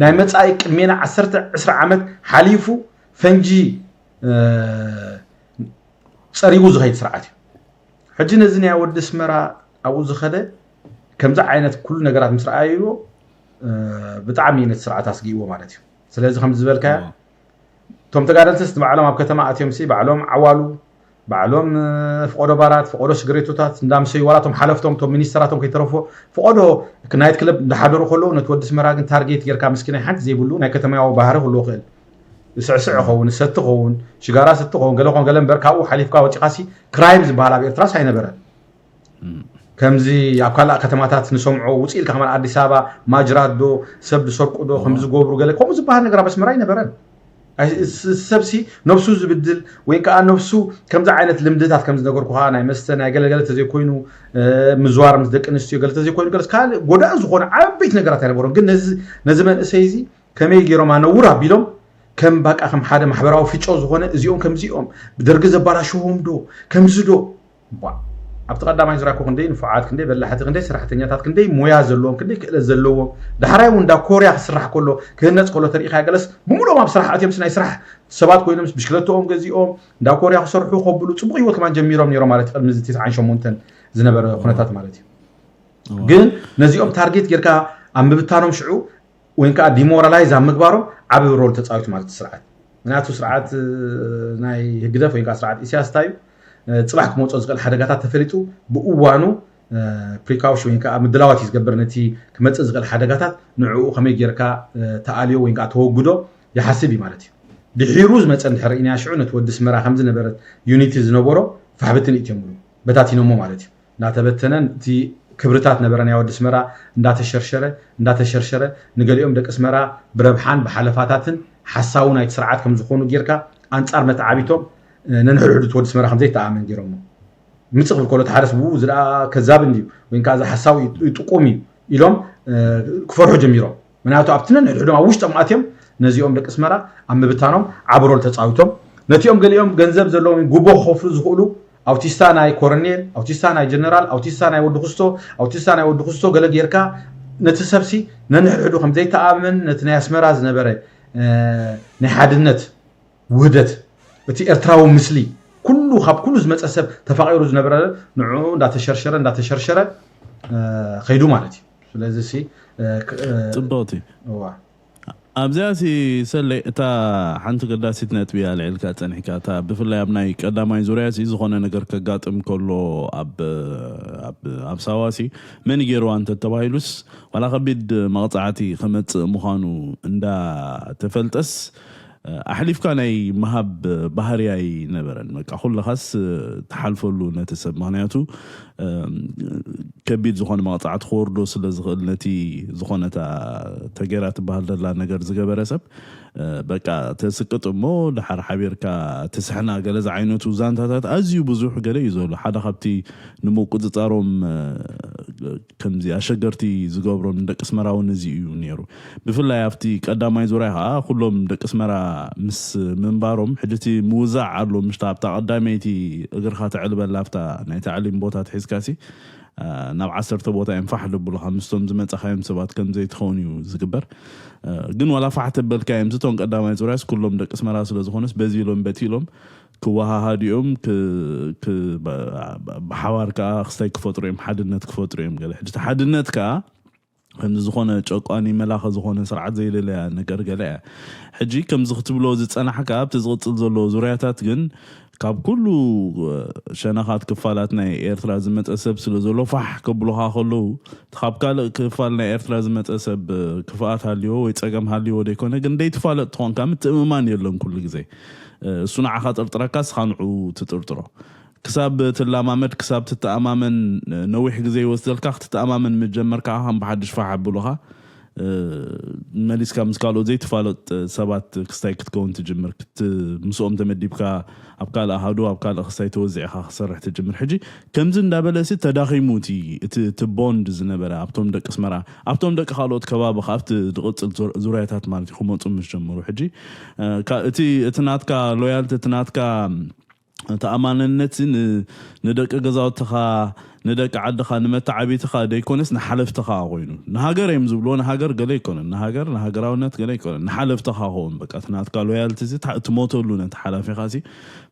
ናይ መጻኢ ቅድሜና ዓሰርተ ዕስራ ዓመት ሓሊፉ ፈንጂ ጸሪጉ ዝኸይድ ስርዓት እዩ። ሕጂ ነዚ ናይ ወዲ ኣስመራ ኣብኡ ዝኸደ ከምዚ ዓይነት ኩሉ ነገራት ምስ ረኣይዎ ብጣዕሚ ነቲ ስርዓት ኣስጊእዎ ማለት እዩ። ስለዚ ከምዚ ዝበልካዮ እቶም ተጋደልትስ ንባዕሎም ኣብ ከተማ ኣትዮም ሲ ባዕሎም ዓዋሉ ባዕሎም ፍቆዶ ባራት ፍቆዶ ስግሬቶታት እንዳምሰዩ ዋላ እቶም ሓለፍቶም እቶም ሚኒስተራቶም ከይተረፎ ፍቆዶ ናይት ክለብ እንዳሓደሩ ከለዉ ነቲ ወዲ ኣስመራ ግን ታርጌት ጌርካ ምስኪናይ ሓንቲ ዘይብሉ ናይ ከተማያዊ ባህሪ ክህልዎ ክእል ስዕስዕ ኸውን ሰቲ ኸውን ሽጋራ ስቲ ኸውን ገለ ኾን ገለ እምበር ካብኡ ሓሊፍካ ወፂኻሲ ክራይም ዝበሃል ኣብ ኤርትራስ ኣይነበረን። ከምዚ ኣብ ካልእ ከተማታት ንሰምዖ ውፅእ ኢልካ ከማን ኣዲስ ኣበባ ማጅራት ዶ ሰብ ዝሰርቁ ዶ ከም ዝገብሩ ገለ ከምኡ ዝበሃል ነገር ኣብ ኣስመራ ኣይነበረን። ሰብሲ ነብሱ ዝብድል ወይ ከዓ ነብሱ ከምዚ ዓይነት ልምድታት ከም ዝነገርኩ ከዓ ናይ መስተ ናይ ገለገለ ተዘይኮይኑ ምዝዋር ምስ ደቂ ኣንስትዮ ገለ ተዘይኮይኑ ገለስ ካልእ ጎዳኢ ዝኾነ ዓበይቲ ነገራት ኣይነበሮም። ግን ነዚ መንእሰይ እዚ ከመይ ገይሮም ኣነውር ኣቢሎም ከም ባቃ ከም ሓደ ማሕበራዊ ፍጮ ዝኾነ እዚኦም ከምዚኦም ብደርጊ ዘባላሽዎም ዶ ከምዚ ዶ ኣብቲ ቀዳማይ ዙርያ እኮ ክንደይ ንፉዓት ክንደይ በላሕቲ ክንደይ ሰራሕተኛታት ክንደይ ሞያ ዘለዎም ክንደይ ክእለት ዘለዎም ዳሕራይ እውን እንዳ ኮርያ ክስራሕ ከሎ ክህነፅ ከሎ ተሪኢካ ገለስ ብምሉኦም ኣብ ስራሕ ኣትዮም ናይ ስራሕ ሰባት ኮይኖም ብሽክለትኦም ገዚኦም እንዳ ኮርያ ክሰርሑ ከብሉ ፅቡቅ ህይወት ከማን ጀሚሮም ነይሮም ማለት ቅድሚ እዚ ትስዓን ሸሞንተን ዝነበረ ኩነታት ማለት እዩ። ግን ነዚኦም ታርጌት ጌርካ ኣብ ምብታኖም ሽዑ ወይ ከዓ ዲሞራላይዝ ኣብ ምግባሮም ዓብ ሮል ተፃዊቱ ማለት ስርዓት ምክንያቱ ስርዓት ናይ ህግደፍ ወይ ስርዓት ኢሳያስ እንታይ እዩ ፅባሕ ክመፆ ዝኽእል ሓደጋታት ተፈሊጡ ብእዋኑ ፕሪካውሽ ወይ ከዓ ምድላዋት እዩ ዝገብር ነቲ ክመፅእ ዝኽእል ሓደጋታት ንዕኡ ከመይ ጌርካ ተኣልዮ ወይ ከዓ ተወግዶ ይሓስብ እዩ ማለት እዩ። ድሒሩ ዝመፀ እንድሕር ኢና ሽዑ ነቲ ወዲ ኣስመራ ከምዝነበረት ዩኒቲ ዝነበሮ ፋሕብትን እትዮም በታቲኖሞ ማለት እዩ። እንዳተበተነ እቲ ክብርታት ነበረ ናይ ወዲ ኣስመራ እንዳተሸርሸረ እንዳተሸርሸረ ንገሊኦም ደቂ ኣስመራ ብረብሓን ብሓለፋታትን ሓሳዊ ናይቲ ስርዓት ከም ዝኾኑ ጌርካ ኣንጻር መተዓቢቶም ነንሕድሕዱ እቲ ወዲ ኣስመራ ከም ዘይተኣመን ጌሮሞ። ምጽእ ክብል ከሎ እቲ ሓደ ሰብ እዚ ደኣ ከዛብ እንድዩ ወይ ከዓ እዚ ሓሳዊ ይጥቁም እዩ ኢሎም ክፈርሑ ጀሚሮም። ምክንያቱ ኣብቲ ነንሕድሕዶም ኣብ ውሽጦም ኣትዮም ነዚኦም ደቂ ኣስመራ ኣብ ምብታኖም ዓቢ ሮል ተጻዊቶም። ነቲኦም ገሊኦም ገንዘብ ዘለዎም ጉቦ ክኸፍሉ ዝኽእሉ ኣውቲስታ ናይ ኮረኔል ኣውቲስታ ናይ ጀነራል ኣውቲስታ ናይ ወዲ ክስቶ ኣውቲስታ ናይ ወዲ ክስቶ ገለ ጌርካ ነቲ ሰብሲ ነንሕድሕዱ ከም ዘይተኣማመን ነቲ ናይ ኣስመራ ዝነበረ ናይ ሓድነት ውህደት እቲ ኤርትራዊ ምስሊ ኩሉ ካብ ኩሉ ዝመፀ ሰብ ተፋቂሩ ዝነበረ ንዕኡ እንዳተሸርሸረ እንዳተሸርሸረ ከይዱ ማለት እዩ። ስለዚ ሲ ፅብቕቲ ኣብዚኣ ሲ ሰለይ እታ ሓንቲ ገዳሲት ነጥቢ ኣልዒልካ ፀኒሕካ እታ ብፍላይ ኣብ ናይ ቀዳማይ ዙርያ ሲ ዝኾነ ነገር ከጋጥም ከሎ ኣብ ኣብ ሳዋ ሲ መን ገይርዋ እንተተባሂሉስ ዋላ ከቢድ መቕፃዕቲ ከመፅእ ምዃኑ እንዳተፈልጠስ ኣሕሊፍካ ናይ ምሃብ ባህሪ ኣይነበረን። በቃ ኩልኻስ ትሓልፈሉ ነቲ ሰብ ምኽንያቱ ከቢድ ዝኾነ መቕፃዕቲ ክወርዶ ስለ ዝኽእል ነቲ ዝኾነታ ተጌራ ትበሃል ዘላ ነገር ዝገበረ ሰብ በቃ ተስቅጥ እሞ ድሓር ሓቢርካ ትስሕና ገለ ዝዓይነቱ ዛንታታት ኣዝዩ ብዙሕ ገለ እዩ ዘሎ። ሓደ ካብቲ ንምቁፅፃሮም ከምዚ ኣሸገርቲ ዝገብሮም ንደቂ ኣስመራ እውን እዚ እዩ ነይሩ። ብፍላይ ኣብቲ ቀዳማይ ዙርያ ከዓ ኩሎም ደቂ ኣስመራ ምስ ምንባሮም ሕጂ እቲ ምውዛዕ ኣሎ ምሽታ ኣብታ ቀዳመይቲ እግርካ ተዕልበላ ኣብታ ናይ ታዕሊም ቦታ ትሒዝካሲ ናብ ዓሰርተ ቦታ እዮም ፋሕ ደብሉካ ምስቶም ዝመፃኻዮም ሰባት ከም ዘይትኸውን እዩ ዝግበር። ግን ዋላ ፋሕ ተበልካዮም እቶም ቀዳማይ ዙርያስ ኩሎም ደቂ ኣስመራ ስለ ዝኾነስ በዚ ኢሎም በቲ ኢሎም ክወሃሃዱ እዮም። ብሓባር ከዓ ክስታይ ክፈጥሩ እዮም፣ ሓድነት ክፈጥሩ እዮም። ገለ ሕጂ ሓድነት ከዓ ከምዚ ዝኾነ ጨቋኒ መላኸ ዝኾነ ስርዓት ዘይደለያ ነገር ገለ እያ። ሕጂ ከምዚ ክትብሎ ዝፀናሕካ ኣብቲ ዝቕፅል ዘሎ ዙርያታት ግን ካብ ኩሉ ሸነኻት ክፋላት ናይ ኤርትራ ዝመፀ ሰብ ስለ ዘሎ ፋሕ ከብሉኻ ከለዉ ካብ ካልእ ክፋል ናይ ኤርትራ ዝመፀ ሰብ ክፍኣት ሃልዎ ወይ ፀገም ሃልዎ ዘይኮነ ግን ደይትፋለጥ ትኾንካ ምትእምማን የለን ኩሉ ግዜ እሱ ንዓኻ ጥርጥረካ ስኻ ንዑ ትጥርጥሮ ክሳብ ትላማመድ ክሳብ ትተኣማመን ነዊሕ ግዜ ይወስደልካ ክትተኣማመን ምጀመርካ ከም ብሓድሽ ፋሕ ኣብሉኻ መሊስካ ምስ ካልኦት ዘይተፋለጥ ሰባት ክስታይ ክትከውን ትጅምር። ምስኦም ተመዲብካ ኣብ ካልእ ኣሃዱ ኣብ ካልእ ክስታይ ተወዚዕካ ክሰርሕ ትጅምር። ሕጂ ከምዚ እንዳበለ ሲ ተዳኺሙ እቲ ቦንድ ዝነበረ ኣብቶም ደቂ ኣስመራ፣ ኣብቶም ደቂ ካልኦት ከባቢ ከኣ ኣብቲ ዝቕጽል ዙርያታት ማለት እዩ ክመፁ ምስ ጀመሩ ሕጂ እቲ እቲ ናትካ ሎያልቲ እቲ ናትካ ተኣማንነት ንደቂ ገዛውትኻ ንደቂ ዓድኻ ንመተዓቢትኻ ደይኮነስ ንሓለፍትኻ ኮይኑ ንሃገር እዮም ዝብልዎ። ንሃገር ገለ ኣይኮነን፣ ንሃገር ንሃገራውነት ገለ ኣይኮነን፣ ንሓለፍትኻ ኸውን በቃ እቲ ናትካ ሎያልቲ እዚ ትሞተሉ ነቲ ሓላፊኻ ሲ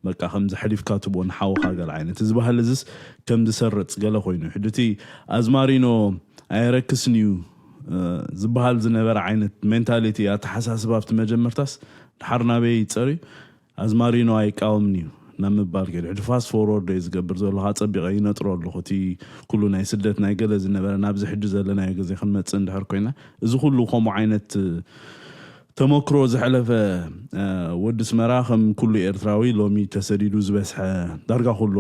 በቃ ከምዚ ሕሊፍካ ትቦ ንሓውኻ ገለ ዓይነት እዚ ባህል እዚስ ከም ዝሰርጽ ገለ ኮይኑ ሕድቲ ኣዝማሪኖ ኣየረክስን እዩ ዝበሃል ዝነበረ ዓይነት ሜንታሊቲ ኣተሓሳስባ ኣብቲ መጀመርታስ ድሓር ናበይ ይጸርዩ ኣዝማሪኖ ኣይቃወምን እዩ ናብ ምባል ገለ ሕጂ ፋስት ፎርወርድ እዩ ዝገብር ዘለኹ። ኣጸቢቐ ይነጥሮ ኣለኹ። እቲ ኩሉ ናይ ስደት ናይ ገለ ዝነበረ ናብዚ ሕጂ ዘለናዮ ግዜ ክንመጽእ እንድሕር ኮይና እዚ ኩሉ ከምኡ ዓይነት ተመክሮ ዝሕለፈ ወዲ ኣስመራ ከም ኩሉ ኤርትራዊ ሎሚ ተሰዲዱ ዝበዝሐ ዳርጋ ኩሉ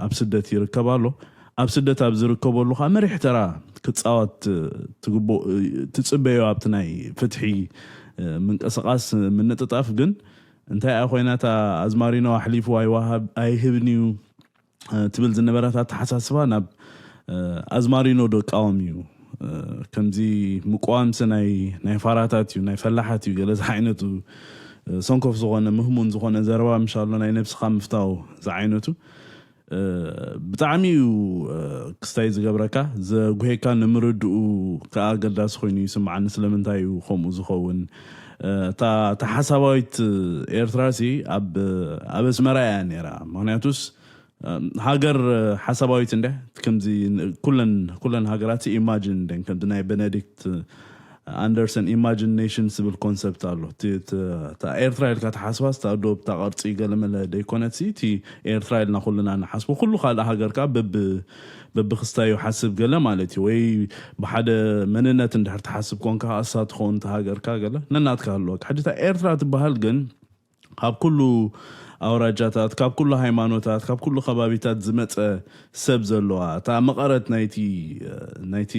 ኣብ ስደት ይርከብ ኣሎ። ኣብ ስደት ኣብ ዝርከበሉ ከዓ መሪሕ ተራ ክፃወት ትፅበዮ ኣብቲ ናይ ፍትሒ ምንቅስቃስ ምንጥጣፍ ግን እንታይ ኣ ኮይናታ ኣዝማሪኖ ኣሕሊፉ ኣይዋሃብ ኣይህብን እዩ ትብል ዝነበረት ኣተሓሳስባ ናብ ኣዝማሪኖ ዶ ቃወም እዩ ከምዚ ምቋምሲ ናይ ናይ ፋራታት እዩ ናይ ፈላሓት እዩ ገለ ዝዓይነቱ ሰንኮፍ ዝኾነ ምህሙን ዝኾነ ዘረባ ምሻሎ ናይ ነብስኻ ምፍታው ዝዓይነቱ ብጣዕሚ እዩ ክስታይ ዝገብረካ ዘጉሄካ ንምርድኡ ከዓ ኣገዳሲ ኮይኑ ይስምዓኒ ስለምንታይ እዩ ከምኡ ዝኸውን እታ ሓሳባዊት ኤርትራ ሲ ኣብ ኣስመራ እያ ነራ ምክንያቱስ ሃገር ሓሳባዊት እንደ ከምዚ ኩለን ኩለን ሃገራት ኢማጂን እንደ ከምዚ ናይ ቤኔዲክት ኣንደርሰን ኢማጂን ኔሽን ዝብል ኮንሰፕት ኣሎ። ኤርትራ ኢልካ ተሓስባስ እታ ዶብ እታ ቅርፂ ገለመለ ደይኮነት እቲ ኤርትራ ኢልና ኩልና ንሓስቦ ኩሉ ካልእ ሃገር ከዓ በብክስታዩ ሓስብ ገለ ማለት እዩ ወይ ብሓደ መንነት እንድሕር ትሓስብ ኮንካ እሳ ትኸውን እታ ሃገርካ ገለ ነናትካ ኣለወካ። ሕጂ እታ ኤርትራ ትበሃል ግን ካብ ኩሉ ኣውራጃታት ካብ ኩሉ ሃይማኖታት ካብ ኩሉ ከባቢታት ዝመፀ ሰብ ዘለዋ እታ መቐረት ናይቲ ናይቲ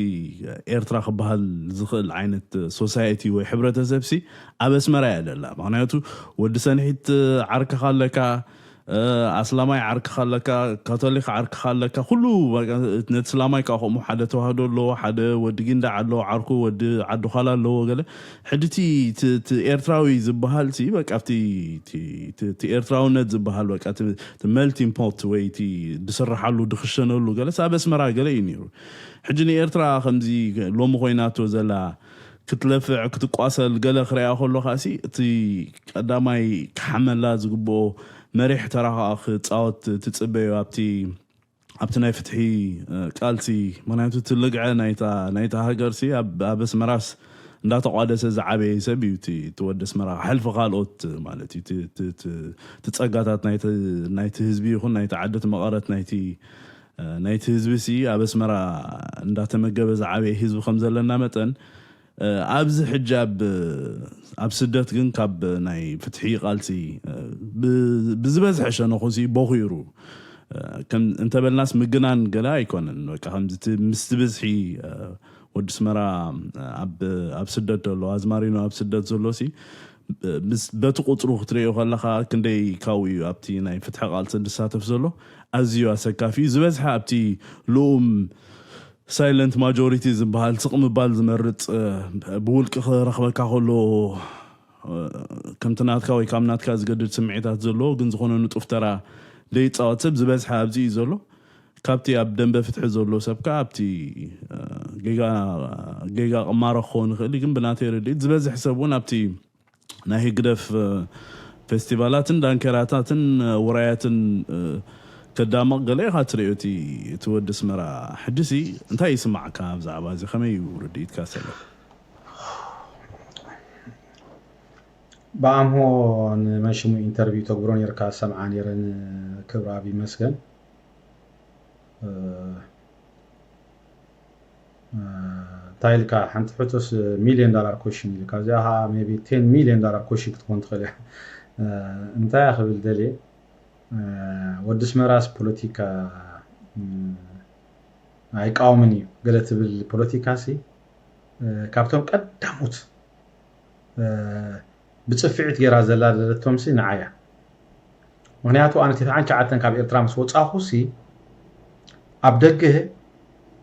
ኤርትራ ክበሃል ዝኽእል ዓይነት ሶሳይቲ ወይ ሕብረተሰብ ሲ ኣብ ኣስመራ እያ ዘላ። ምክንያቱ ወዲ ሰንሒት ዓርክኻ ኣለካ፣ ኣስላማይ ዓርክኻ ኣለካ፣ ካቶሊክ ዓርክኻ ኣለካ፣ ኩሉ ነቲ ስላማይ ከዓ ከምኡ ሓደ ተዋህዶ ኣለዎ፣ ሓደ ወዲ ጊንዳዕ ኣለዎ፣ ዓርኩ ወዲ ዓዲ ዃላ ኣለዎ ገለ ሕድቲ ኤርትራዊ ዝበሃል ሲ በቃ ኣብቲ ኤርትራውነት ዝበሃል በቃ መልቲን ፖት ወይ እቲ ድስርሓሉ ድክሸነሉ ገለ ሳብ ኣስመራ ገለ እዩ ነይሩ። ሕጂ ንኤርትራ ከምዚ ሎሚ ኮይናቶ ዘላ ክትለፍዕ ክትቋሰል ገለ ክረያ ከሎ ከኣሲ እቲ ቀዳማይ ክሓመላ ዝግብኦ መሪሕ ተራ ከዓ ክፃወት ትፅበዮ ኣብቲ ኣብቲ ናይ ፍትሒ ቃልሲ ምክንያቱ እቲ ልግዐ ናይታ ሃገር ሲ ኣብ ኣስመራስ እንዳተቋደሰ ዝዓበየ ሰብ እዩ እቲ ወዲ ኣስመራ ሕልፊ ካልኦት ማለት እዩ እቲ ጸጋታት ናይቲ ህዝቢ ይኹን ናይቲ ዓዲ እቲ መቐረት ናይቲ ህዝቢ ሲ ኣብ ኣስመራ እንዳተመገበ ዝዓበየ ህዝቢ ከም ዘለና መጠን ኣብዚ ሕጂ ኣብ ኣብ ስደት ግን ካብ ናይ ፍትሒ ቃልሲ ብዝበዝሐ ሸነኹ ሲ ቦኺሩ እንተበልናስ ምግናን ገለ ኣይኮነን። በቃ ከምዚ ምስቲ ብዝሒ ወዲ ኣስመራ ኣብ ስደት ዘሎ ኣዝማሪኖ ኣብ ስደት ዘሎ ሲ በቲ ቁፅሩ ክትሪኦ ከለካ ክንደይ ካብኡ እዩ ኣብቲ ናይ ፍትሒ ቃልሲ ዝሳተፍ ዘሎ ኣዝዩ ኣሰካፊ እዩ። ዝበዝሐ ኣብቲ ልኡም ሳይለንት ማጆሪቲ ዝበሃል ስቕ ምባል ዝመርፅ ብውልቂ ክረኽበካ ከሎ ከምቲ ናትካ ወይ ካብ ናትካ ዝገድድ ስምዒታት ዘለዎ ግን ዝኾነ ንጡፍ ተራ ዘይፃወት ሰብ ዝበዝሐ ኣብዚ እዩ ዘሎ። ካብቲ ኣብ ደንበ ፍትሒ ዘሎ ሰብ ከዓ ኣብቲ ጌጋ ቅማሮ ክኸውን ይኽእል ግን ብናተይ ርድኢት ዝበዝሕ ሰብ እውን ኣብቲ ናይ ህግደፍ ፌስቲቫላትን ዳንኬራታትን ውራያትን ከዳምቕ ገለ ኢኻ ትሪኦ እቲ ወዲ ኣስመራ ሕድሲ እንታይ ይስማዕካ ብዛዕባ እዚ ከመይ እዩ ርድኢትካ ሰለ ብኣምሆ ንመሽሙ ኢንተርቪው ተግብሮ ነርካ ሰምዓ ነረ ንክብራብ ይመስገን እንታይ ኢልካ ሓንቲ ሕቶስ ሚልዮን ዳላር ኮሽን ኢልካ እዚኣ ከዓ ቢ ቴን ሚልዮን ዳላር ኮሽን ክትኮን ትኽእል እያ እንታይ ክብል ደልየ ወዲ ኣስመራስ ፖለቲካ ኣይቃወምን እዩ ገለ ትብል ፖለቲካ ሲ ካብቶም ቀዳሞት ብፅፍዒት ገይራ ዘላደለቶምሲ ንዓያ። ምክንያቱ ኣነ ተስዓን ትሽዓተን ካብ ኤርትራ ምስ ወፃኹሲ ኣብ ደገ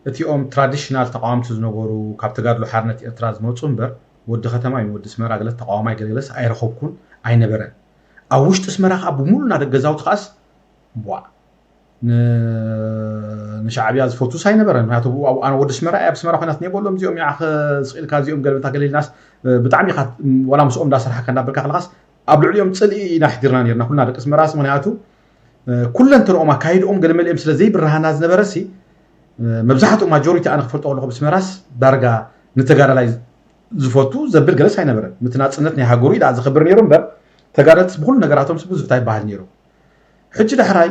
እቲኦም ትራዲሽናል ተቃወምቲ ዝነበሩ ካብ ተጋድሎ ሓርነት ኤርትራ ዝመፁ እምበር ወዲ ከተማ እዩ ወዲ ኣስመራ ገለ ተቃዋማይ ገለገለስ ኣይረኸብኩን ኣይነበረን። ኣብ ውሽጢ ኣስመራ ከዓ ብሙሉ ናደገ ገዛውቲ ከዓስ ቧዕ ንሻዕብያ ዝፈቱስ ኣይነበረን። ምክንያቱ ኣብኡ ኣነ ወዲ ኣስመራ እየ ኣብ ኣስመራ ኮይናት ነበሎም እዚኦም ይዓኸ ስቕ ኢልካ እዚኦም ገለበታ ገለ ኢልናስ ብጣዕሚ ኢኻ ዋላ ምስኦም እንዳሰርሓካ እንዳበልካ ከለኻስ ኣብ ልዕሊኦም ፅልኢ ኢና ኣሕዲርና ነርና ኩልና ደቂ ኣስመራስ። ምክንያቱ ኩለንትንኦም ኣካይድኦም ገለ መሊኦም ስለ ዘይብርሃና ዝነበረሲ መብዛሕትኡ ማጆሪቲ ኣነ ክፈልጦ ከለኹ ብስመራስ ዳርጋ ንተጋዳላይ ዝፈቱ ዘብል ገለስ ኣይነበረን። ምቲ ናፅነት ናይ ሃገሩ ኢዳ ዝኽብር ነይሩ እምበር ተጋደልትስ ብኩሉ ነገራቶምስ ብዙሕ እንታይ ይበሃል ነይሩ። ሕጂ ዳሕራይ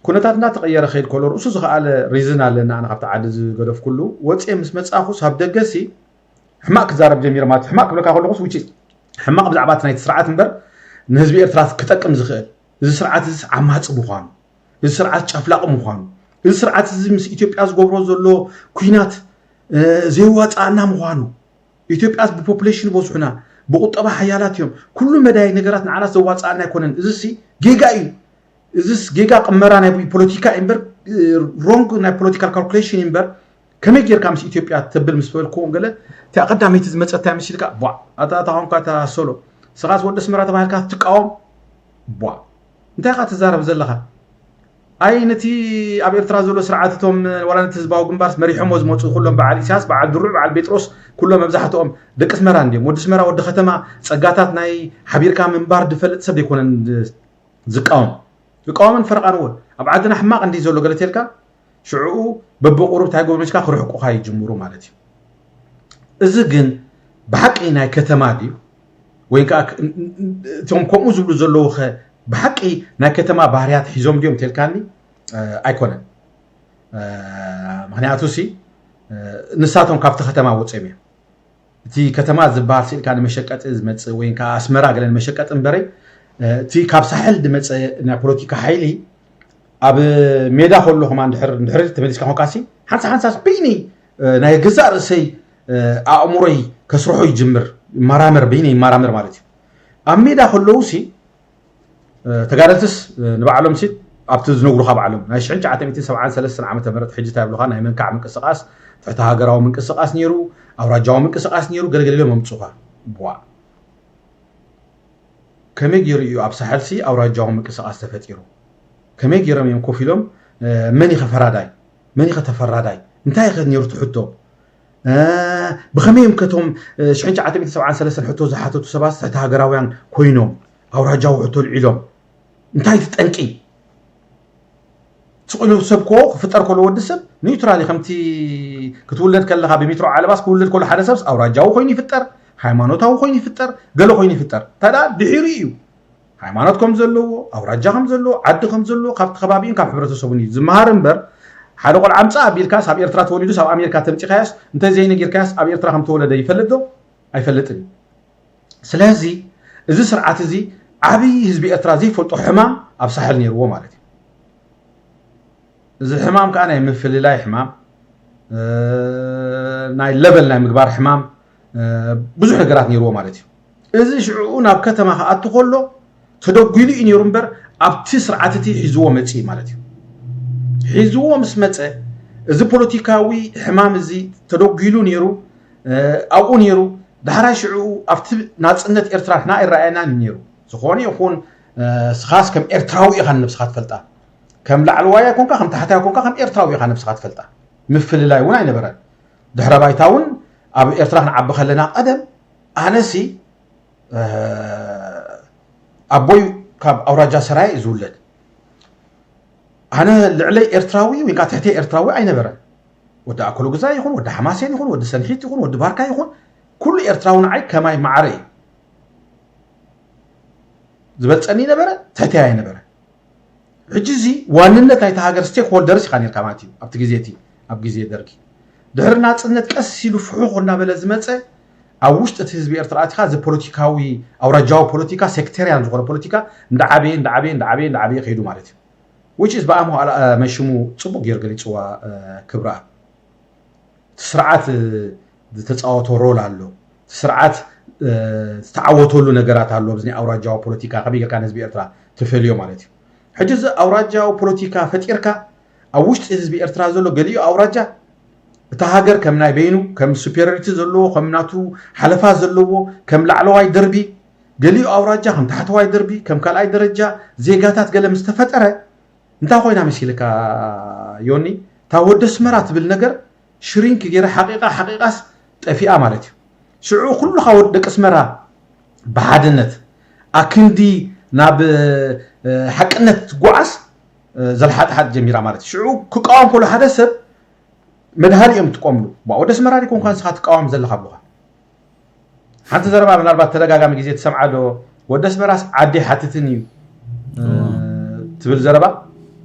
ኩነታት እንዳተቐየረ ከይድ ከሎ ርእሱ ዝኸኣለ ሪዝን ኣለና ኣነ ካብቲ ዓዲ ዝገደፍኩሉ ወፅየ ምስ መፃኹስ ኣብ ደገሲ ሕማቕ ክዛረብ ጀሚረ ማለት ሕማቕ ክብለካ ከለኹስ ውጭ ሕማቕ ብዛዕባ እቲ ናይቲ ስርዓት እምበር ንህዝቢ ኤርትራ ክጠቅም ዝኽእል እዚ ስርዓት እዚ ዓማፂ ምዃኑ እዚ ስርዓት ጨፍላቕ ምዃኑ እዚ ስርዓት እዚ ምስ ኢትዮጵያ ዝገብሮ ዘሎ ኩናት ዘይዋፃኣና ምዃኑ ኢትዮጵያስ ብፖፕሌሽን በዝሑና ብቁጠባ ሓያላት እዮም ኩሉ መዳይ ነገራት ንዓናስ ዘዋፃኣና ኣይኮነን። እዚሲ ጌጋ እዩ። እዚስ ጌጋ ቅመራ ናይ ፖለቲካ እምበር ሮንግ ናይ ፖለቲካል ካልኩሌሽን እምበር ከመይ ጌርካ ምስ ኢትዮጵያ ተብል ምስ በልክዎም ገለ እቲኣ ቀዳመይቲ ዝመፀት እንታይ መሲልካ ቧዕ ኣታ ኣታ ኾንካ እታ ሶሎ ስኻስ ወዲ ኣስመራ ተባሂልካ ትቃወም ቧዕ እንታይ ኢኻ ትዛረብ ዘለኻ ኣይ ነቲ ኣብ ኤርትራ ዘሎ ስርዓት እቶም ዋላ ነቲ ህዝባዊ ግንባርስ መሪሖሞ ዝመፁ ኩሎም በዓል ኢሳያስ በዓል ድሩዕ በዓል ጴጥሮስ ኩሎም መብዛሕትኦም ደቂ ኣስመራ እንድዮም ወዲ ኣስመራ ወዲ ከተማ ፀጋታት ናይ ሓቢርካ ምንባር ዝፈልጥ ሰብ ዘይኮነን ዝቃወም ዝቃወምን ፈረቓን እውን ኣብ ዓድና ሕማቕ እንዲ ዘሎ ገለ ተልካ ሽዕኡ በብቁሩብ እንታይ ጎብነሽካ ክርሕቁኻ ይጅምሩ ማለት እዩ እዚ ግን ብሓቂ ናይ ከተማ ድዩ ወይ ከዓ እቶም ከምኡ ዝብሉ ዘለዉ ከ ብሓቂ ናይ ከተማ ባህርያት ሒዞም ድዮም ተልካኒ ኣይኮነን ምክንያቱ ሲ ንሳቶም ካብቲ ከተማ ወፅኦም እዮም እቲ ከተማ ዝበሃል ስኢልካ ንመሸቀጢ ዝመፅእ ወይ ከዓ ኣስመራ ገለ ንመሸቀጢ እምበረይ እቲ ካብ ሳሕል ዝመፀ ናይ ፖለቲካ ሓይሊ ኣብ ሜዳ ከሎ ከማ ድሕር ድሕር ተመሊስካ ኮንካሲ ሓንሳ ሓንሳስ በይነይ ናይ ገዛእ ርእሰይ ኣእምሮይ ከስርሖ ይጅምር ይመራመር በይነይ ይመራመር ማለት እዩ ኣብ ሜዳ ከለዉ ሲ ተጋደልትስ ንባዕሎም ሲ ኣብቲ ዝነግሩካ ባዕሎም ናይ ሽሕን ትሽዓተ ሚእትን ሰብዓን ሰለስተን ዓመተ ምህረት ሕጂ እንታይ ይብሉካ ናይ መንካዕ ምንቅስቃስ ትሕቲ ሃገራዊ ምንቅስቃስ ነይሩ ኣውራጃዊ ምንቅስቃስ ነይሩ ገለገለ ኢሎም ኣምፁካ ቧ ከመይ ገይሩ እዩ ኣብ ሳሕል ሲ ኣውራጃዊ ምንቅስቃስ ተፈጢሩ ከመይ ገይሮም እዮም ኮፍ ኢሎም መን ኢኸ ፈራዳይ መን ኢኸ ተፈራዳይ እንታይ ኢኸ ነይሩ ትሕቶ ብኸመይ እዮም ከቶም ሽሕን ትሽዓተ ሚእትን ሰብዓን ሰለስተን ሕቶ ዝሓተቱ ሰባት ትሕቲ ሃገራውያን ኮይኖም ኣውራጃዊ ሕቶ ኣልዒሎም እንታይ እቲ ጠንቂ ስቕ ኢሉ ሰብ ኮ ክፍጠር ከሎ ወዲ ሰብ ኒውትራል እዩ ከምቲ ክትውለድ ከለኻ ብሚትሮ ዓለባስ ክውለድ ከሎ ሓደ ሰብስ ኣውራጃዊ ኮይኑ ይፍጠር ሃይማኖታዊ ኮይኑ ይፍጠር ገለ ኮይኑ ይፍጠር እንታይ ደኣ ድሒሩ እዩ ሃይማኖት ከም ዘለዎ ኣውራጃ ከም ዘለዎ ዓዲ ከም ዘለዎ ካብቲ ከባቢኡን ካብ ሕብረተሰቡን እዩ ዝመሃር እምበር ሓደ ቆልዓ ኣምፃእ ኣቢልካስ ኣብ ኤርትራ ተወሊዱስ ኣብ ኣሜሪካ ተምፂኻያስ እንተዘይነጊርካያስ ኣብ ኤርትራ ከም ተወለደ ይፈልጥ ዶ ኣይፈልጥን እዩ ስለዚ እዚ ስርዓት እዚ ዓብዪ ህዝቢ ኤርትራ ዘይፈልጦ ሕማም ኣብ ሳሕል ነይርዎ ማለት እዩ እዚ ሕማም ከዓ ናይ ምፍልላይ ሕማም ናይ ለበል ናይ ምግባር ሕማም ብዙሕ ነገራት ነይርዎ ማለት እዩ እዚ ሽዕኡ ናብ ከተማ ክኣቱ ከሎ ተደጒሉ እዩ ነይሩ እምበር ኣብቲ ስርዓት እቲ ሒዝዎ መፂ ማለት እዩ ሒዝዎ ምስ መፀ እዚ ፖለቲካዊ ሕማም እዚ ተደጒሉ ነይሩ ኣብኡ ነይሩ ዳሕራይ ሽዑ ኣብቲ ናፅነት ኤርትራ ንሕና ኣይረኣየናን እዩ ነይሩ ዝኾነ ይኹን ስኻስ ከም ኤርትራዊ ኢኻ ንነብስኻ ትፈልጣ ከም ላዕለዋይ ኣይኮንካ ከም ታሕታይ ኣይኮንካ ከም ኤርትራዊ ኢኻ ነብስኻ ትፈልጣ ምፍልላይ እውን ኣይነበረን ድሕረ ባይታ እውን ኣብ ኤርትራ ክንዓቢ ከለና ቀደም ኣነሲ ኣቦይ ካብ ኣውራጃ ሰራየ እዩ ዝውለድ ኣነ ልዕለይ ኤርትራዊ ወይ ከዓ ትሕተይ ኤርትራዊ ኣይነበረን ወዲ ኣኮሎ ግዛ ይኹን ወዲ ሓማሴን ይኹን ወዲ ሰንሒት ይኹን ወዲ ባርካ ይኹን ኩሉ ኤርትራዊ ንዓይ ከማይ ማዕረ እዩ ዝበልፀኒ ነበረ ትሕተይ ኣይነበረ ሕጂ እዚ ዋንነት ናይቲ ሃገር ስቴክ ሆልደርስ ኢኻ ነርካ ማለት እዩ ኣብቲ ግዜ እቲ ኣብ ግዜ ደርጊ ድሕሪ ናፅነት ቀስ ኢሉ ፍሑኽ እናበለ ዝመፀ ኣብ ውሽጢ እቲ ህዝቢ ኤርትራ ኣቲኻ እዚ ፖለቲካዊ ኣውራጃዊ ፖለቲካ ሴክተርያን ዝኾነ ፖለቲካ እንዳዓበየ እንዳዓበየ እንዳዓበየ እንዳዓበየ ከይዱ ማለት እዩ which is ብኣሞ መሽሙ ፅቡቅ ገይሩ ገሊፅዋ ክብረኣብ እቲ ስርዓት ዝተፃወቶ ሮል ኣሎ። ስርዓት ዝተዓወተሉ ነገራት ኣሎ። ኣብዚ ናይ ኣውራጃዊ ፖለቲካ ከመይ ጌርካ ንህዝቢ ኤርትራ ትፈልዮ ማለት እዩ። ሕጂ እዚ ኣውራጃዊ ፖለቲካ ፈጢርካ ኣብ ውሽጢ ህዝቢ ኤርትራ ዘሎ ገሊኡ ኣውራጃ እታ ሃገር ከም ናይ በይኑ ከም ሱፔሪዮሪቲ ዘለዎ ከም ናቱ ሓለፋ ዘለዎ ከም ላዕለዋይ ደርቢ፣ ገሊኡ ኣውራጃ ከም ታሕተዋይ ደርቢ ከም ካልኣይ ደረጃ ዜጋታት ገለ ምስ ተፈጠረ እንታይ ኮይና መሲልካ ዮኒ? እታ ወዲ ኣስመራ ትብል ነገር ሽሪንክ ገይራ ሓቂቃ ሓቂቃስ ጠፊኣ ማለት እዩ። ሽዑ ኩሉኻ ወዲ ደቂ ኣስመራ ብሓድነት ኣክንዲ ናብ ሓቅነት ትጓዓዝ ዘልሓጥሓጥ ጀሚራ ማለት እዩ። ሽዑ ክቃወም ከሎ ሓደ ሰብ መድሃሪ እዮም ትቆምሉ። ወዲ ኣስመራ ዲኮንካ ንስኻ ትቃወም ዘለኻ ብሉኻ ሓንቲ ዘረባ ምናልባት ተደጋጋሚ ግዜ ትሰምዓ ዶ? ወዲ ኣስመራስ ዓዲ ሓትትን እዩ ትብል ዘረባ።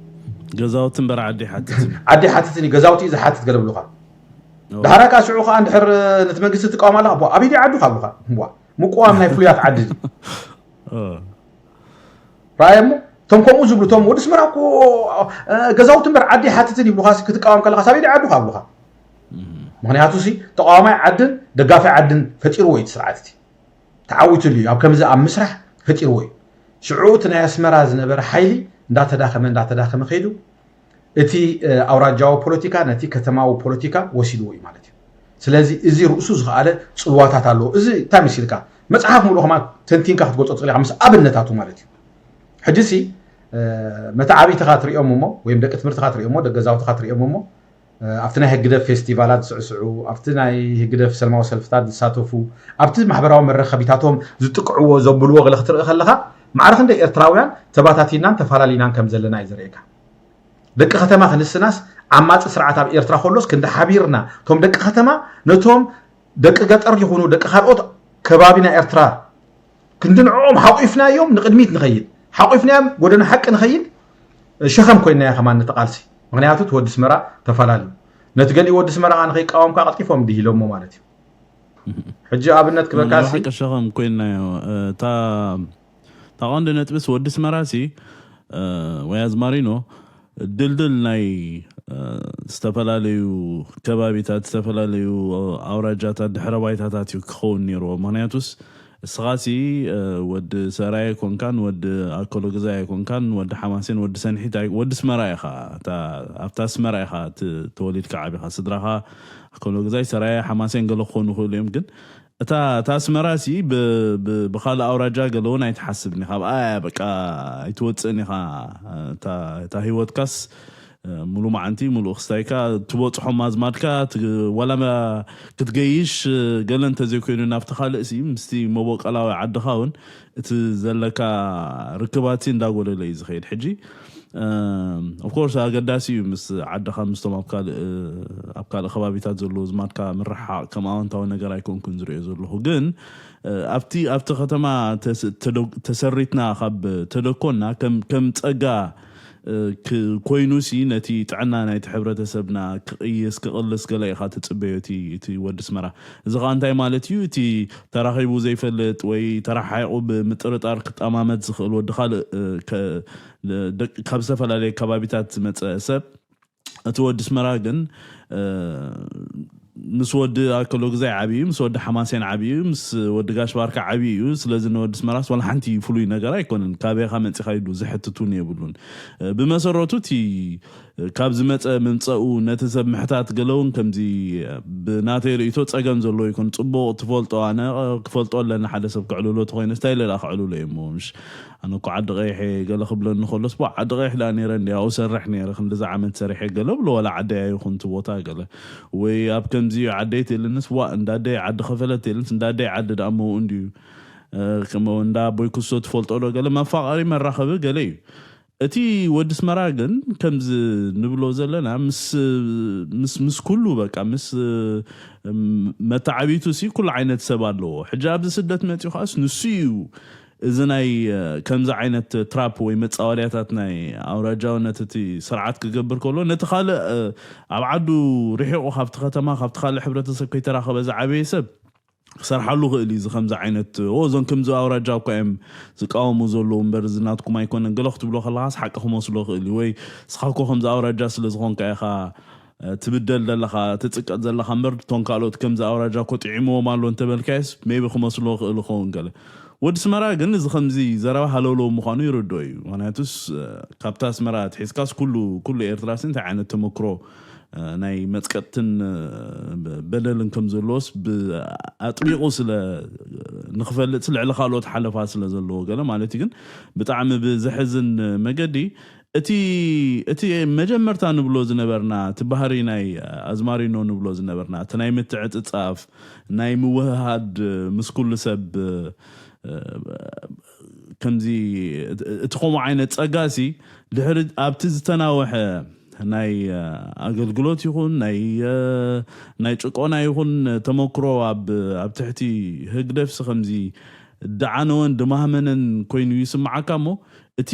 ገዛውቲ እምበር ዓዲ ሓትትን ዓዲ ሓትትን እዩ፣ ገዛውቲ እዩ ዝሓትት ገለ ብሉኻ። ድሓራ ከዓ ሽዑ ከዓ እንድሕር ነቲ መንግስቲ ትቃወም ኣለኻ፣ ኣበይ ዓዱ ካብ ብሉኻ። ምቋም ናይ ፍሉያት ዓዲ እዩ። ራእየሞ እቶም ከምኡ ዝብሉ እቶም ወዲ ኣስመራ እኮ ገዛውቲ እምበር ዓዲ ሓትትን ይብሉኻ። ክትቃወም ከለኻ ኣበይ ዓዱ ካብ ብሉኻ። ምክንያቱ ሲ ተቃዋማይ ዓድን ደጋፊ ዓድን ፈጢርዎ እዩ ስርዓት እቲ ተዓዊትሉ እዩ። ኣብ ከምዚ ኣብ ምስራሕ ፈጢርዎ እዩ። ሽዑ እቲ ናይ ኣስመራ ዝነበረ ሓይሊ እንዳተዳኸመ እንዳተዳኸመ ከይዱ እቲ ኣውራጃዊ ፖለቲካ ነቲ ከተማዊ ፖለቲካ ወሲድዎ እዩ ማለት እዩ። ስለዚ እዚ ርእሱ ዝኸኣለ ፅልዋታት ኣለዎ። እዚ እንታይ ምስ ኢልካ መፅሓፍ ሙሉእ ከማ ተንቲንካ ክትገልፆ ትኽእል ኢኻ ምስ ኣብነታቱ ማለት እዩ። ሕጂ ሲ መተዓቢትኻ ትሪኦም እሞ ወይም ደቂ ትምህርትኻ ትሪኦም እሞ ደቂ ገዛውትኻ ትሪኦም እሞ ኣብቲ ናይ ህግደፍ ፌስቲቫላት ዝስዕስዑ ኣብቲ ናይ ህግደፍ ሰልማዊ ሰልፍታት ዝሳተፉ ኣብቲ ማሕበራዊ መራኸቢታቶም ዝጥቅዕዎ ዘብልዎ ገለ ክትርኢ ከለኻ ማዕረ ክንደይ ኤርትራውያን ተባታቲናን ተፈላለናን ከም ዘለና እዩ ዘርእየካ። ደቂ ከተማ ክንስናስ ዓማፂ ስርዓት ኣብ ኤርትራ ከሎስ ክንዲ ሓቢርና እቶም ደቂ ከተማ ነቶም ደቂ ገጠር ይኹኑ ደቂ ካልኦት ከባቢ ናይ ኤርትራ ክንዲ ንዕኦም ሓቂፍናዮም ንቅድሚት ንኸይድ ሓቂፍናዮም ጎደና ሓቂ ንኸይድ ሸኸም ኮይናዮ ከማን ነቲ ቃልሲ። ምክንያቱ እቲ ወዲ ኣስመራ ተፈላለዩ ነቲ ገሊኡ ወዲ ኣስመራ ከዓ ንኸይቃወምካ ቀልጢፎም ድሂሎሞ ማለት እዩ። ሕጂ ኣብነት ክበካ ሲ ሓቂ ሸኸም ኮይናዮ። እታ እታ ቀንዲ ነጥብስ ወዲ ኣስመራ ሲ ወይ ኣዝማሪኖ ድልድል ናይ ዝተፈላለዩ ከባቢታት ዝተፈላለዩ ኣውራጃታት ድሕረ ባይታታት እዩ ክኸውን ነይርዎ። ምክንያቱስ እስኻሲ ወዲ ሰራይ ኣይኮንካን፣ ወዲ ኣከሎ ግዛይ ኣይኮንካን፣ ወዲ ሓማሴን፣ ወዲ ሰንሒት፣ ወዲ ኣስመራ ኢኻ። ኣብታ ኣስመራ ኢኻ ተወሊድካ ዓቢኻ። ስድራኻ ኣከሎ ግዛይ፣ ሰራይ፣ ሓማሴን ገለ ክኾኑ ይኽእሉ እዮም፣ ግን እታ እታ ኣስመራ ሲ ብካልእ ኣውራጃ ገለ እውን ኣይትሓስብን ኢኻ። ኣብኣ በቃ ኣይትወፅእን ኢኻ። እታ ህይወትካስ ሙሉ መዓንቲ ሙሉ ክስታይካ ትበፅሖም ኣዝማድካ ዋላ ክትገይሽ ገለ እንተዘይኮይኑ ናብቲ ካልእ ሲ ምስቲ መቦቀላዊ ዓድኻ እውን እቲ ዘለካ ርክባት እንዳጎደለ እዩ ዝኸይድ። ሕጂ ኦፍኮርስ ኣገዳሲ እዩ ምስ ዓድኻ ምስቶም ኣብ ካልእ ኣብ ካልእ ከባቢታት ዘለዉ ዝማድካ ምርሓቕ ከም ኣወንታዊ ነገር ኣይኮንኩን ዝሪኦ ዘለኹ። ግን ኣብቲ ኣብቲ ከተማ ተሰሪትና ካብ ተደኮና ከም ጸጋ ኮይኑ ሲ ነቲ ጥዕና ናይቲ ሕብረተሰብና ክቕይስ ክቕልስ ገለ ኢኻ ትጽበዮ። እቲ ወዲ ኣስመራ እዚ ኸዓ እንታይ ማለት እዩ? እቲ ተራኺቡ ዘይፈልጥ ወይ ተረሓሒቑ ብምጥርጣር ክጠማመት ዝኽእል ወዲ ካልእ ካብ ዝተፈላለየ ከባቢታት ዝመፀ ሰብ እቲ ወዲ ኣስመራ ግን ምስ ወዲ ኣከሎ ግዛይ ዓብዩ ምስ ወዲ ሓማሴን ዓብዩ ምስ ወዲ ጋሽ ባርካ ዓብዩ እዩ። ስለዚ ንወዲ ኣስመራስ ዋላ ሓንቲ ፍሉይ ነገር ኣይኮነን። ካበይኻ መፂኻ ኢሉ ዝሕትት እውን የብሉን። ብመሰረቱ እቲ ካብ ዝመፀ ምምፀኡ ነቲ ሰብ ምሕታት ገለ እውን ከምዚ ብናተይ ርእይቶ ፀገም ዘለዎ ይኮን። ፅቡቕ ትፈልጦ ኣነ ክፈልጦ ኣለኒ ሓደ ሰብ ክዕልሎ ተኮይነ ስታይ ሌላ ክዕልሎ እየ እሞ ምሽ ኣነ እኮ ዓዲ ቀይሕ እየ ገለ ክብለኒ ከሎስ ቧ ዓዲ ቀይሕ ደኣ ነይረ እንዲ ኣብኡ ሰርሕ ነይረ ክንድዚ ዓመት ሰሪሐ ገለ ብሎ ዋላ ዓደይ ኣይኹን እቲ ቦታ ገለ ወይ ኣብ ከምዚ እዩ ዓደይ ትልንስ ዋ እንዳደይ ዓዲ ከፈለት ትልንስ እንዳደይ ዓዲ ደኣ መውኡ እንድዩ እንዳ ኣቦይ ክሶ ትፈልጦ ዶ ገለ መፋቐሪ መራኸቢ ገለ እዩ። እቲ ወዲ ኣስመራ ግን ከምዚ ንብሎ ዘለና ምስ ምስ ምስ ኩሉ በቃ ምስ መተዓቢቱ ሲ ኩሉ ዓይነት ሰብ ኣለዎ። ሕጂ ኣብዚ ስደት መፂኡ ከዓስ ንሱ እዩ እዚ ናይ ከምዚ ዓይነት ትራፕ ወይ መፃወድያታት ናይ ኣውራጃውነት እቲ ስርዓት ክገብር ከሎ ነቲ ካልእ ኣብ ዓዱ ርሒቑ ካብቲ ከተማ ካብቲ ካልእ ሕብረተሰብ ከይተራኸበ ዝዓበየ ሰብ ክሰርሓሉ ክእል እዩ። እዚ ከምዚ ዓይነት ኦ እዞም ከምዚ ኣውራጃ እኳ እዮም ዝቃወሙ ዘለዉ እምበር እዚ ናትኩም ኣይኮነን ገለ ክትብሎ ከለኻስ ሓቂ ክመስሎ ክእል እዩ። ወይ ንስኻ እኮ ከምዚ ኣውራጃ ስለ ዝኾንካ ኢኻ ትብደል ዘለኻ ትፅቀጥ ዘለኻ እምበር፣ እቶም ካልኦት ከምዚ ኣውራጃ እኮ ጥዒምዎም ኣሎ እንተበልካዮስ ሜቢ ክመስሎ ክእል ይኸውን ገለ። ወዲ ስመራ ግን እዚ ከምዚ ዘረባ ሃለውለው ምዃኑ ይርድኦ እዩ። ምክንያቱስ ካብታ ኣስመራ ትሒዝካስ ኩሉ ኩሉ ኤርትራሲ እንታይ ዓይነት ተመክሮ ናይ መፅቀጥትን በደልን ከም ዘለዎስ ኣጥቢቑ ስለ ንክፈልጥ ልዕሊ ካልኦት ሓለፋ ስለ ዘለዎ ገለ ማለት እዩ። ግን ብጣዕሚ ብዘሕዝን መገዲ እቲ እቲ መጀመርታ ንብሎ ዝነበርና እቲ ባህሪ ናይ ኣዝማሪኖ ንብሎ ዝነበርና እቲ ናይ ምትዕፅፃፍ ናይ ምውህሃድ ምስ ኩሉ ሰብ ከምዚ እቲ ከምኡ ዓይነት ፀጋሲ ድሕሪ ኣብቲ ዝተናወሐ ናይ ኣገልግሎት ይኹን ናይ ናይ ጭቆና ይኹን ተመክሮ ኣብ ኣብ ትሕቲ ህግደፍሲ ከምዚ ደዓነወን ድማህመነን ኮይኑ ይስምዓካ እሞ እቲ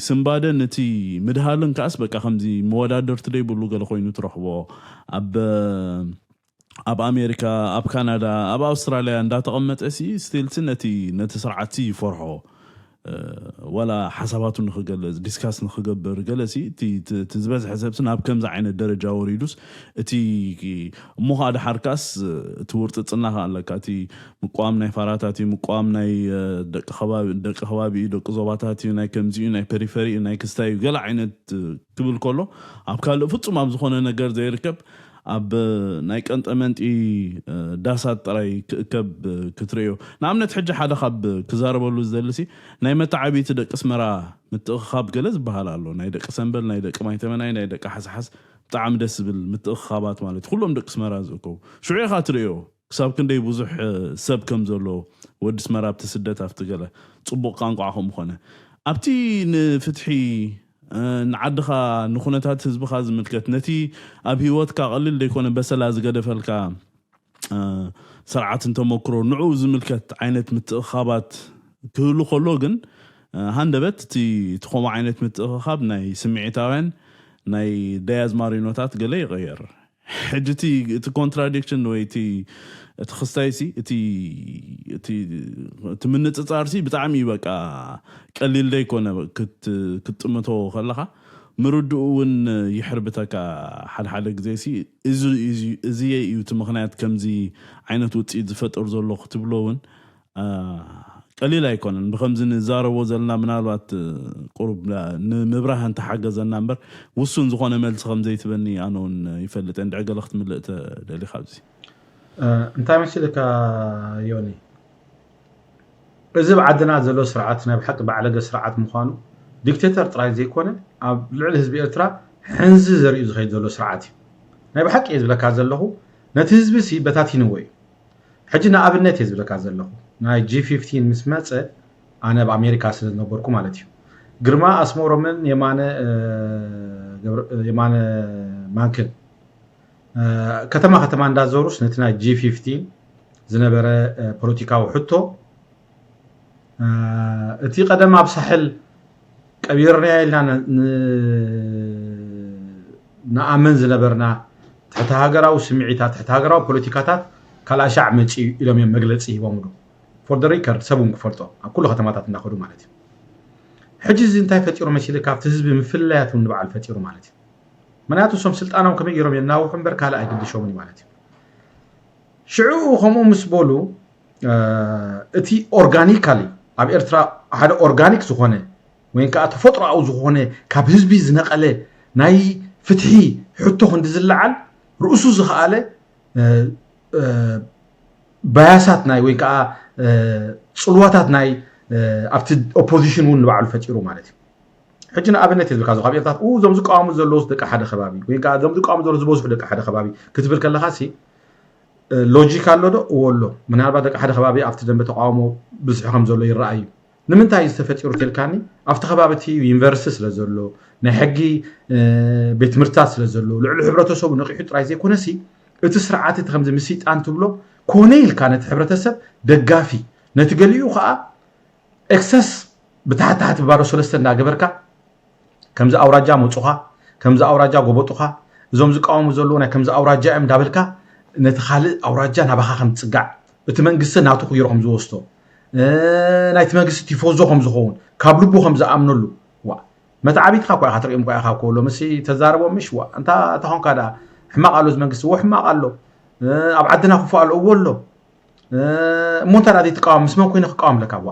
ስንባደን እቲ ምድሃልን ከኣስ በቃ ከምዚ መወዳደርቲ ደይብሉ ገለ ኮይኑ ትረኽቦ ኣብ ኣብ ኣሜሪካ ኣብ ካናዳ ኣብ ኣውስትራልያ እንዳተቐመጠ ሲ ስቲልሲ ነቲ ነቲ ስርዓት ሲ ይፈርሖ ወላ ሓሳባቱ ንክገልፅ ዲስካስ ንክገብር ገለ ሲ እቲ ዝበዝሐ ሰብሲ ናብ ከምዚ ዓይነት ደረጃ ወሪዱስ እቲ እሞ ከዓ ድሓርካስ እቲ ውርፅፅና ከዓ ኣለካ እቲ ምቋም ናይ ፋራታት እዩ ምቋም ናይ ደቂ ከባቢ ደቂ ዞባታት እዩ ናይ ከምዚ እዩ ናይ ፐሪፈሪ እዩ ናይ ክስታይ እዩ ገለ ዓይነት ክብል ከሎ ኣብ ካልእ ፍፁም ኣብ ዝኾነ ነገር ዘይርከብ ኣብ ናይ ቀንጠመንጢ ዳሳት ጥራይ ክእከብ ክትርእዮ። ንኣብነት ሕጂ ሓደ ካብ ክዛረበሉ ዝደልሲ ናይ መተዓቢቲ ደቂ ስመራ ምትእኽኻብ ገለ ዝበሃል ኣሎ። ናይ ደቂ ሰንበል፣ ናይ ደቂ ማይተመናይ፣ ናይ ደቂ ሓስሓስ ብጣዕሚ ደስ ዝብል ምትእኽኻባት ማለት ኩሎም ደቂ ስመራ ዝእከቡ ሽዑ ኢኻ ትርእዮ። ክሳብ ክንደይ ብዙሕ ሰብ ከም ዘሎ ወዲ ስመራ ኣብቲ ስደት ኣብቲ ገለ ፅቡቕ ቋንቋ ከም ዝኾነ ኣብቲ ንፍትሒ ንዓድኻ ንኩነታት ህዝብኻ ዝምልከት ነቲ ኣብ ህይወትካ ቀሊል ዘይኮነ በሰላ ዝገደፈልካ ስርዓትን ተመክሮ ንዕኡ ዝምልከት ዓይነት ምትእኻባት ክህሉ ከሎ ግን ሃንደበት እቲ እቲ ከምኡ ዓይነት ምትእኽኻብ ናይ ስምዒታውያን ናይ ዳያዝማሪኖታት ገለ ይቐየር። ሕጂ እቲ እቲ ኮንትራዲክሽን ወይ እቲ እቲ ክስታይ ሲ እቲ እቲ እቲ ምንጽጻር ሲ ብጣዕሚ እዩ በቃ ቀሊል ደይ ኮነ ክትጥምቶ ከለኻ ምርድኡ እውን ይሕርብተካ ሓደ ሓደ ግዜ ሲ እዚ እየ እዩ እቲ ምክንያት ከምዚ ዓይነት ውፅኢት ዝፈጥር ዘሎ ክትብሎ እውን ቀሊል ኣይኮነን። ብከምዚ ንዛረቦ ዘለና ምናልባት ቁሩብ ንምብራህ እንተሓገዘና እምበር ውሱን ዝኾነ መልሲ ከም ዘይትበኒ ኣነ እውን ይፈልጥ። እንድዒ ገለ ክትምልእ ተደሊኻ ኣብዚ እንታይ መሲልካ ዮኒ? እዚ ኣብ ዓድና ዘሎ ስርዓት ናይ ብሓቂ ባዕለገ ስርዓት ምዃኑ ዲክቴተር ጥራይ ዘይኮነ ኣብ ልዕሊ ህዝቢ ኤርትራ ሕንዚ ዘርእዩ ዝኸይድ ዘሎ ስርዓት እዩ። ናይ ብሓቂ እየ ዝብለካ ዘለኹ ነቲ ህዝቢ ሲ በታቲንዎ እዩ። ሕጂ ንኣብነት እየ ዝብለካ ዘለኹ ናይ ጂ ፊፍቲን ምስ መፀ ኣነ ኣብ ኣሜሪካ ስለ ዝነበርኩ ማለት እዩ ግርማ ኣስመሮምን የማነ የማነ ማንክን ከተማ ከተማ እንዳዞሩስ ነቲ ናይ ጂ ፊፍቲን ዝነበረ ፖለቲካዊ ሕቶ እቲ ቀደም ኣብ ሳሕል ቀቢርናዮ ኢልና ንኣምን ዝነበርና ትሕቲ ሃገራዊ ስምዒታት ትሕቲ ሃገራዊ ፖለቲካታት ካልኣሻዕ መፂኡ ኢሎም እዮም መግለፂ ሂቦምሉ for the record ሰብ እውን ክፈልጦ ኣብ ኩሉ ከተማታት እንዳኸዱ ማለት እዩ። ሕጂ እዚ እንታይ ፈጢሩ መሲሉ ካብቲ ህዝቢ ምፍልላያት እውን ንባዕሉ ፈጢሩ ማለት እዩ። ምክንያቱ እሶም ስልጣኖም ከመይ ገይሮም የናውሑ እምበር ካልእ ኣይግድሾምን እዩ ማለት እዩ። ሽዑ ከምኡ ምስ በሉ እቲ organically ኣብ ኤርትራ ሓደ organic ዝኾነ ወይ ከዓ ተፈጥሮኣዊ ዝኾነ ካብ ህዝቢ ዝነቐለ ናይ ፍትሒ ሕቶ ክንዲ ዝለዓል ርእሱ ዝኸኣለ ባያሳት ናይ ወይ ከዓ ፅልዋታት ናይ ኣብቲ ኦፖዚሽን እውን ንባዕሉ ፈጢሩ ማለት እዩ። ሕጂ ንኣብነት እየ ዝብልካ ካብ ኤርትራ እዞም ዝቃወሙ ዘለውስ ደቂ ሓደ ከባቢ ወይ ከዓ እዞም ዝቃወሙ ዘለዉ ዝበዝሑ ደቂ ሓደ ከባቢ ክትብል ከለካ ሲ ሎጂክ ኣሎ ዶ? እዎ ኣሎ። ምናልባት ደቂ ሓደ ከባቢ ኣብቲ ደንበ ተቃውሞ ብዝሒ ከም ዘሎ ይረኣይ እዩ። ንምንታይ እዩ ዝተፈጢሩ ተልካኒ ኣብቲ ከባቢ እቲ ዩኒቨርሲቲ ስለ ዘሎ ናይ ሕጊ ቤት ትምህርትታት ስለ ዘሎ ልዕሊ ሕብረተሰቡ ነቂሑ ጥራይ ዘይኮነሲ እቲ ስርዓት እቲ ከምዚ ምስይጣን ትብሎ ኮነ ኢልካ ነቲ ሕብረተሰብ ደጋፊ ነቲ ገሊኡ ከዓ ኤክሰስ ብታሕቲ ታሕቲ ባዶ ሰለስተ እንዳገበርካ ከምዚ ኣውራጃ መፁኻ ከምዚ ኣውራጃ ጎበጡኻ እዞም ዝቃወሙ ዘለዉ ናይ ከምዚ ኣውራጃ እዮም እንዳበልካ ነቲ ካልእ ኣውራጃ ናባኻ ከም ትፅጋዕ እቲ መንግስቲ ናቱ ክይሮ ከም ዝወስዶ ናይቲ መንግስቲ ቲፎዞ ከም ዝኸውን ካብ ልቡ ከም ዝኣምነሉ ዋ መተዓቢትካ እኳ ኢኻ ትሪኦም እኳ ኢኻ እኮ ሎምሲ ተዛረቦም ምሽ ዋ እንታ ተኾንካ ዳ ሕማቕ ኣሎ እዚ መንግስቲ፣ እዎ ሕማቕ ኣሎ። ኣብ ዓድና ክፉእ ኣሎ፣ እዎ ኣሎ። እሞ እንታይ ደኣ ዘይትቃወም? ምስ መን ኮይነ ክቃወም ኣለካ? ዋ፣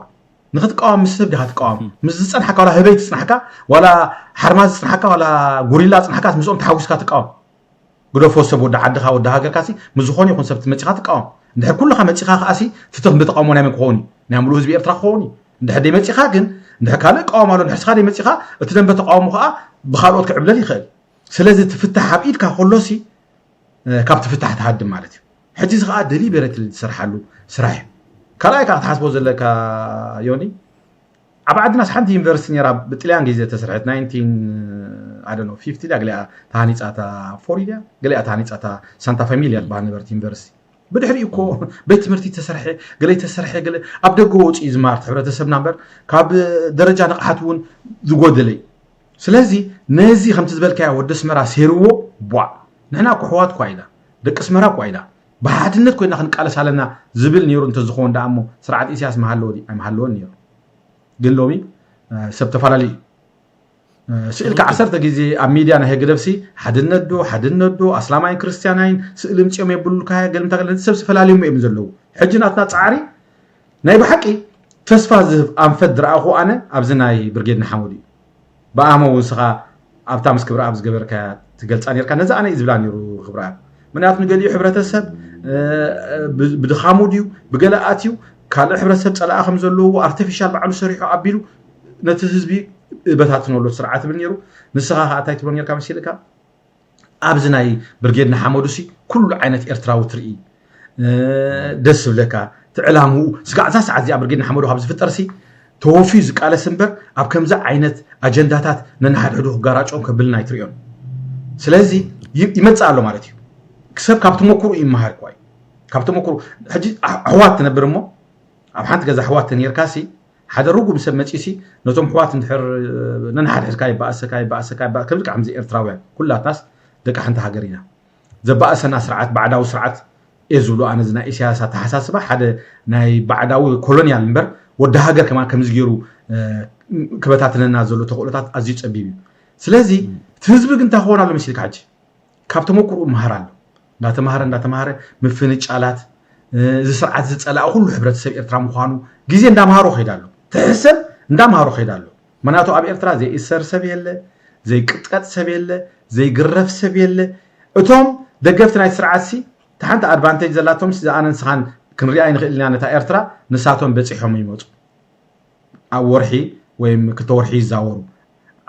ንክትቃወም ምስ ሰብ ዲኻ ትቃወም? ምስ ዝጸንሓካ፣ ዋላ ህበይ ትጽናሕካ፣ ዋላ ሓርማዝ ዝጽናሕካ፣ ዋላ ጉሪላ ዝጽናሕካ፣ ምስኦም ተሓጒስካ ትቃወም። ግደፎ ሰብ፣ ወዲ ዓድኻ፣ ወዲ ሃገርካ ሲ ምስ ዝኾነ ይኹን ሰብ መጺኻ ትቃወም። እንድሕር ኩልኻ መጺኻ ከኣ ሲ እቲ ተንቢ ተቃውሞ ናይ መን ክኸውን እዩ? ናይ ምሉእ ህዝቢ ኤርትራ ክኸውን እዩ። እንድሕር ደይ መጺኻ ግን፣ እንድሕር ካልእ እቃወም ኣሎ፣ እንድሕር ስኻ ደይ መጺኻ፣ እቲ ደንበ ተቃውሞ ከኣ ብኻልኦት ክዕብለል ይኽእል። ስለዚ እቲ ፍታሕ ኣብ ኢድካ ከሎ ሲ ካብቲ ፍታሕ ትሃድም ማለት እዩ። ሕጂ እዚ ከኣ ደሊበረትሊ ዝሰርሓሉ ስራሕ እዩ። ካልኣይ ከኣ ክትሓስቦ ዘለካ ዮኒ፣ ኣብ ዓድናስ ሓንቲ ዩኒቨርሲቲ ነይራ፣ ብጥልያን ግዜ ዝተሰርሐት፣ ናይንቲን ኣይ ዶንት ኖ ፊፍቲ ድያ፣ ገሊኣ ተሃኒጻ እታ ፎሪ ድያ፣ ገሊኣ ተሃኒጻ እታ ሳንታ ፋሚልያ ትበሃል ነበረት ዩኒቨርሲቲ። ብድሕሪኡ እኮ ቤት ትምህርቲ ተሰርሐ፣ ገለ ተሰርሐ፣ ገለ ኣብ ደገ ወፂኡ ዝማርት ሕብረተሰብና እምበር ካብ ደረጃ ንቕሓት እውን ዝጎደለ እዩ። ስለዚ ነዚ ከምቲ ዝበልካዮ ወዲ ኣስመራ ሴርዎ ቧዕ። ንሕና እኮ ኣሕዋት እኳ ኢና፣ ደቂ ኣስመራ እኳ ኢና፣ ብሓድነት ኮይና ክንቃለስ ኣለና ዝብል ነይሩ እንተዝኸውን ደኣ እሞ ስርዓት ኢሳያስ ምሃለዎ ድዩ? ኣይምሃለዎን ነይሩ። ግን ሎሚ ሰብ ተፈላለዩ እዩ። ስእልካ ዓሰርተ ግዜ ኣብ ሚድያ ናይ ህግደፍሲ ሓድነት ዶ ሓድነት ዶ ኣስላማይን ክርስትያናይን ስእሊ ምፅኦም የብሉልካ፣ ገልምታ ገለ ሰብ ዝፈላለዮም እዮም ዘለዉ። ሕጂ ናትና ፃዕሪ ናይ ብሓቂ ተስፋ ዝህብ ኣንፈት ዝረኣኹ ኣነ ኣብዚ ናይ ብርጌድ ንሓመዱ እዩ። ብኣሞ እውን ንስኻ ኣብታ ምስ ክብረኣብ ዝገበርካያ ትገልፃ ነርካ። ነዚ ኣነ እዩ ዝብላ ነይሩ ክብረኣብ። ምክንያቱ ንገሊኡ ሕብረተሰብ ብድኻሙ ድዩ ብገለ ኣትዩ ካልእ ሕብረተሰብ ፀላኢ ከም ዘለዎ ኣርቲፊሻል ባዕሉ ሰሪሑ ኣቢሉ ነቲ ህዝቢ እበታትኖ ኣሎ ስርዓት ይብል ነይሩ። ንስኻ ከዓ እንታይ ትብሎ ነርካ መሲልካ? ኣብዚ ናይ ብርጌድ ንሓመዱ ሲ ኩሉ ዓይነት ኤርትራዊ ትርኢ፣ ደስ ዝብለካ ትዕላምኡ ስጋዕ እዛ ሰዓት እዚኣ ብርጌድ ንሓመዱ ካብ ዝፍጠር ሲ ተወፍዩ ዝቃለስ እምበር ኣብ ከምዚ ዓይነት ኣጀንዳታት ነንሓድሕዱ ክጋራጮም ከብልና ኣይትሪኦን። ስለዚ ይመፅእ ኣሎ ማለት እዩ። ሰብ ካብ ተመክሩ ይመሃር እኳ እዩ። ካብ ተመክሩ ሕጂ ኣሕዋት ትነብር እሞ ኣብ ሓንቲ ገዛ ኣሕዋት ተነርካ ሲ ሓደ ርጉም ሰብ መፂሲ ነቶም ኣሕዋት እንድሕር ነንሓድሕድካ ይበኣሰካ ይበኣሰካ ይበኣ- ከምዚ ከምዚ ኤርትራውያን ኩላትናስ ደቂ ሓንቲ ሃገር ኢና። ዘባእሰና ስርዓት ባዕዳዊ ስርዓት እየ ዝብሎ ኣነ። እዚ ናይ ኢሳያስ ኣተሓሳስባ ሓደ ናይ ባዕዳዊ ኮሎኒያል እምበር ወዲ ሃገር ከማን ከምዚ ገይሩ ክበታትነና ዘሎ ተኽእሎታት ኣዝዩ ጸቢብ እዩ። ስለዚ እቲ ህዝቢ ግን እንታይ ክኾን ኣሎ መሲልካ ሕጂ? ካብ ተመክሮኡ ይመሃር ኣሎ። እንዳተማሃረ እንዳተማሃረ ምፍንጫላት እዚ ስርዓት ዝጸላእ ኩሉ ሕብረተሰብ ኤርትራ ምዃኑ ግዜ እንዳምሃሮ ከይዳ ኣሎ። ትሕሰብ እንዳምሃሮ ከይዳ ኣሎ። ምክንያቱ ኣብ ኤርትራ ዘይእሰር ሰብ የለ፣ ዘይቅጥቀጥ ሰብ የለ፣ ዘይግረፍ ሰብ የለ። እቶም ደገፍቲ ናይ ስርዓት ሲ እታ ሓንቲ ኣድቫንቴጅ ዘላቶም ሲ ዝኣነ ንስኻን ክንሪኣ ይንኽእል ኢና ነታ ኤርትራ፣ ንሳቶም በጺሖም ይመጹ። ኣብ ወርሒ ወይም ክልተ ወርሒ ይዛወሩ።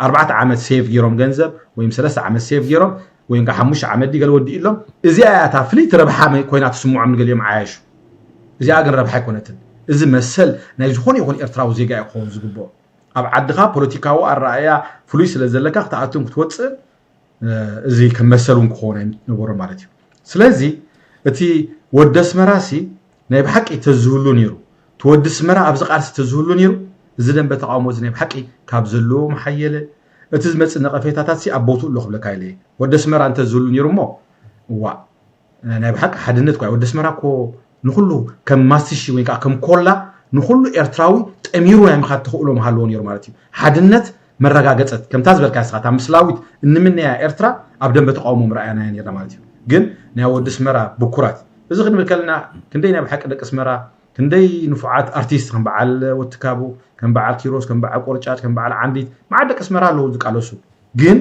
ኣርባዕተ ዓመት ሴቭ ገይሮም ገንዘብ ወይም ሰለስተ ዓመት ሴቭ ገይሮም ወይም ከዓ ሓሙሽተ ዓመት ድዩ ገለ ወዲእሎም። እዚኣ እያ እታ ፍልይቲ ረብሓ መ- ኮይና ትስምዖም ንገሊኦም ዓያሹ። እዚኣ ግን ረብሓ ኣይኮነትን። እዚ መሰል ናይ ዝኾነ ይኹን ኤርትራዊ ዜጋ እዩ ክኸውን ዝግብኦ። ኣብ ዓድኻ ፖለቲካዊ ኣረኣእያ ፍሉይ ስለ ዘለካ ክትኣቱን ክትወፅእን እዚ ከም መሰል እውን ክኸውን ኣይነበሮ ማለት እዩ። ስለዚ እቲ ወዲ ኣስመራ ሲ ናይ ብሓቂ ተዝህሉ ነይሩ፣ እቲ ወዲ ኣስመራ ኣብዚ ቃልሲ ተዝህሉ ነይሩ፣ እዚ ደንበ ተቃውሞ እዚ ናይ ብሓቂ ካብ ዘለዎ ምሓየለ፣ እቲ ዝመፅእ ነቐፌታታት ሲ ኣብ ቦትኡ ኣሎ ክብለካ ኢለ እየ። ወዲ ኣስመራ እንተዝህሉ ነይሩ እሞ እዋእ ናይ ብሓቂ ሓድነት እኳ ወዲ ኣስመራ እኮ ንኹሉ ከም ማስቲሺ ወይ ከዓ ከም ኮላ ንኹሉ ኤርትራዊ ጠሚሩ ናይ ምኻድ ተኽእሎ ምሃለዎ ነይሩ ማለት እዩ። ሓድነት መረጋገፀት ከምታ ዝበልካ ስኻ እታ ምስላዊት እንምነያ ኤርትራ ኣብ ደንበ ተቃውሞ ምርኣያናያ ነርና ማለት እዩ። ግን ናይ ወዲ ኣስመራ ብኩራት እዚ ክንብል ከለና ክንደይ ናይ ብሓቂ ደቂ ኣስመራ ክንደይ ንፉዓት ኣርቲስት ከም በዓል ወትካቡ ከም በዓል ኪሮስ ከም በዓል ቆርጫጭ ከም በዓል ዓንዲት መዓት ደቂ ኣስመራ ኣለዉ ዝቃለሱ ግን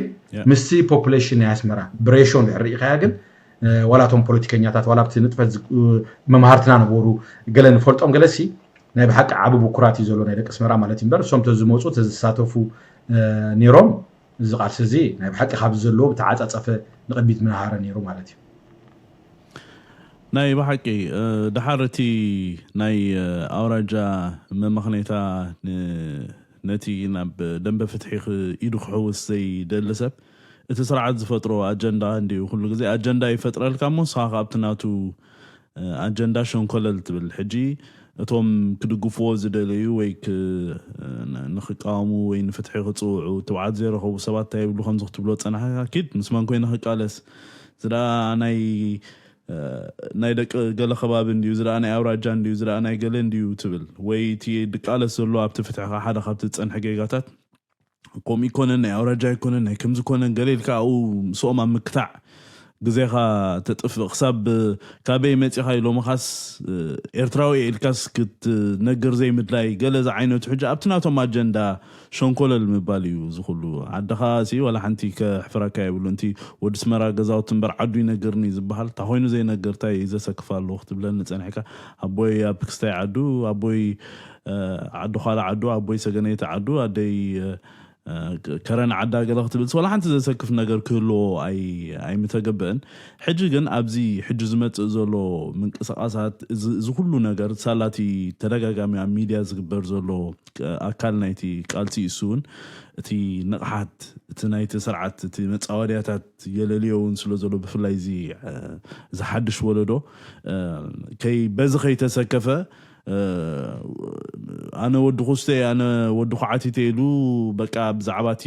ምስቲ ፖፑሌሽን ናይ ኣስመራ ብሬሾ እንድሕር ርኢኻያ ግን ዋላ እቶም ፖለቲከኛታት ዋላ ኣብቲ ንጥፈት መምሃርትና ነበሩ ገለ ንፈልጦም ገለሲ ናይ ብሓቂ ዓቢ ብኩራት እዩ ዘሎ ናይ ደቂ ኣስመራ ማለት እዩ እምበር እሶም ተዝመፁ ተዝሳተፉ ነይሮም እዚ ቃልሲ እዚ ናይ ብሓቂ ካብዚ ዘለዎ ብተዓፃፀፈ ንቕድሚት ምናሃረ ነይሩ ማለት እዩ። ናይ ብሓቂ ድሓር እቲ ናይ ኣውራጃ መመኽነይታ ነቲ ናብ ደንበ ፍትሒ ኢዱ ክሕውስ ዘይደሊ ሰብ እቲ ስርዓት ዝፈጥሮ ኣጀንዳ እንዲዩ ኩሉ ግዜ ኣጀንዳ ይፈጥረልካ እሞ ንስኻ ካብቲ ናቱ ኣጀንዳ ሸንኮለል ትብል ሕጂ እቶም ክድግፍዎ ዝደለዩ ወይ ንክቃወሙ ወይ ንፍትሒ ክፅውዑ ትብዓት ዘይረኸቡ ሰባት እንታይ ይብሉ ከምዚ ክትብሎ ፀናሕካ ኪድ ምስ መን ኮይነ ክቃለስ እዚ ደኣ ናይ ናይ ደቂ ገለ ከባቢ እንድዩ እዚ ደኣ ናይ ኣውራጃ እንድዩ እዚ ደኣ ናይ ገለ እንድዩ ትብል ወይ እቲ ድቃለስ ዘሎ ኣብቲ ፍትሕካ ሓደ ካብቲ ዝፀንሐ ጌጋታት ከምኡ ይኮነን ናይ ኣውራጃ ይኮነን ናይ ከምዚ ኮነን ገለ ኢልካ ኣብኡ ምስኦም ኣብ ምክታዕ ግዜኻ ተጥፍእ ክሳብ ካበይ መፂኻ ኢሎምኻስ ኤርትራዊ ኢልካስ ክትነግር ዘይምድላይ ገለ ዝዓይነቱ ሕጂ ኣብቲ ናቶም ኣጀንዳ ሸንኮለል ምባል እዩ ዝኩሉ። ዓድኻ ሲ ዋላ ሓንቲ ከሕፍረካ የብሉ። እንቲ ወዲ ስመራ ገዛውቲ እምበር ዓዱ ይነግርኒ ዝበሃል እንታ ኮይኑ ዘይነግር እንታይ ዘሰክፍ ኣለዎ ክትብለኒ ፀኒሕካ። ኣቦይ ኣብ ክስታይ ዓዱ፣ ኣቦይ ዓዲ ኳላ ዓዱ፣ ኣቦይ ሰገነይቲ ዓዱ፣ ኣደይ ከረን ዓዳ ገለ ክትብል ወላ ሓንቲ ዘሰክፍ ነገር ክህልዎ ኣይምተገብአን። ሕጂ ግን ኣብዚ ሕጂ ዝመፅእ ዘሎ ምንቅስቃሳት እዚ ኩሉ ነገር ሳላቲ ተደጋጋሚ ኣብ ሚድያ ዝግበር ዘሎ ኣካል ናይቲ ቃልሲ እሱ እውን እቲ ንቕሓት እቲ ናይቲ ስርዓት እቲ መፃወድያታት የለልዮ እውን ስለ ዘሎ ብፍላይ እዚ ዝሓድሽ ወለዶ ከይ በዚ ከይተሰከፈ ኣነ ወዲ ኩስተ ኣነ ወዲ ኩዓቲተ ኢሉ በቃ ብዛዕባ እቲ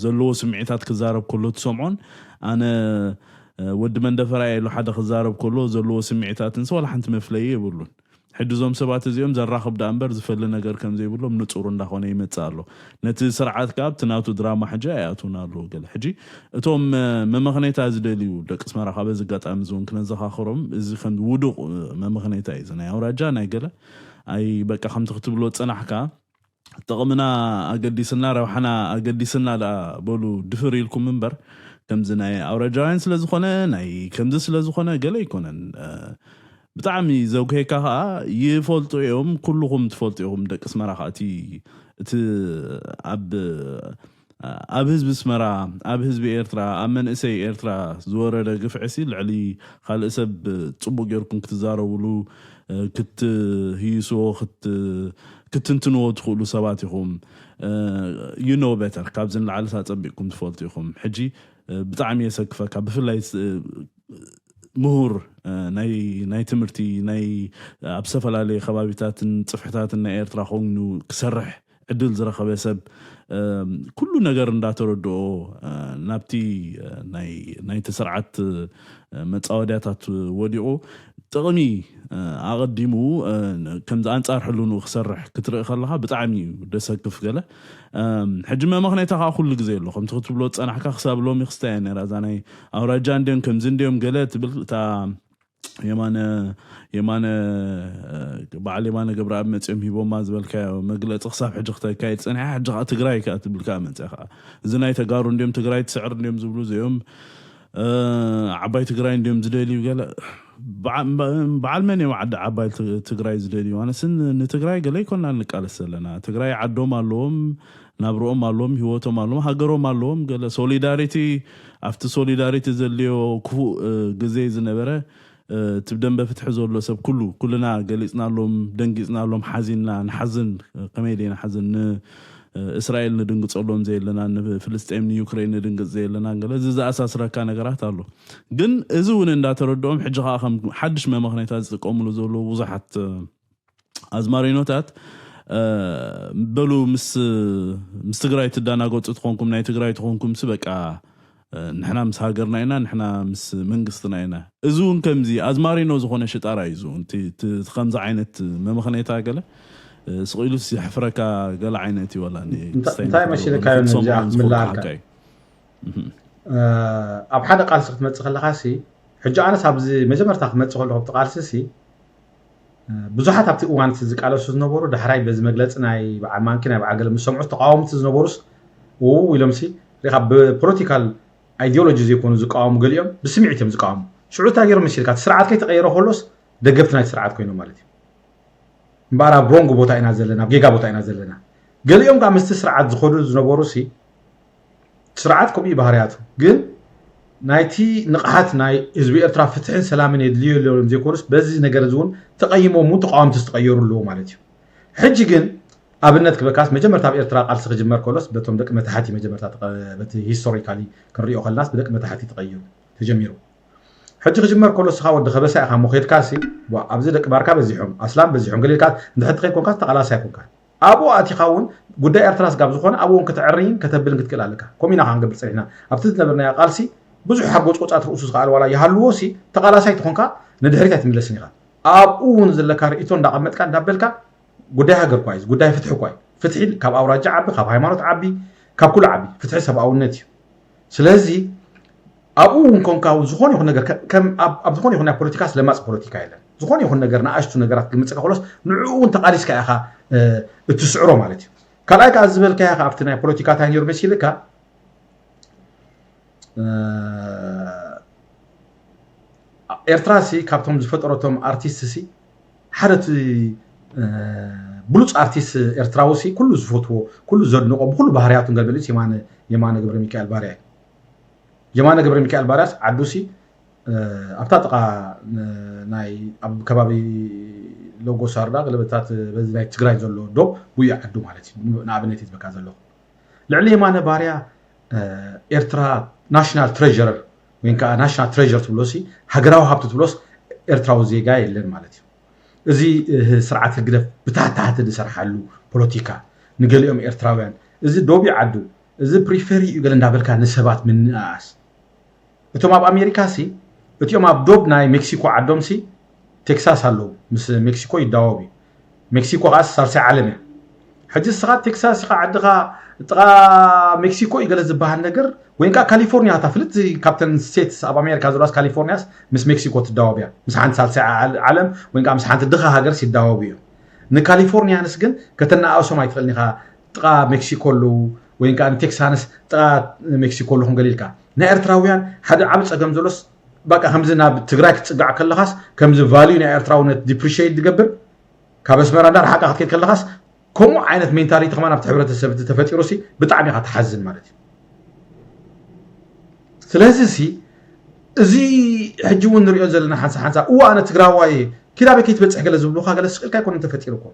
ዘለዎ ስምዒታት ክዛረብ ከሎ ትሰምዖን ኣነ ወዲ መንደፈራ ኢሉ ሓደ ክዛረብ ከሎ ዘለዎ ስምዒታትን ዋላ ሓንቲ መፍለይ የብሉን። ሕጂ እዞም ሰባት እዚኦም ዘራኽብ ደኣ እምበር ዝፈሊ ነገር ከም ዘይብሎም ንጹር እንዳኾነ ይመጽእ ኣሎ። ነቲ ስርዓት ከኣ ኣብቲ ናቱ ድራማ ሕጂ ኣይኣትውን ኣለዉ ገለ። ሕጂ እቶም መመኽነይታ ዝደልዩ ደቂ ኣስመራ ካብ በዚ ኣጋጣሚ እዚ እውን ክነዘኻኽሮም፣ እዚ ከም ውዱቕ መመኽነይታ እዩ። እዚ ናይ ኣውራጃ ናይ ገለ ኣይ በቃ ከምቲ ክትብሎ ጸናሕካ ጥቕምና ኣገዲስና ረብሓና ኣገዲስና ደኣ በሉ ድፍር ኢልኩም እምበር ከምዚ ናይ ኣውራጃውያን ስለ ዝኾነ ናይ ከምዚ ስለ ዝኾነ ገለ ኣይኮነን። ብጣዕሚ ዘጉሄካ ከዓ ይፈልጡ እዮም፣ ኩልኹም ትፈልጡ ኢኹም ደቂ ኣስመራ ከዓ እቲ እቲ ኣብ ኣብ ህዝቢ ኣስመራ ኣብ ህዝቢ ኤርትራ ኣብ መንእሰይ ኤርትራ ዝወረደ ግፍዒ ሲ ልዕሊ ካልእ ሰብ ጽቡቅ ጌርኩም ክትዛረብሉ ክትህይስዎ ክትትንትንዎ ትኽእሉ ሰባት ኢኹም። You know better ካብዚ ንላዕሊ ኣጸቢቅኩም ትፈልጡ ኢኹም። ሕጂ ብጣዕሚ የሰክፈካ ብፍላይ ምሁር ናይ ትምህርቲ ናይ ኣብ ዝተፈላለየ ከባቢታትን ጽፍሕታትን ናይ ኤርትራ ኮይኑ ክሰርሕ ዕድል ዝረኸበ ሰብ ኩሉ ነገር እንዳተረድኦ ናብቲ ናይቲ ስርዓት መፃወድያታት ወዲቑ ጥቕሚ ኣቐዲሙ ከምዚ ኣንፃር ሕልኑ ክሰርሕ ክትርኢ ከለካ ብጣዕሚ እዩ ደሰክፍ ገለ ሕጂ መመክነይታ ከዓ ኩሉ ግዜ ኣሎ ከምቲ ክትብሎ ፀናሕካ ክሳብ ሎሚ ክስታይ እያ ነራ እዛ ናይ ኣውራጃ እንድዮም ከምዚ እንድዮም ገለ ትብል እታ የማነ የማነ በዓል የማነ ገብረኣብ መፅኦም ሂቦማ ዝበልካዮ መግለፂ ክሳብ ሕጂ ክተካየድ ፀኒሓ ሕጂ ከዓ ትግራይ ከዓ ትብል ከዓ መፅያ ከዓ እዚ ናይ ተጋሩ እንዲዮም ትግራይ ትስዕር እንዲዮም ዝብሉ እዚኦም ዓባይ ትግራይ እንዲዮም ዝደልዩ ገለ በዓል መን እዮም ዓዲ ዓባይ ትግራይ ዝደልዩ ኣነስን ንትግራይ ገለ ይኮና ንቃለስ ዘለና ትግራይ ዓዶም ኣለዎም ናብርኦም ኣለዎም ህወቶም ኣለዎም ሃገሮም ኣለዎም ገለ ሶሊዳሪቲ ኣብቲ ሶሊዳሪቲ ዘልዮ ክፉእ ግዜ ዝነበረ እቲ ብደንበ ፍትሒ ዘሎ ሰብ ኩሉ ኩልና ገሊፅናሎም ደንጊፅናሎም ሓዚንና ንሓዝን ከመይ ደይ ንሓዝን ንእስራኤል ንድንግፀሎም ዘየለና ንፍልስጤም ንዩክሬን ንድንግፅ ዘየለና ገለ እዚ ዝኣሳስረካ ነገራት ኣሎ ግን እዚ እውን እንዳተረድኦም ሕጂ ከዓ ከም ሓድሽ መመክነታት ዝጥቀምሉ ዘለዉ ብዙሓት ኣዝማሪኖታት በሉ ምስ ምስ ትግራይ ትዳናገፁ ትኾንኩም ናይ ትግራይ ትኾንኩም ሲ በቃ ንሕና ምስ ሃገርና ኢና ንሕና ምስ መንግስትና ኢና እዚ እውን ከምዚ ኣዝማሪኖ ዝኾነ ሽጣራ እዩ ከምዚ ዓይነት መመኽነታ ገለ ስቕ ኢሉ የሕፍረካ ገለ ዓይነት እዩ ወላ እንታይ መሲልካዮ እዚኣ ክምልኣልካ ኣብ ሓደ ቃልሲ ክትመፅእ ከለካ ሲ ሕጂ ኣነስ ኣብዚ መጀመርታ ክመፅእ ከለኩ ኣብቲ ቃልሲ ሲ ብዙሓት ኣብቲ እዋን እቲ ዝቃለሱ ዝነበሩ ዳሕራይ በዚ መግለፂ ናይ በዓል ማንኪ ናይ በዓል ገለ ምስ ሰምዑ ተቃወምቲ ዝነበሩስ ው ኢሎም ሲ ሪካ ብፖለቲካል ኣይዲዮሎጂ ዘይኮኑ ዝቃወሙ ገሊኦም ብስምዒት እዮም ዝቃወሙ ሽዑ እንታይ ገይሮም መሲልካ እቲ ስርዓት ከይተቀየረ ከሎስ ደገፍቲ ናይቲ ስርዓት ኮይኖም ማለት እዩ እምበኣር ኣብ ሮንግ ቦታ ኢና ዘለና ኣብ ጌጋ ቦታ ኢና ዘለና ገሊኦም ከዓ ምስቲ ስርዓት ዝኸዱ ዝነበሩ ሲ ስርዓት ከምኡ ባህርያቱ ግን ናይቲ ንቕሓት ናይ ህዝቢ ኤርትራ ፍትሕን ሰላምን የድልዮ ኣለዎም ዘይኮኑስ በዚ ነገር እዚ እውን ተቐይሞም እውን ተቃወምቲ ዝተቐየሩ ኣለዎ ማለት እዩ ሕጂ ግን ኣብነት ክበካስ መጀመርታ ኣብ ኤርትራ ቃልሲ ክጅመር ከሎስ በቶም ደቂ መታሕቲ መጀመርታ በቲ ሂስቶሪካሊ ክንሪኦ ከለናስ ብደቂ መታሕቲ ተቐይሩ ተጀሚሩ ሕጂ ክጅመር ከሎ ስኻ ወዲ ከበሳ ኢኻ እሞ ከድካ ሲ ኣብዚ ደቂ ባርካ በዚሖም ኣስላም በዚሖም ገሊልካ እንድሕር ትኸይድ ኮንካ ተቓላሳይ ኮንካ ኣብኡ ኣቲኻ እውን ጉዳይ ኤርትራ ስጋብ ዝኾነ ኣብኡ እውን ክትዕርይን ከተብልን ክትክእል ኣለካ። ከምኡ ኢና ከዓ ክንገብር ፀኒሕና። ኣብቲ ዝነበርናዮ ቃልሲ ብዙሕ ሓጎፅቆፃት ርእሱ ዝኸኣል ዋላ ይሃልዎ ሲ ተቓላሳይ ተኾንካ ንድሕሪት ኣይትምለስን ኢኻ። ኣብኡ እውን ዘለካ ርእይቶ እንዳቐመጥካ እንዳበልካ ጉዳይ ሃገር እኳ እዩ፣ ጉዳይ ፍትሒ እኳ እዩ። ፍትሒ ካብ ኣውራጃ ዓቢ፣ ካብ ሃይማኖት ዓቢ፣ ካብ ኩሉ ዓቢ። ፍትሒ ሰብኣውነት እዩ። ስለዚ ኣብኡ እውን ኮንካ እውን ዝኾነ ይኹን ነገር ከ- ከም ኣብ ኣብ ዝኾነ ይኹን ናይ ፖለቲካ ስለማፅ ፖለቲካ የለን። ዝኾነ ይኹን ነገር ንኣሽቱ ነገራት ክምፅእ ከሎስ ንዕኡ እውን ተቃሊስካ ኢኻ እ፣ እትስዕሮ ማለት እዩ። ካልኣይ ከዓ ዝበልካያ ከዓ ኣብቲ ናይ ፖለቲካ እንታይ ነይሩ መሲልካ እ፣ ኤርትራ ሲ ካብቶም ዝፈጠረቶም ኣርቲስት ሲ ሓደ እቲ እ፣ ብሉፅ ኣርቲስት ኤርትራዊ ሲ ኩሉ ዝፈትዎ ኩሉ ዘድንቆ ብኩሉ ባህርያቱን ገልበሊስ የማነ የማነ ገብረ ሚካኤል ባርያ እዩ። የማነ ገብረ ሚካኤል ባርያስ ዓዱ ሲ እ፣ ኣብታ ጥቃ እ፣ ናይ ኣብ ከባቢ ሎጎ ሳርዳ ገለበታት በዚ ናይ ትግራይ ዘሎ ዶብ ውዩ ዓዱ ማለት እዩ። ንኣብነት ይዝበካ ዘለኹ ልዕሊ የማነ ባርያ እ፣ ኤርትራ ናሽናል ትሬር ወይ ከዓ ናሽናል ትሬር ትብሎ ሲ ሃገራዊ ሃብቲ ትብሎስ ኤርትራዊ ዜጋ የለን ማለት እዩ። እዚ እ፣ ስርዓት ህግደፍ ብታህታህቲ ዝሰርሓሉ ፖለቲካ ንገሊኦም ኤርትራውያን እዚ ዶብ እዩ ዓዱ እዚ ፕሪፈር እዩ ገለ እንዳበልካ ንሰባት ምንእኣስ እቶም ኣብ ኣሜሪካ ሲ እቲኦም ኣብ ዶብ ናይ ሜክሲኮ ዓዶም ሲ ቴክሳስ ኣለዉ ምስ ሜክሲኮ ይዳወብ እዩ። ሜክሲኮ ከዓ ሳልሳይ ዓለም እያ። ሕጂ እስኻ ቴክሳስ ኢኻ ዓድኻ ጥቓ ሜክሲኮ እዩ ገለ ዝበሃል ነገር ወይ ከዓ ካሊፎርኒያ ተፍልጥ ካብተን ስቴትስ ኣብ ኣሜሪካ ዘለዋስ ካሊፎርኒያስ ምስ ሜክሲኮ ትዳወብ እያ ምስ ሓንቲ ሳልሳይ ዓል- ዓለም ወይ ከዓ ምስ ሓንቲ ድኻ ሃገርስ ይዳወቡ እዮም። ንካሊፎርኒያንስ ግን ከተነኣእሶም ኣይትኽእልን ኢኻ። ጥቓ ሜክሲኮ ኣለዉ ወይ ከዓ ንቴክሳንስ ጥቓ ሜክሲኮ ኣለኹም ገለ ኢልካ ናይ ኤርትራውያን ሓደ ዓብ ፀገም ዘሎስ በቃ ከምዚ ናብ ትግራይ ክትፅጋዕ ከለኻስ ከምዚ ቫልዩ ናይ ኤርትራውነት ዲፕሪሽት ዝገብር ካብ ኣስመራ እንዳ ረሓቃ ክትከድ ከለኻስ ከምኡ ዓይነት ሜንታሊቲ ከማን ኣብቲ ሕብረተሰብ እቲ ተፈጢሩ ሲ ብጣዕሚ ኢኻ ትሓዝን ማለት እዩ። ስለዚ ሲ እዚ ሕጂ እውን ንሪኦ ዘለና ሓንሳ ሓንሳ እዋ ኣነ ትግራዋይ ኪዳበይ ከይትበፅሕ ገለ ዝብሉካ ገለ ስቅልካ ኣይኮነን ተፈጢሩ እኮ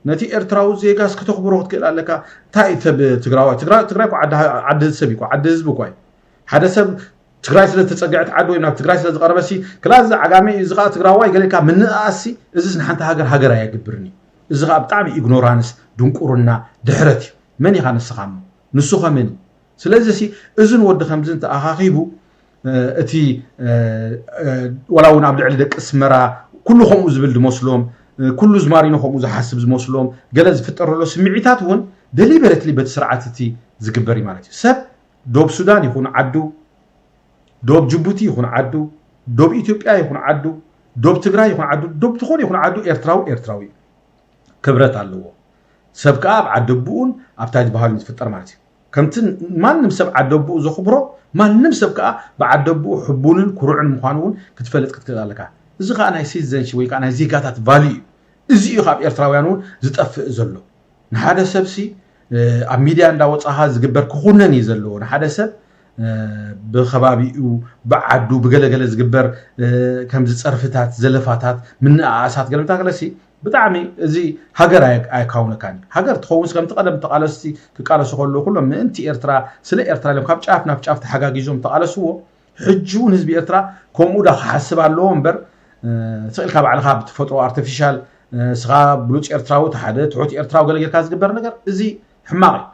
ነቲ ኤርትራዊ ዜጋስ ከተኽብሮ ክትክእል ኣለካ። እንታይ እዩ ሰብ ትግራዋይ ትግራይ ትግራይ እኮ ዓዲ ዓዲ ሰብ እዩ እኮ ዓዲ ህዝቢ እኮ እዩ። ሓደ ሰብ ትግራይ ስለ ዝተፀግዐት ዓዲ ወይ ናብ ትግራይ ስለ ዝቐረበሲ ክላ እዚ ዓጋመ እዩ እዚ ከዓ ትግራዋይ ገለ ኢልካ ምንእኣሲ እዚስ ንሓንቲ ሃገር ሃገር ኣየግብርን እዩ። እዚ ከዓ ብጣዕሚ ኢግኖራንስ ድንቁርና ድሕረት እዩ። መን ኢኻ ንስኻ እሞ ንሱ ኸመን እዩ? ስለዚ ሲ እዝን ወዲ ከምዚ እንተኣኻኺቡ እቲ ወላ እውን ኣብ ልዕሊ ደቂ ኣስመራ ኩሉ ከምኡ ዝብል ዝመስሎም ኩሉ ዝማሪኖ ከምኡ ዝሓስብ ዝመስሎም ገለ ዝፍጠረሎ ስምዒታት እውን ደሊበረትሊ በቲ ስርዓት እቲ ዝግበር እዩ ማለት እዩ። ሰብ ዶብ ሱዳን ይኹን ዓዱ ዶብ ጅቡቲ ይኹን ዓዱ ዶብ ኢትዮጵያ ይኹን ዓዱ ዶብ ትግራይ ይኹን ዓዱ ዶብ ዝኾነ ይኹን ዓዱ ኤርትራዊ ኤርትራዊ እዩ። ክብረት ኣለዎ። ሰብ ከዓ ኣብ ዓዲ ኣቦኡን ኣብታ ዝበሃሉ ዝፍጠር ማለት እዩ። ከምቲ ማንም ሰብ ዓዲ ኣቦኡ ዘኽብሮ ማንም ሰብ ከዓ ብዓዲ ኣቦኡ ሕቡንን ኩሩዕን ምዃኑ እውን ክትፈልጥ ክትክእል ኣለካ። እዚ ከዓ ናይ ሲቲዘንሺፕ ወይ ከዓ ናይ ዜጋታት ቫልዩ እዩ። እዚ እዩ ካብ ኤርትራውያን እውን ዝጠፍእ ዘሎ። ንሓደ ሰብሲ ኣብ ሚድያ እንዳወፃኻ ዝግበር ክኹነን እዩ ዘለዎ። ንሓደ ሰብ ብከባቢኡ ብዓዱ ብገለገለ ዝግበር ከምዚ ፀርፍታት ዘለፋታት ምንእኣሳት ገለምታ ገለሲ ብጣዕሚ እዚ ሃገር ኣየካውነካን። ሃገር ትኸውንስ ከምቲ ቀደም ተቃለስቲ ክቃለሱ ከለዉ ኩሎም ምእንቲ ኤርትራ ስለ ኤርትራ ኢሎም ካብ ጫፍ ናብ ጫፍ ተሓጋጊዞም ተቃለስዎ። ሕጂ እውን ህዝቢ ኤርትራ ከምኡ ዳ ክሓስብ ኣለዎ እምበር ስቕ ኢልካ ባዕልኻ ብትፈጥሮ ኣርቲፊሻል ስኻ ብሉፅ ኤርትራዊ ተሓደ ትሑት ኤርትራዊ ገለ ጌርካ ዝግበር ነገር እዚ ሕማቕ እዩ።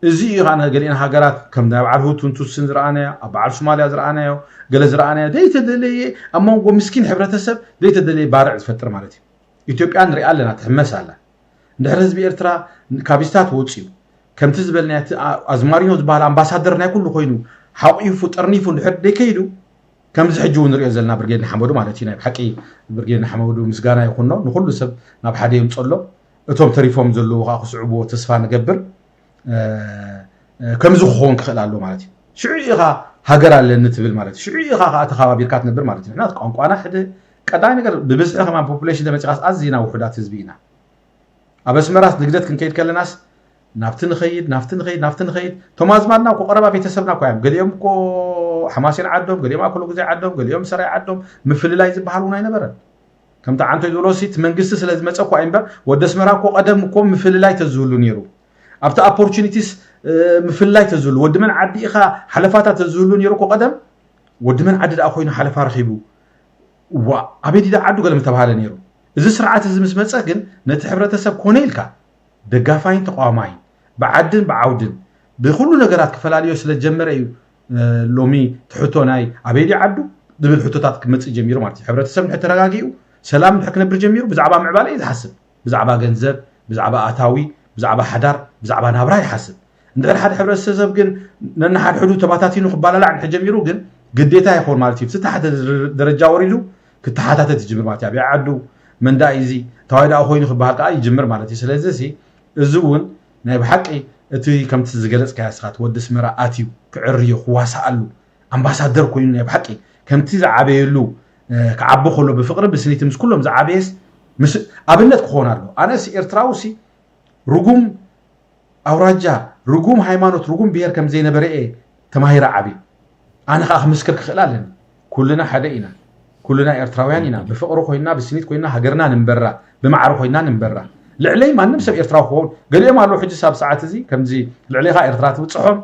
እዚ እዩ ከዓ ገሊአን ሃገራት ከም ናይ በዓል ሁቱን ቱትስን ዝረኣናዮ ኣብ በዓል ሶማልያ ዝረኣናዮ ገለ ዝረኣናዮ ዘይተደለየ ኣብ መንጎ ምስኪን ሕብረተሰብ ዘይተደለየ ባርዕ ዝፈጥር ማለት እዩ። ኢትዮጵያ ንሪኣ ኣለና ትሕመስ ኣላ። እንድሕር ህዝቢ ኤርትራ ካብ ስታት ወፅዩ ከምቲ ዝበልናዮ እቲ ኣዝማሪኖ ዝበሃል ኣምባሳደር ናይ ኩሉ ኮይኑ ሓቂፉ ጠርኒፉ እንድሕር ደይከይዱ ከምዚ ሕጂ እውን ንሪኦ ዘለና ብርጌድ ንሓመዱ ማለት እዩ። ናይ ብሓቂ ብርጌድ ንሓመዱ ምስጋና ይኹኖ ንኩሉ ሰብ ናብ ሓደ የምፀሎ። እቶም ተሪፎም ዘለዉ ከዓ ክስዕብዎ ተስፋ ንገብር። ከምዚ ክኸውን ክኽእል ኣሎ ማለት እዩ። ሽዑ ኢኻ ሃገር ኣለኒ ትብል ማለት እዩ። ሽዑ ኢኻ ከዓ ተኸባቢርካ ትነብር ማለት እዩ። ንሕና ቋንቋና ሕደ ቀዳማይ ነገር ብብዝሒ ከማን ፖፑሌሽን ተመፂኻስ ኣዝና ውሑዳት ህዝቢ ኢና። ኣብ ኣስመራስ ንግደት ክንከይድ ከለናስ ናብቲ ንኸይድ ናብቲ ንኸይድ ናብቲ ንኸይድ እቶም ኣዝማድና እኮ ቀረባ ቤተሰብና እኮ እዮም። ገሊኦም እኮ ሓማሴን ዓዶም፣ ገሊኦም ኣኮሎ ግዜ ዓዶም፣ ገሊኦም ሰራይ ዓዶም ምፍልላይ ዝበሃል እውን ኣይነበረን። ከምቲ ዓንቶይ ዝበሎሲ እቲ መንግስቲ ስለ ዝመፀ እኮ እምበር ወዲ ኣስመራ እኮ ቀደም እኮ ምፍልላይ ተዝህሉ ነይሩ። ኣብቲ ኣፖርቹኒቲስ ምፍልላይ ተዝህሉ ወዲ መን ዓዲ ኢኻ ሓለፋታት ተዝህሉ ነይሩ እኮ ቀደም ወዲ መን ዓዲ ደኣ ኮይኑ ሓለፋ ረኺቡ ዋ ኣበይ ዲዳ ዓዱ ገለ ምተባሃለ ነይሩ። እዚ ስርዓት እዚ ምስ መፀ ግን ነቲ ሕብረተሰብ ኮነ ኢልካ ደጋፋይን ተቃዋማይን ብዓድን ብዓውድን ብኩሉ ነገራት ክፈላልዮ ስለ ዝጀመረ እዩ ሎሚ ትሕቶ ናይ ኣበይ ድዩ ዓዱ ዝብል ሕቶታት ክመፅእ ጀሚሩ ማለት እዩ። ሕብረተሰብ ንድሕር ተረጋጊኡ ሰላም ንድሕር ክነብር ጀሚሩ ብዛዕባ ምዕባለ እዩ ዝሓስብ። ብዛዕባ ገንዘብ፣ ብዛዕባ ኣታዊ፣ ብዛዕባ ሓዳር፣ ብዛዕባ ናብራ ይሓስብ። እንድሕር ሓደ ሕብረተሰብ ግን ነንሓድሕዱ ተባታቲኑ ክባላላዕ እንድሕር ጀሚሩ ግን ግዴታ ይኸውን ማለት እዩ። እቲ ታሕቲ ደረጃ ወሪዱ ክተሓታተት ይጅምር ማለት እዩ። ኣብ ዓዱ መንዳይ እዚ ተባይ ደኣ ኮይኑ ክበሃል ከዓ ይጅምር ማለት እዩ። ስለዚ እዚ እውን ናይ ብሓቂ እቲ ከምቲ ዝገለፅካ ስኻት ወዲ ኣስመራ ኣትዩ ክዕርዮ ክዋሳኣሉ ኣምባሳደር ኮይኑ ናይ ብሓቂ ከምቲ ዝዓበየሉ ክዓቢ ከሎ ብፍቅሪ ብስኒት ምስ ኩሎም ዝዓበየስ ኣብነት ክኾን ኣሎ። ኣነስ ኤርትራዊ ሲ ርጉም ኣውራጃ፣ ርጉም ሃይማኖት፣ ርጉም ብሄር ከም ዘይነበረ እየ ተማሂረ ዓብየ። ኣነ ከዓ ክምስክር ክኽእል ኣለኒ። ኩልና ሓደ ኢና። ኩልና ኤርትራውያን ኢና። ብፍቅሪ ኮይና ብስኒት ኮይና ሃገርና ንንበራ፣ ብማዕረ ኮይና ንንበራ። ልዕለይ ማንም ሰብ ኤርትራዊ ክኸውን ገሊኦም ኣለዉ። ሕጂ ሳብ ሰዓት እዚ ከምዚ ልዕሌኻ ኤርትራ ትብፅሖም፣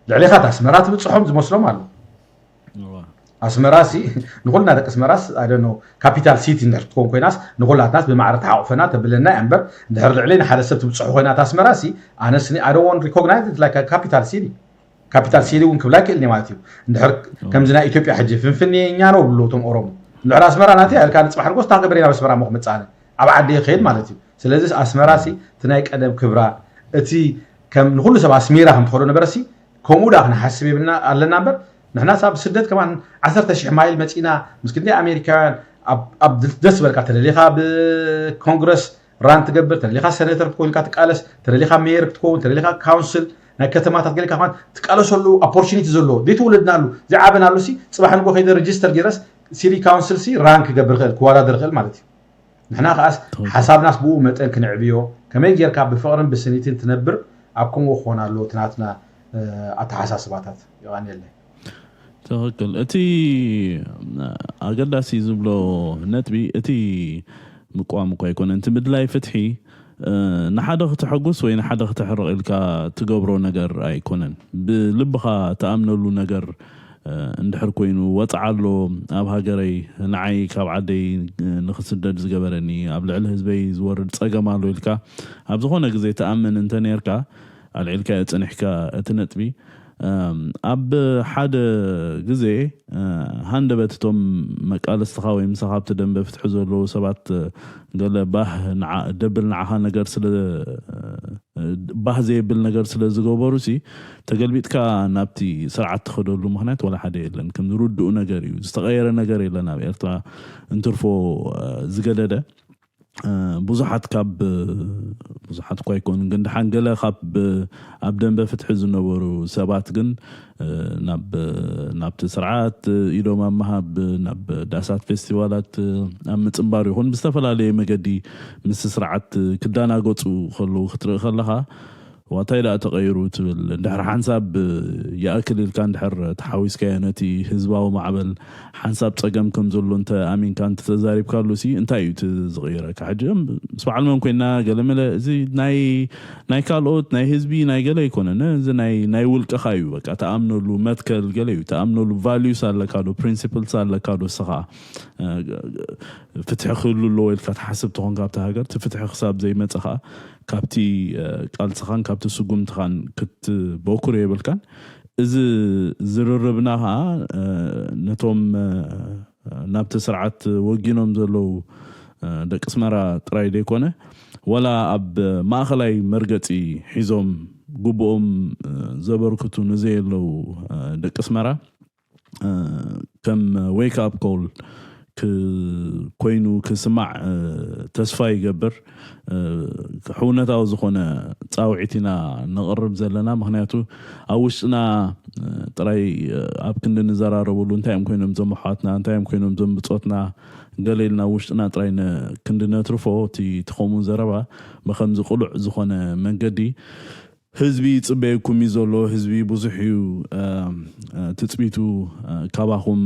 ልዕሌኻ ኣስመራ ትብፅሖም ዝመስሎም ኣለዉ። ኣስመራ ሲ ንኩልና ደቂ ኣስመራስ ኣደኖ ካፒታል ሲቲ እንድሕር ክትከውን ኮይናስ ንኩላትናስ ብማዕረ ተሓቑፈና ተብለና እያ እምበር፣ እንድሕር ልዕሊ ንሓደ ሰብ ትብፅሑ ኮይና ኣስመራ ሲ ኣነስ ኣደወን ሪኮግናይዝ ካፒታል ሲቲ ካፒታል ሲቲ እውን ክብላ ይክእል ማለት እዩ። እንድሕር ከምዚ ናይ ኢትዮጵያ ሕጂ ፍንፍኔ እኛ ነው ብሉ እቶም ኦሮሞ፣ እንድሕር ኣስመራ ናተይ ኣልካ ንፅባሕ ንጎስ ታገበሬና ኣስመራ ሞ ክመፅኣነ ኣብ ዓዲ ይኸይድ ማለት እዩ። ስለዚ ኣስመራ ሲ እቲ ናይ ቀደም ክብራ እቲ ከም ንኩሉ ሰብ ኣስሚራ ከም ትኸዶ ነበረ ሲ ከምኡ ደኣ ክንሓስብ የብልና ኣለና እምበር ንሕና ሳብ ስደት ከማን ዓሰርተ ሽሕ ማይል መፂና ምስ ክንደይ ኣሜሪካውያን ኣብ ደስ ዝበልካ ተደሊኻ ብኮንግረስ ራን ትገብር ተደሊኻ ሰነተር ኮይንካ ትቃለስ ተደሊኻ ሜየር ክትከውን ተደሊኻ ካውንስል ናይ ከተማታት ገሊካ ከማን ትቃለሰሉ ኦፖርቹኒቲ ዘለዎ ዘይተወለድናሉ ዘይዓበናሉ ሲ ፅባሕ ንጎ ከይደ ሬጅስተር ጌረስ ሲቲ ካውንስል ሲ ራን ክገብር ክእል ክወዳደር ክእል ማለት እዩ። ንሕና ከኣስ ሓሳብናስ ብኡ መጠን ክንዕብዮ ከመይ ጌርካ ብፍቕርን ብስኒትን ትነብር ኣብ ከምኡ ክኾን ኣለዎ እቲ ናትና ኣተሓሳስባታት። የቐንየለይ። ትኽክል። እቲ ኣገዳሲ ዝብሎ ነጥቢ እቲ ምቋም እኳ ኣይኮነን። እቲ ምድላይ ፍትሒ ንሓደ ክተሐጉስ ወይ ንሓደ ክተሕርቕ ኢልካ ትገብሮ ነገር ኣይኮነን። ብልብኻ ትኣምነሉ ነገር እንድሕር ኮይኑ ወፅዓ ኣሎ ኣብ ሃገረይ ንዓይ ካብ ዓደይ ንክስደድ ዝገበረኒ ኣብ ልዕሊ ህዝበይ ዝወርድ ፀገም ኣሎ ኢልካ ኣብ ዝኾነ ግዜ ትኣምን እንተነርካ ኣልዒልካ ፅኒሕካ እቲ ነጥቢ ኣብ ሓደ ግዜ ሃንደበት እቶም መቃለስትኻ ወይ ምሳኻ ኣብቲ ደንበ ፍትሒ ዘለዉ ሰባት ገለ ባህ ደብል ንዓኻ ነገር ስለ ባህ ዘየብል ነገር ስለ ዝገበሩ ሲ ተገልቢጥካ ናብቲ ስርዓት ትኸደሉ ምክንያት ዋላ ሓደ የለን። ከም ዝርድኡ ነገር እዩ ዝተቀየረ ነገር የለን ኣብ ኤርትራ እንትርፎ ዝገደደ ብዙሓት ካብ ብዙሓት እኳ ኣይኮኑን ግን ደሓን ገለ ካብ ኣብ ደንበ ፍትሒ ዝነበሩ ሰባት ግን ናብ ናብቲ ስርዓት ኢዶም ኣብ ምሃብ ናብ ዳሳት ፌስቲቫላት ኣብ ምፅንባር ይኹን ብዝተፈላለየ መገዲ ምስ ስርዓት ክዳናገፁ ከለዉ ክትርኢ ከለኻ ዋታይ ደኣ ተቐይሩ ትብል እንድሕር ሓንሳብ ይኣክል ኢልካ እንድሕር ተሓዊስካዮ ነቲ ህዝባዊ ማዕበል ሓንሳብ ፀገም ከም ዘሎ እንተ ኣሚንካ እንተተዛሪብካሉ ሲ እንታይ እዩ እቲ ዝቕይረካ ሕጂ ምስ በዓል መን ኮይና ገለመለ እዚ ናይ ናይ ካልኦት ናይ ህዝቢ ናይ ገለ ኣይኮነን እዚ ናይ ናይ ውልቅኻ እዩ በቃ ተኣምነሉ መትከል ገለ እዩ ተኣምነሉ values ኣለካ ዶ principles ኣለካ ዶ ስኻ ፍትሒ ክህሉ ኣለዎ ኢልካ ትሓስብ ተኾንካ ኣብቲ ሃገር እቲ ፍትሒ ክሳብ ዘይመፀ ከዓ ካብቲ ቃልስኻን ካብቲ ስጉምትኻን ክትበኩር የብልካን እዚ ዝርርብና ከዓ ነቶም ናብቲ ስርዓት ወጊኖም ዘለዉ ደቂ ኣስመራ ጥራይ ዘይኮነ ዋላ ኣብ ማእኸላይ መርገፂ ሒዞም ግቡኦም ዘበርክቱ ንዘየለዉ ደቂ ኣስመራ ከም wake up call ኮይኑ ክስማዕ ተስፋ ይገብር። ሕውነታዊ ዝኾነ ፃውዒት ኢና ነቕርብ ዘለና ምክንያቱ ኣብ ውሽጥና ጥራይ ኣብ ክንዲ ንዘራረበሉ እንታይ እዮም ኮይኖም ዞም ኣሕዋትና እንታይ እዮም ኮይኖም ዞም ብፆትና ገለ ኢልና ውሽጥና ጥራይ ክንዲ ነትርፎ እቲ ትኸሙ ዘረባ ብከምዚ ቅሉዕ ዝኾነ መንገዲ ህዝቢ ይፅበየኩም እዩ ዘሎ ህዝቢ ብዙሕ እዩ ትፅቢቱ ካባኹም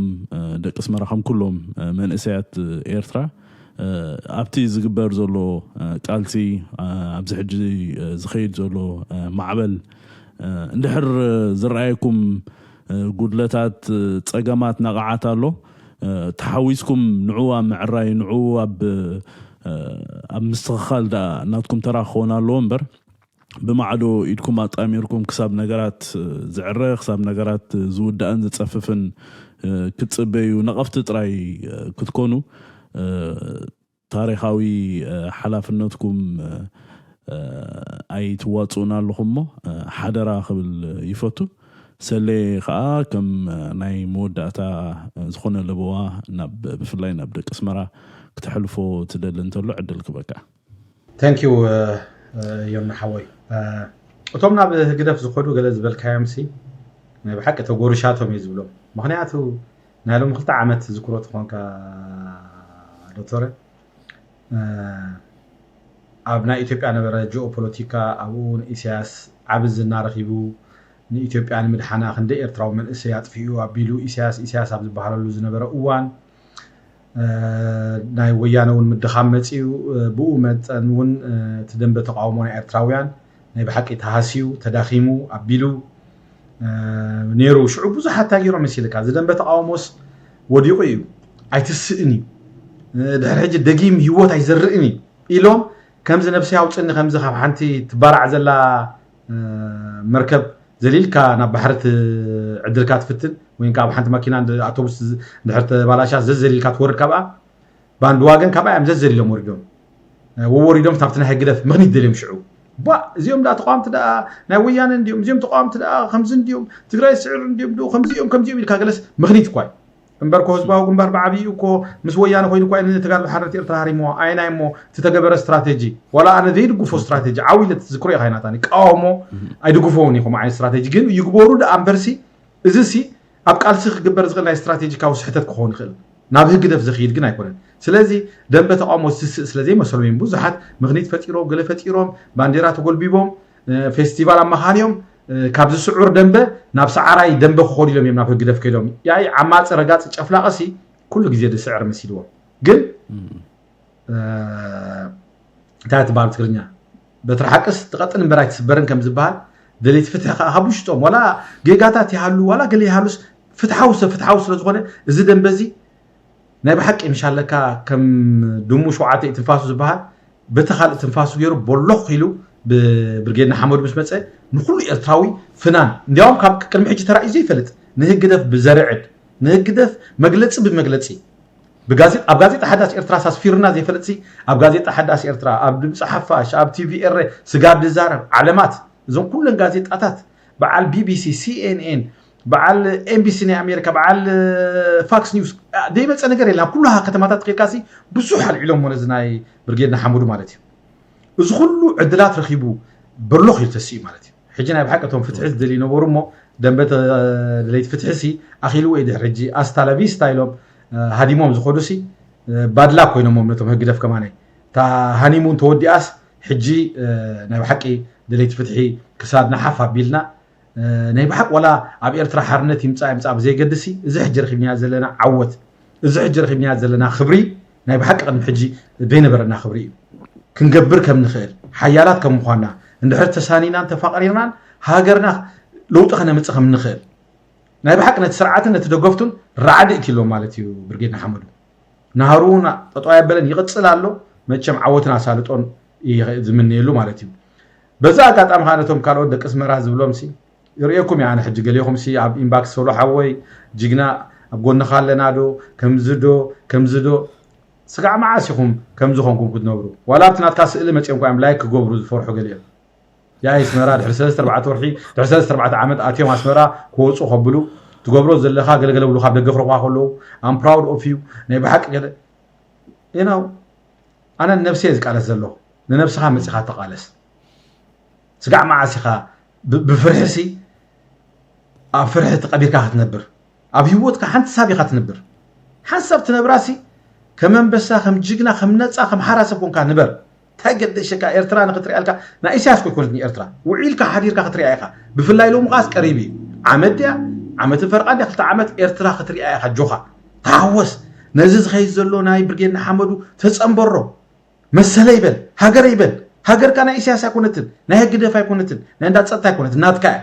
ደቂ ኣስመራ ከም ኩሎም መንእሰያት ኤርትራ ኣብቲ ዝግበር ዘሎ ቃልሲ ኣብዚ ሕጂ ዝኸይድ ዘሎ ማዕበል እንድሕር ዝረኣየኩም ጉድለታት ፀገማት ነቕዓት ኣሎ ተሓዊስኩም ንዑ ኣብ ምዕራይ ንዑ ኣብ ኣብ ምስትኽኻል ዳ ናትኩም ተራ ክኸውን ኣለዎ እምበር ብማዕዶ ኢድኩም ኣጣሚርኩም ክሳብ ነገራት ዝዕረ ክሳብ ነገራት ዝውዳእን ዝፀፍፍን ክትፅበዩ ነቐፍቲ ጥራይ ክትኮኑ ታሪኻዊ ሓላፍነትኩም ኣይትዋፅኡን ኣለኹም እሞ ሓደራ ክብል ይፈቱ ሰሌ ከዓ ከም ናይ መወዳእታ ዝኾነ ለበዋ ናብ ብፍላይ ናብ ደቂ ኣስመራ ክተሕልፎ ትደሊ እንተሎ ዕድል ክበካ። ተንኪዩ ዮና ሓወይ። እቶም ናብ ህግደፍ ዝኸዱ ገለ ዝበልካዮም ሲ ናይ ብሓቂ ተጎርሻቶም እዩ ዝብሎም። ምክንያቱ ናይ ሎም ክልተ ዓመት ዝክሮ ትኾንካ ዶክተረ ኣብ ናይ ኢትዮጵያ ነበረ ጂኦፖለቲካ ኣብኡ ንኢሳያስ ዓቢ ዝና ረኺቡ ንኢትዮጵያ ንምድሓና ክንደ ኤርትራዊ መንእሰይ ኣጥፊኡ ኣቢሉ ኢሳያስ ኢሳያስ ኣብ ዝበሃለሉ ዝነበረ እዋን ናይ ወያነ እውን ምድኻም መፂኡ። ብኡ መጠን እውን እቲ ደንበ ተቃውሞ ናይ ኤርትራውያን ናይ ብሓቂ ተሃስዩ ተዳኺሙ ኣቢሉ ነይሩ። ሽዑ ብዙሓት እንታይ ገይሮም መሲልካ እዚ ደንበ ተቃውሞስ ወዲቑ እዩ ኣይትስእን እዩ ድሕሪ ሕጂ ደጊም ህይወት ኣይዘርእን እዩ ኢሎም ከምዚ ነብሲ ኣውፅኒ ከምዚ ካብ ሓንቲ ትባራዕ ዘላ መርከብ ዘሊልካ ናብ ባሕሪ ዕድልካ ትፍትን ወይ ካብ ሓንቲ ማኪና ኣውቶቡስ ድሕር ተባላሻ ዘዘሊልካ ትወርድ ካብኣ ባንድዋገን ካብኣ እዮም ዘዘሊሎም ወሪዶም ወወሪዶም ናብቲ ናይ ህግደፍ ምክኒት ደልዮም ሽዑ ባ እዚኦም ዳ ተቃዋምቲ ዳ ናይ ወያነ እንዲዮም እዚኦም ተቃዋምቲ ዳ ከምዚ እንዲዮም ትግራይ ስዕር እንዲዮም ዶ ከምዚኦም ከምዚኦም ኢልካ ገለስ ምክኒት እኳ እምበርኮ ህዝባዊ ግንባር ብዓብይኡ እኮ ምስ ወያነ ኮይኑ እኳ ንተጋድሎ ሓርነት ኤርትራ ሃሪምዋ ኣይናይ እሞ እቲ ተገበረ ስትራቴጂ ዋላ ኣነ ዘይድግፎ ስትራቴጂ ዓው ኢለ ዝክሮ ኢኻ ይናታኒ ቃወሞ ኣይድግፎውን ኢኹም ዓይነት ስትራቴጂ ግን ይግበሩ ደኣ እምበርሲ እዚ ሲ ኣብ ቃልሲ ክግበር ዝኽእል ናይ ስትራቴጂካዊ ስሕተት ክኸውን ይኽእል ናብ ህግደፍ ዘኽይድ ግን ኣይኮነን ስለዚ ደንበ ተቃውሞ ዝስስእ ስለ ዘይመሰሎም እዮም ብዙሓት ምኽኒት ፈጢሮም ገለ ፈጢሮም ባንዴራ ተጎልቢቦም ፌስቲቫል ኣብ መኻንዮም ካብዚ ስዑር ደንበ ናብ ሰዓራይ ደንበ ክኸዱ ኢሎም እዮም ናብ ህግደፍ ከይዶም ያይ ዓማፂ ረጋፂ ጨፍላቐሲ ኩሉ ግዜ ዝስዕር መሲልዎም ግን እንታይ ትበሃል ትግርኛ በትሪ ሓቅስ ትቐጥን እምበር ኣይትስበርን ከም ዝበሃል ደለይቲ ፍትሒ ከዓ ካብ ውሽጦም ዋላ ጌጋታት ይሃሉ ዋላ ገለ ይሃሉስ ፍትሓዊ ሰብ ፍትሓዊ ስለ ዝኾነ እዚ ደንበ እዚ ናይ ብሓቂ ምሻለካ ከም ድሙ ሸውዓተ ትንፋሱ ዝበሃል በቲ ካልእ ትንፋሱ ገይሩ ቦሎኽ ኢሉ ብብርጌድ ንሓመዱ ምስ መፀ ንኩሉ ኤርትራዊ ፍናን እንዲያውም ካብ ቅድሚ ሕጂ ተራእዩ ዘይፈልጥ ንህግደፍ ብዘርዕድ ንህግደፍ መግለፂ ብመግለፂ ብጋዜጣ ኣብ ጋዜጣ ሓዳስ ኤርትራ ሳስፊርና ዘይፈልጥሲ ኣብ ጋዜጣ ሓዳስ ኤርትራ ኣብ ድምፂ ሓፋሽ ኣብ ቲቪ ኤረ ስጋብ ዝዛረብ ዓለማት እዞም ኩለን ጋዜጣታት በዓል ቢቢሲ ሲኤንኤን በዓል ኤምቢሲ ናይ ኣሜሪካ በዓል ፋክስ ኒውስ ዘይመፀ ነገር የለን ኣብ ኩሉ ከተማታት ከይድካሲ ብዙሕ ኣልዒሎሞ ነዚ ናይ ብርጌድ ንሓመዱ ማለት እዩ እዚ ኩሉ ዕድላት ረኪቡ በሎኽ ኢሉ ተሲኡ ማለት እዩ ሕጂ ናይ ብሓቂ እቶም ፍትሒ ዝደልዩ ነበሩ እሞ ደንበ ደለይቲ ፍትሒ ሲ ኣኺልዎ እዩ ድሕሪ ሕጂ ኣስታላቪስታ ኢሎም ሃዲሞም ዝኸዱ ሲ ባድላ ኮይኖሞም ነቶም ህግደፍ ከማነ እታ ሃኒሙን ተወዲኣስ ሕጂ ናይ ብሓቂ ደለይቲ ፍትሒ ክሳድና ሓፍ ኣቢልና ናይ ብሓቂ ዋላ ኣብ ኤርትራ ሓርነት ይምፃእ ይምፃእ ብዘይገድሲ እዚ ሕጂ ረኪብናዮ ዘለና ዓወት እዚ ሕጂ ረኪብናዮ ዘለና ክብሪ ናይ ብሓቂ ቅድሚ ሕጂ ዘይነበረና ክብሪ እዩ ክንገብር ከም ንኽእል ሓያላት ከም ምኳንና እንድሕር ተሳኒናን ተፋቀሪርናን ሃገርና ለውጢ ከነምፅእ ከም ንኽእል ናይ ብሓቂ ነቲ ስርዓትን ነቲ ደገፍቱን ራዕዲ እኪሎም ማለት እዩ ብርጌድ ንሓመዱ ናሃሩ እውን ጠጠው ኣየበለን ይቕፅል ኣሎ መቸም ዓወትን ኣሳልጦን ዝምነየሉ ማለት እዩ በዛ ኣጋጣሚ ከዓ ነቶም ካልኦት ደቂ ኣስመራ ዝብሎም ሲ ይርእየኩም እየ ኣነ ሕጂ ገሊኹም ሲ ኣብ ኢንባክስ ሶሎ ሓወይ ጅግና ኣብ ጎንኻ ኣለና ዶ ከምዚ ዶ ከምዚ ዶ ስጋዕ መዓስ ኢኹም ከምዚ ኮንኩም ክትነብሩ ዋላ ኣብቲ ናትካ ስእሊ መፅኦም ኳ እዮም ላይክ ክገብሩ ዝፈርሑ ገሊኦም ያይ ኣስመራ ድሕሪ ሰለስተ ኣርባዕተ ወርሒ ድሕሪ ሰለስተ ኣርባዕተ ዓመት ኣትዮም ኣስመራ ክወፁ ከብሉ ትገብሮ ዘለኻ ገለገለ ብሉ ካብ ደገ ክረኽባ ከለዉ I'm proud of you ናይ ብሓቂ ገለ you know ኣነ ንነብሰይ ዝቃለስ ዘለኹ ንነብስኻ መፂኻ ተቃለስ ስጋዕ መዓስ ኢኻ ብፍርሒ ሲ ኣብ ፍርሒ ተቐቢርካ ክትነብር ኣብ ህይወትካ ሓንቲ ሳብ ኢኻ ትነብር ሓንሳብ ትነብራ ሲ ከም ኣንበሳ ከም ጅግና ከም ነፃ ከም ሓራ ሰብ ኮንካ ንበር እንታይ ገደሸካ ኤርትራ ንክትሪኣልካ ናይ ኢሳያስ ኮይኮነት ንኤርትራ ውዒልካ ሓዲርካ ክትሪኣ ኢኻ ብፍላይ ሎም ኻስ ቀሪብ እዩ ዓመት ድያ ዓመትን ፈርቓ ድያ ክልተ ዓመት ኤርትራ ክትሪኣ ኢኻ ጆኻ ተሃወስ ነዚ ዝኸይድ ዘሎ ናይ ብርጌድ ንሓመዱ ተጸንበሮ መሰለ ይበል ሃገር ይበል ሃገርካ ናይ ኢሳያስ ኣይኮነትን ናይ ህግደፍ ኣይኮነትን ናይ እንዳ ጸጥታ ኣይኮነትን ናትካ እያ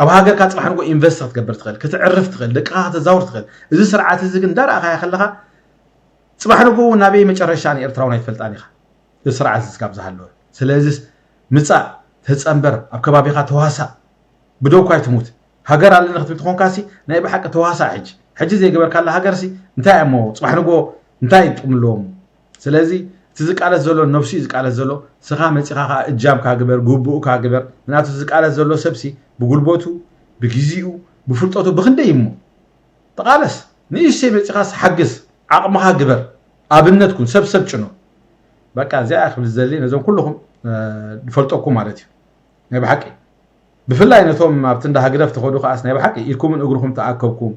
ኣብ ሃገርካ ጽባሕ ንጎ ኢንቨስት ክትገብር ትኽእል ክትዕርፍ ትኽእል ደቅኻ ከተዛውር ትኽእል እዚ ስርዓት እዚ ግን እንዳረኣኻያ ከለኻ ጽባሕ ንጎ እውን ናበይ መጨረሻ ንኤርትራውን ኣይትፈልጣን ኢኻ እዚ ስርዓት እዚ ስካብ ዝሃለወ ስለዚ ምጻእ ተጸንበር ኣብ ከባቢኻ ተዋሳእ ብደውኳ ኣይትሙት ሃገር ኣለኒ ክትብል ትኾንካሲ ናይ ብሓቂ ተዋሳእ ሕጂ ሕጂ ዘይገበርካላ ሃገርሲ እንታይ እሞ ጽባሕ ንጎ እንታይ ጥቕሚ ኣለዎም ስለዚ እቲ ዝቃለስ ዘሎ ነብሱ እዩ ዝቃለስ ዘሎ። ስኻ መፂኻ ከዓ እጃምካ ግበር፣ ግቡእካ ግበር። ምክንያቱ ዝቃለስ ዘሎ ሰብሲ ብጉልበቱ፣ ብግዚኡ፣ ብፍልጠቱ ብክንደይ እሞ ተቓለስ። ንእሽተይ መፂኻስ ሓግዝ፣ ዓቕምኻ ግበር፣ ኣብነት ኩን፣ ሰብ ሰብ ጭኖ። በቃ እዚኣ ክብል ዝደሊ ነዞም ኩልኹም ዝፈልጠኩም ማለት እዩ። ናይ ብሓቂ ብፍላይ ነቶም ኣብቲ እንዳ ህግደፍ ትኸዱ ከኣስ ናይ ብሓቂ ኢድኩምን እግርኹም ተኣከብኩም፣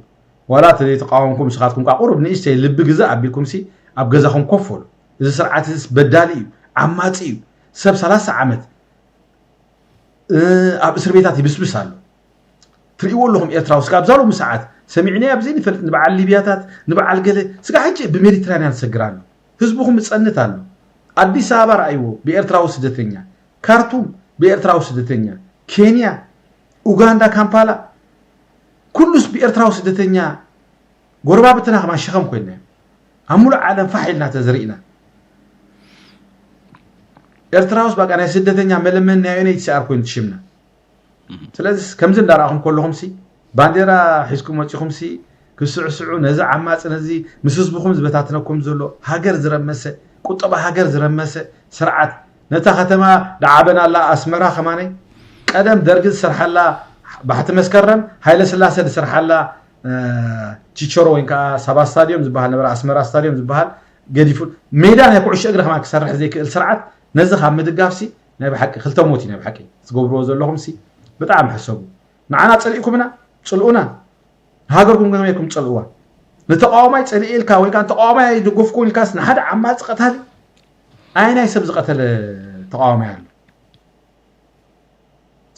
ዋላ እቲ ዘይተቃወምኩም ንስኻትኩም ከዓ ቁሩብ ንእሽተይ ልቢ ግዛእ ኣቢልኩም ሲ ኣብ ገዛኹም ኮፍ በሉ። እዚ ስርዓት እዚ በዳሊ እዩ፣ ዓማፂ እዩ። ሰብ ሰላሳ ዓመት ኣብ እስር ቤታት ይብስብስ ኣሎ። ትርእይዎ ኣለኹም ኤርትራ ውስጥ ካብዛ ሎሚ ሰዓት ሰሚዕናዮ ብዘይ ንፈልጥ ንበዓል ሊብያታት ንበዓል ገለ ስጋ ሕጂ ብሜዲትራንያን ዝሰግር ኣሎ። ህዝብኹም ይፀንት ኣሎ። ኣዲስ ኣበባ ረኣይዎ ብኤርትራዊ ስደተኛ፣ ካርቱም ብኤርትራዊ ስደተኛ፣ ኬንያ፣ ኡጋንዳ ካምፓላ ኩሉስ ብኤርትራዊ ስደተኛ። ጎረባብትና ከማን ሸኸም ኮይና ኣብ ሙሉእ ዓለም ፋሕ ኢልና ተዘሪእና። ኤርትራውስ በቃ ናይ ስደተኛ መለመኒ ናይ ዩኤንኤችሲኣር ኮይኑ ትሽምና። ስለዚ ከምዚ እንዳረኣኹም ከለኹም ሲ ባንዴራ ሒዝኩም መፂኹም ሲ ክስዕስዑ ነዚ ዓማፂ ነዚ ምስ ህዝብኹም ዝበታትነኩም ዘሎ ሃገር ዝረመሰ ቁጠባ ሃገር ዝረመሰ ስርዓት ነታ ከተማ ደዓበናላ ኣስመራ ከማነይ ቀደም ደርጊ ዝሰርሓላ ባሕቲ መስከረም ሃይለ ስላሰ ዝሰርሓላ ቺቸሮ ወይ ከዓ ሳባ ስታዲዮም ዝበሃል ነበረ ኣስመራ ስታዲዮም ዝበሃል ገዲፉ ሜዳ ናይ ኩዕሾ እግሪ ከማ ክሰርሕ ዘይክእል ስርዓት ነዚ ካብ ምድጋፍ ሲ ናይ ብሓቂ ክልተ ሞት እዩ ናይ ብሓቂ ትገብርዎ ዘለኹም ሲ ብጣዕሚ ሕሰቡ። ንዓና ጸሊእኩምና ጽልኡና ሃገርኩም ከመይ ኢልኩም ትጸልእዋ? ንተቃዋማይ ጸሊእ ኢልካ ወይ ከዓ ንተቃዋማይ ኣይድግፍኩን ኢልካስ ንሓደ ዓማጺ ቀታሊ ኣየናይ ሰብ ዝቀተለ ተቃዋማይ ኣሎ?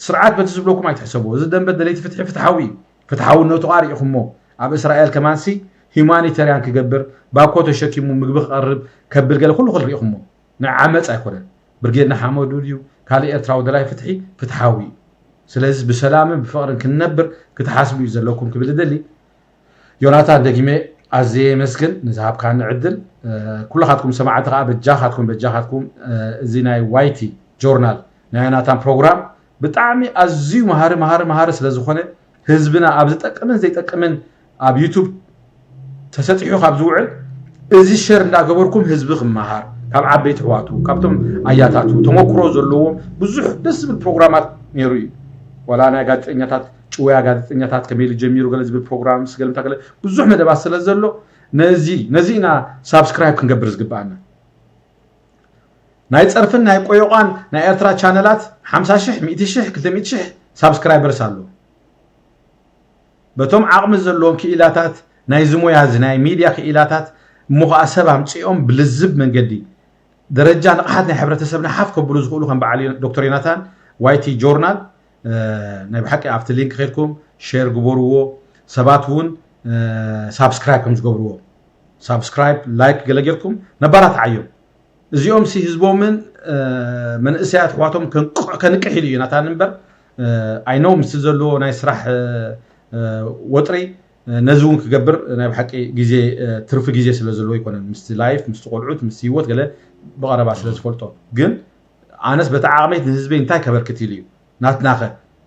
ስርዓት በቲ ዝብለኩም ኣይትሕሰብዎ። እዚ ደንበ ደለይቲ ፍትሒ ፍትሓዊ እዩ። ፍትሓውነቱ ቃር ኢኹሞ። ኣብ እስራኤል ከማንሲ ሂማኒተርያን ክገብር ባኮ ተሸኪሙ ምግቢ ክቐርብ ከብል ገለ ኩሉ ክል ርኢኹሞ። ናይ ዓመፅ ኣይኮነን። ብርጌድ ንሓመዱ ድዩ ካልእ ኤርትራዊ ደላይ ፍትሒ ፍትሓዊ እዩ። ስለዚ ብሰላምን ብፍቕርን ክንነብር ክትሓስቡ እዩ ዘለኩም ክብል እደሊ። ዮናታን፣ ደጊመ ኣዝየ የመስግን ንዝሃብካኒ ዕድል። ኩልኻትኩም ሰማዕቲ ከዓ በጃኻትኩም በጃኻትኩም እዚ ናይ ዋይቲ ጆርናል ናይ ዮናታን ፕሮግራም ብጣዕሚ ኣዝዩ መሃሪ መሃሪ መሃሪ ስለ ዝኾነ ህዝብና ኣብ ዝጠቅምን ዘይጠቅምን ኣብ ዩቱብ ተሰጢሑ ካብ ዝውዕል እዚ ሸር እንዳገበርኩም ህዝቢ ክመሃር ካብ ዓበይቲ ኣሕዋቱ ካብቶም ኣያታቱ ተመክሮ ዘለዎም ብዙሕ ደስ ዝብል ፕሮግራማት ነይሩ እዩ። ዋላ ናይ ጋዜጠኛታት ጭውያ ጋዜጠኛታት ከመይ ኢሉ ጀሚሩ ገለ ዝብል ፕሮግራም ስገልምታ ገለ ብዙሕ መደባት ስለ ዘሎ ነዚ ነዚ ኢና ሳብስክራይብ ክንገብር ዝግብኣና። ናይ ጸርፍን ናይ ቆዮቓን ናይ ኤርትራ ቻነላት ሓምሳ ሽሕ፣ ሚእቲ ሽሕ፣ ክልተ ሚእቲ ሽሕ ሳብስክራይበርስ ኣለዎ። በቶም ዓቕሚ ዘለዎም ክኢላታት ናይዚ ሞያ እዚ ናይ ሚድያ ክኢላታት እሞ ኸዓ ሰብ ኣምጺኦም ብልዝብ መንገዲ ደረጃ ንቕሓት ናይ ሕብረተሰብና ሓፍ ከብሉ ዝኽእሉ ከም በዓል ዶክተር ዮናታን ዋይቲ ጆርናል ናይ ብሓቂ ኣብቲ ሊንክ ከድኩም ሼር ግበርዎ። ሰባት እውን ሳብስክራይብ ከም ዝገብርዎ ሳብስክራይብ ላይክ ገለ ጌርኩም ነባራት ዓዮም እዚኦም ሲ ህዝቦምን መንእሰያት ኣሕዋቶም ከንቅሕ ኢሉ እዩ ናታን እምበር ኣይነው ምስቲ ዘለዎ ናይ ስራሕ ወጥሪ ነዚ እውን ክገብር ናይ ብሓቂ ግዜ ትርፊ ግዜ ስለ ዘለዎ ኣይኮነን ምስቲ ላይፍ ምስቲ ቆልዑት ምስቲ ህይወት ገለ ብቐረባ ስለ ዝፈልጦ ግን ኣነስ በቲ ዓቕመይ ንህዝበይ እንታይ ከበርክት ኢሉ እዩ ናትናኸ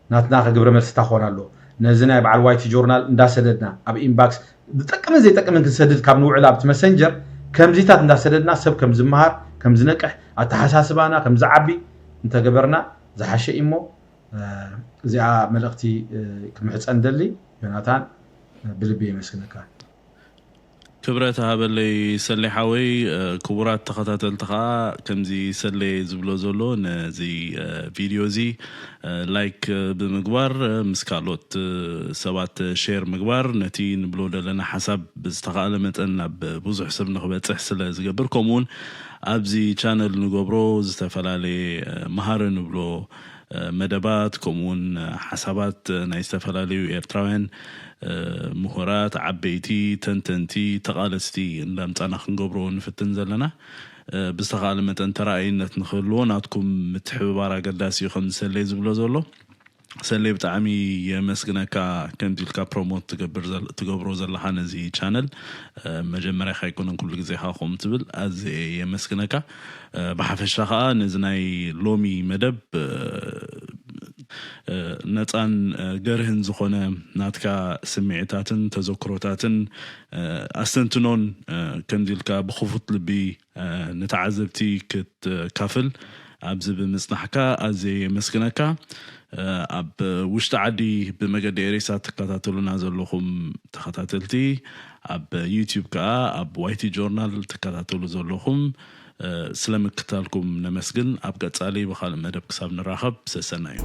ናትናኸ ግብረ መልሲ እንታይ ክኾን ኣለዎ ነዚ ናይ በዓል ዋይቲ ጆርናል እንዳሰደድና ኣብ ኢንባክስ ዝጠቅምን ዘይጠቅምን ክንሰድድ ካብ ንውዕል ኣብቲ መሰንጀር ከምዚታት እንዳሰደድና ሰብ ከም ዝመሃር ከም ዝነቅሕ ኣተሓሳስባና ከም ዝዓቢ እንተገበርና ዝሓሸ እዩ እሞ እዚኣ መልእኽቲ ክምሕፀን ደሊ ዮናታን ብልቢ የመስግነካ። ክብረት ሃበለይ ሰሌ ሓወይ። ክቡራት ተኸታተልቲ ከዓ ከምዚ ሰሌ ዝብሎ ዘሎ ነዚ ቪድዮ እዚ ላይክ ብምግባር ምስ ካልኦት ሰባት ሼር ምግባር ነቲ ንብሎ ዘለና ሓሳብ ብዝተኻእለ መጠን ናብ ብዙሕ ሰብ ንክበፅሕ ስለ ዝገብር ከምኡውን ኣብዚ ቻነል ንገብሮ ዝተፈላለየ መሃሪ ንብሎ መደባት ከምኡውን ሓሳባት ናይ ዝተፈላለዩ ኤርትራውያን ምሁራት፣ ዓበይቲ፣ ተንተንቲ፣ ተቓለስቲ እንዳምጻና ክንገብሮ ንፍትን ዘለና ብዝተኻእለ መጠን ተረኣይነት ንክህልዎ ናትኩም ምትሕብባር ኣገዳሲ እዩ ከምዚ ሰለይ ዝብሎ ዘሎ። ሰለይ ብጣዕሚ የመስግነካ ከምዚ ኢልካ ፕሮሞት ትገብሮ ዘለኻ ነዚ ቻነል መጀመርያ ካይኮነን ኩሉ ግዜ ካ ከምኡ ትብል ኣዝየ የመስግነካ። ብሓፈሻ ከዓ ነዚ ናይ ሎሚ መደብ ነፃን ገርህን ዝኾነ ናትካ ስምዒታትን ተዘክሮታትን ኣስተንትኖን ከምዚ ኢልካ ብክፉት ልቢ ንተዓዘብቲ ክትካፍል ኣብዚ ብምፅናሕካ ኣዝየ የመስግነካ። ኣብ ውሽጢ ዓዲ ብመገዲ ኤሬሳ ትከታተሉና ዘለኹም ተኸታተልቲ፣ ኣብ ዩቲዩብ ከዓ ኣብ ዋይቲ ጆርናል ትከታተሉ ዘለኹም ስለምክታልኩም ነመስግን። ኣብ ቀፃሊ ብካልእ መደብ ክሳብ ንራኸብ ሰሰና እዩ።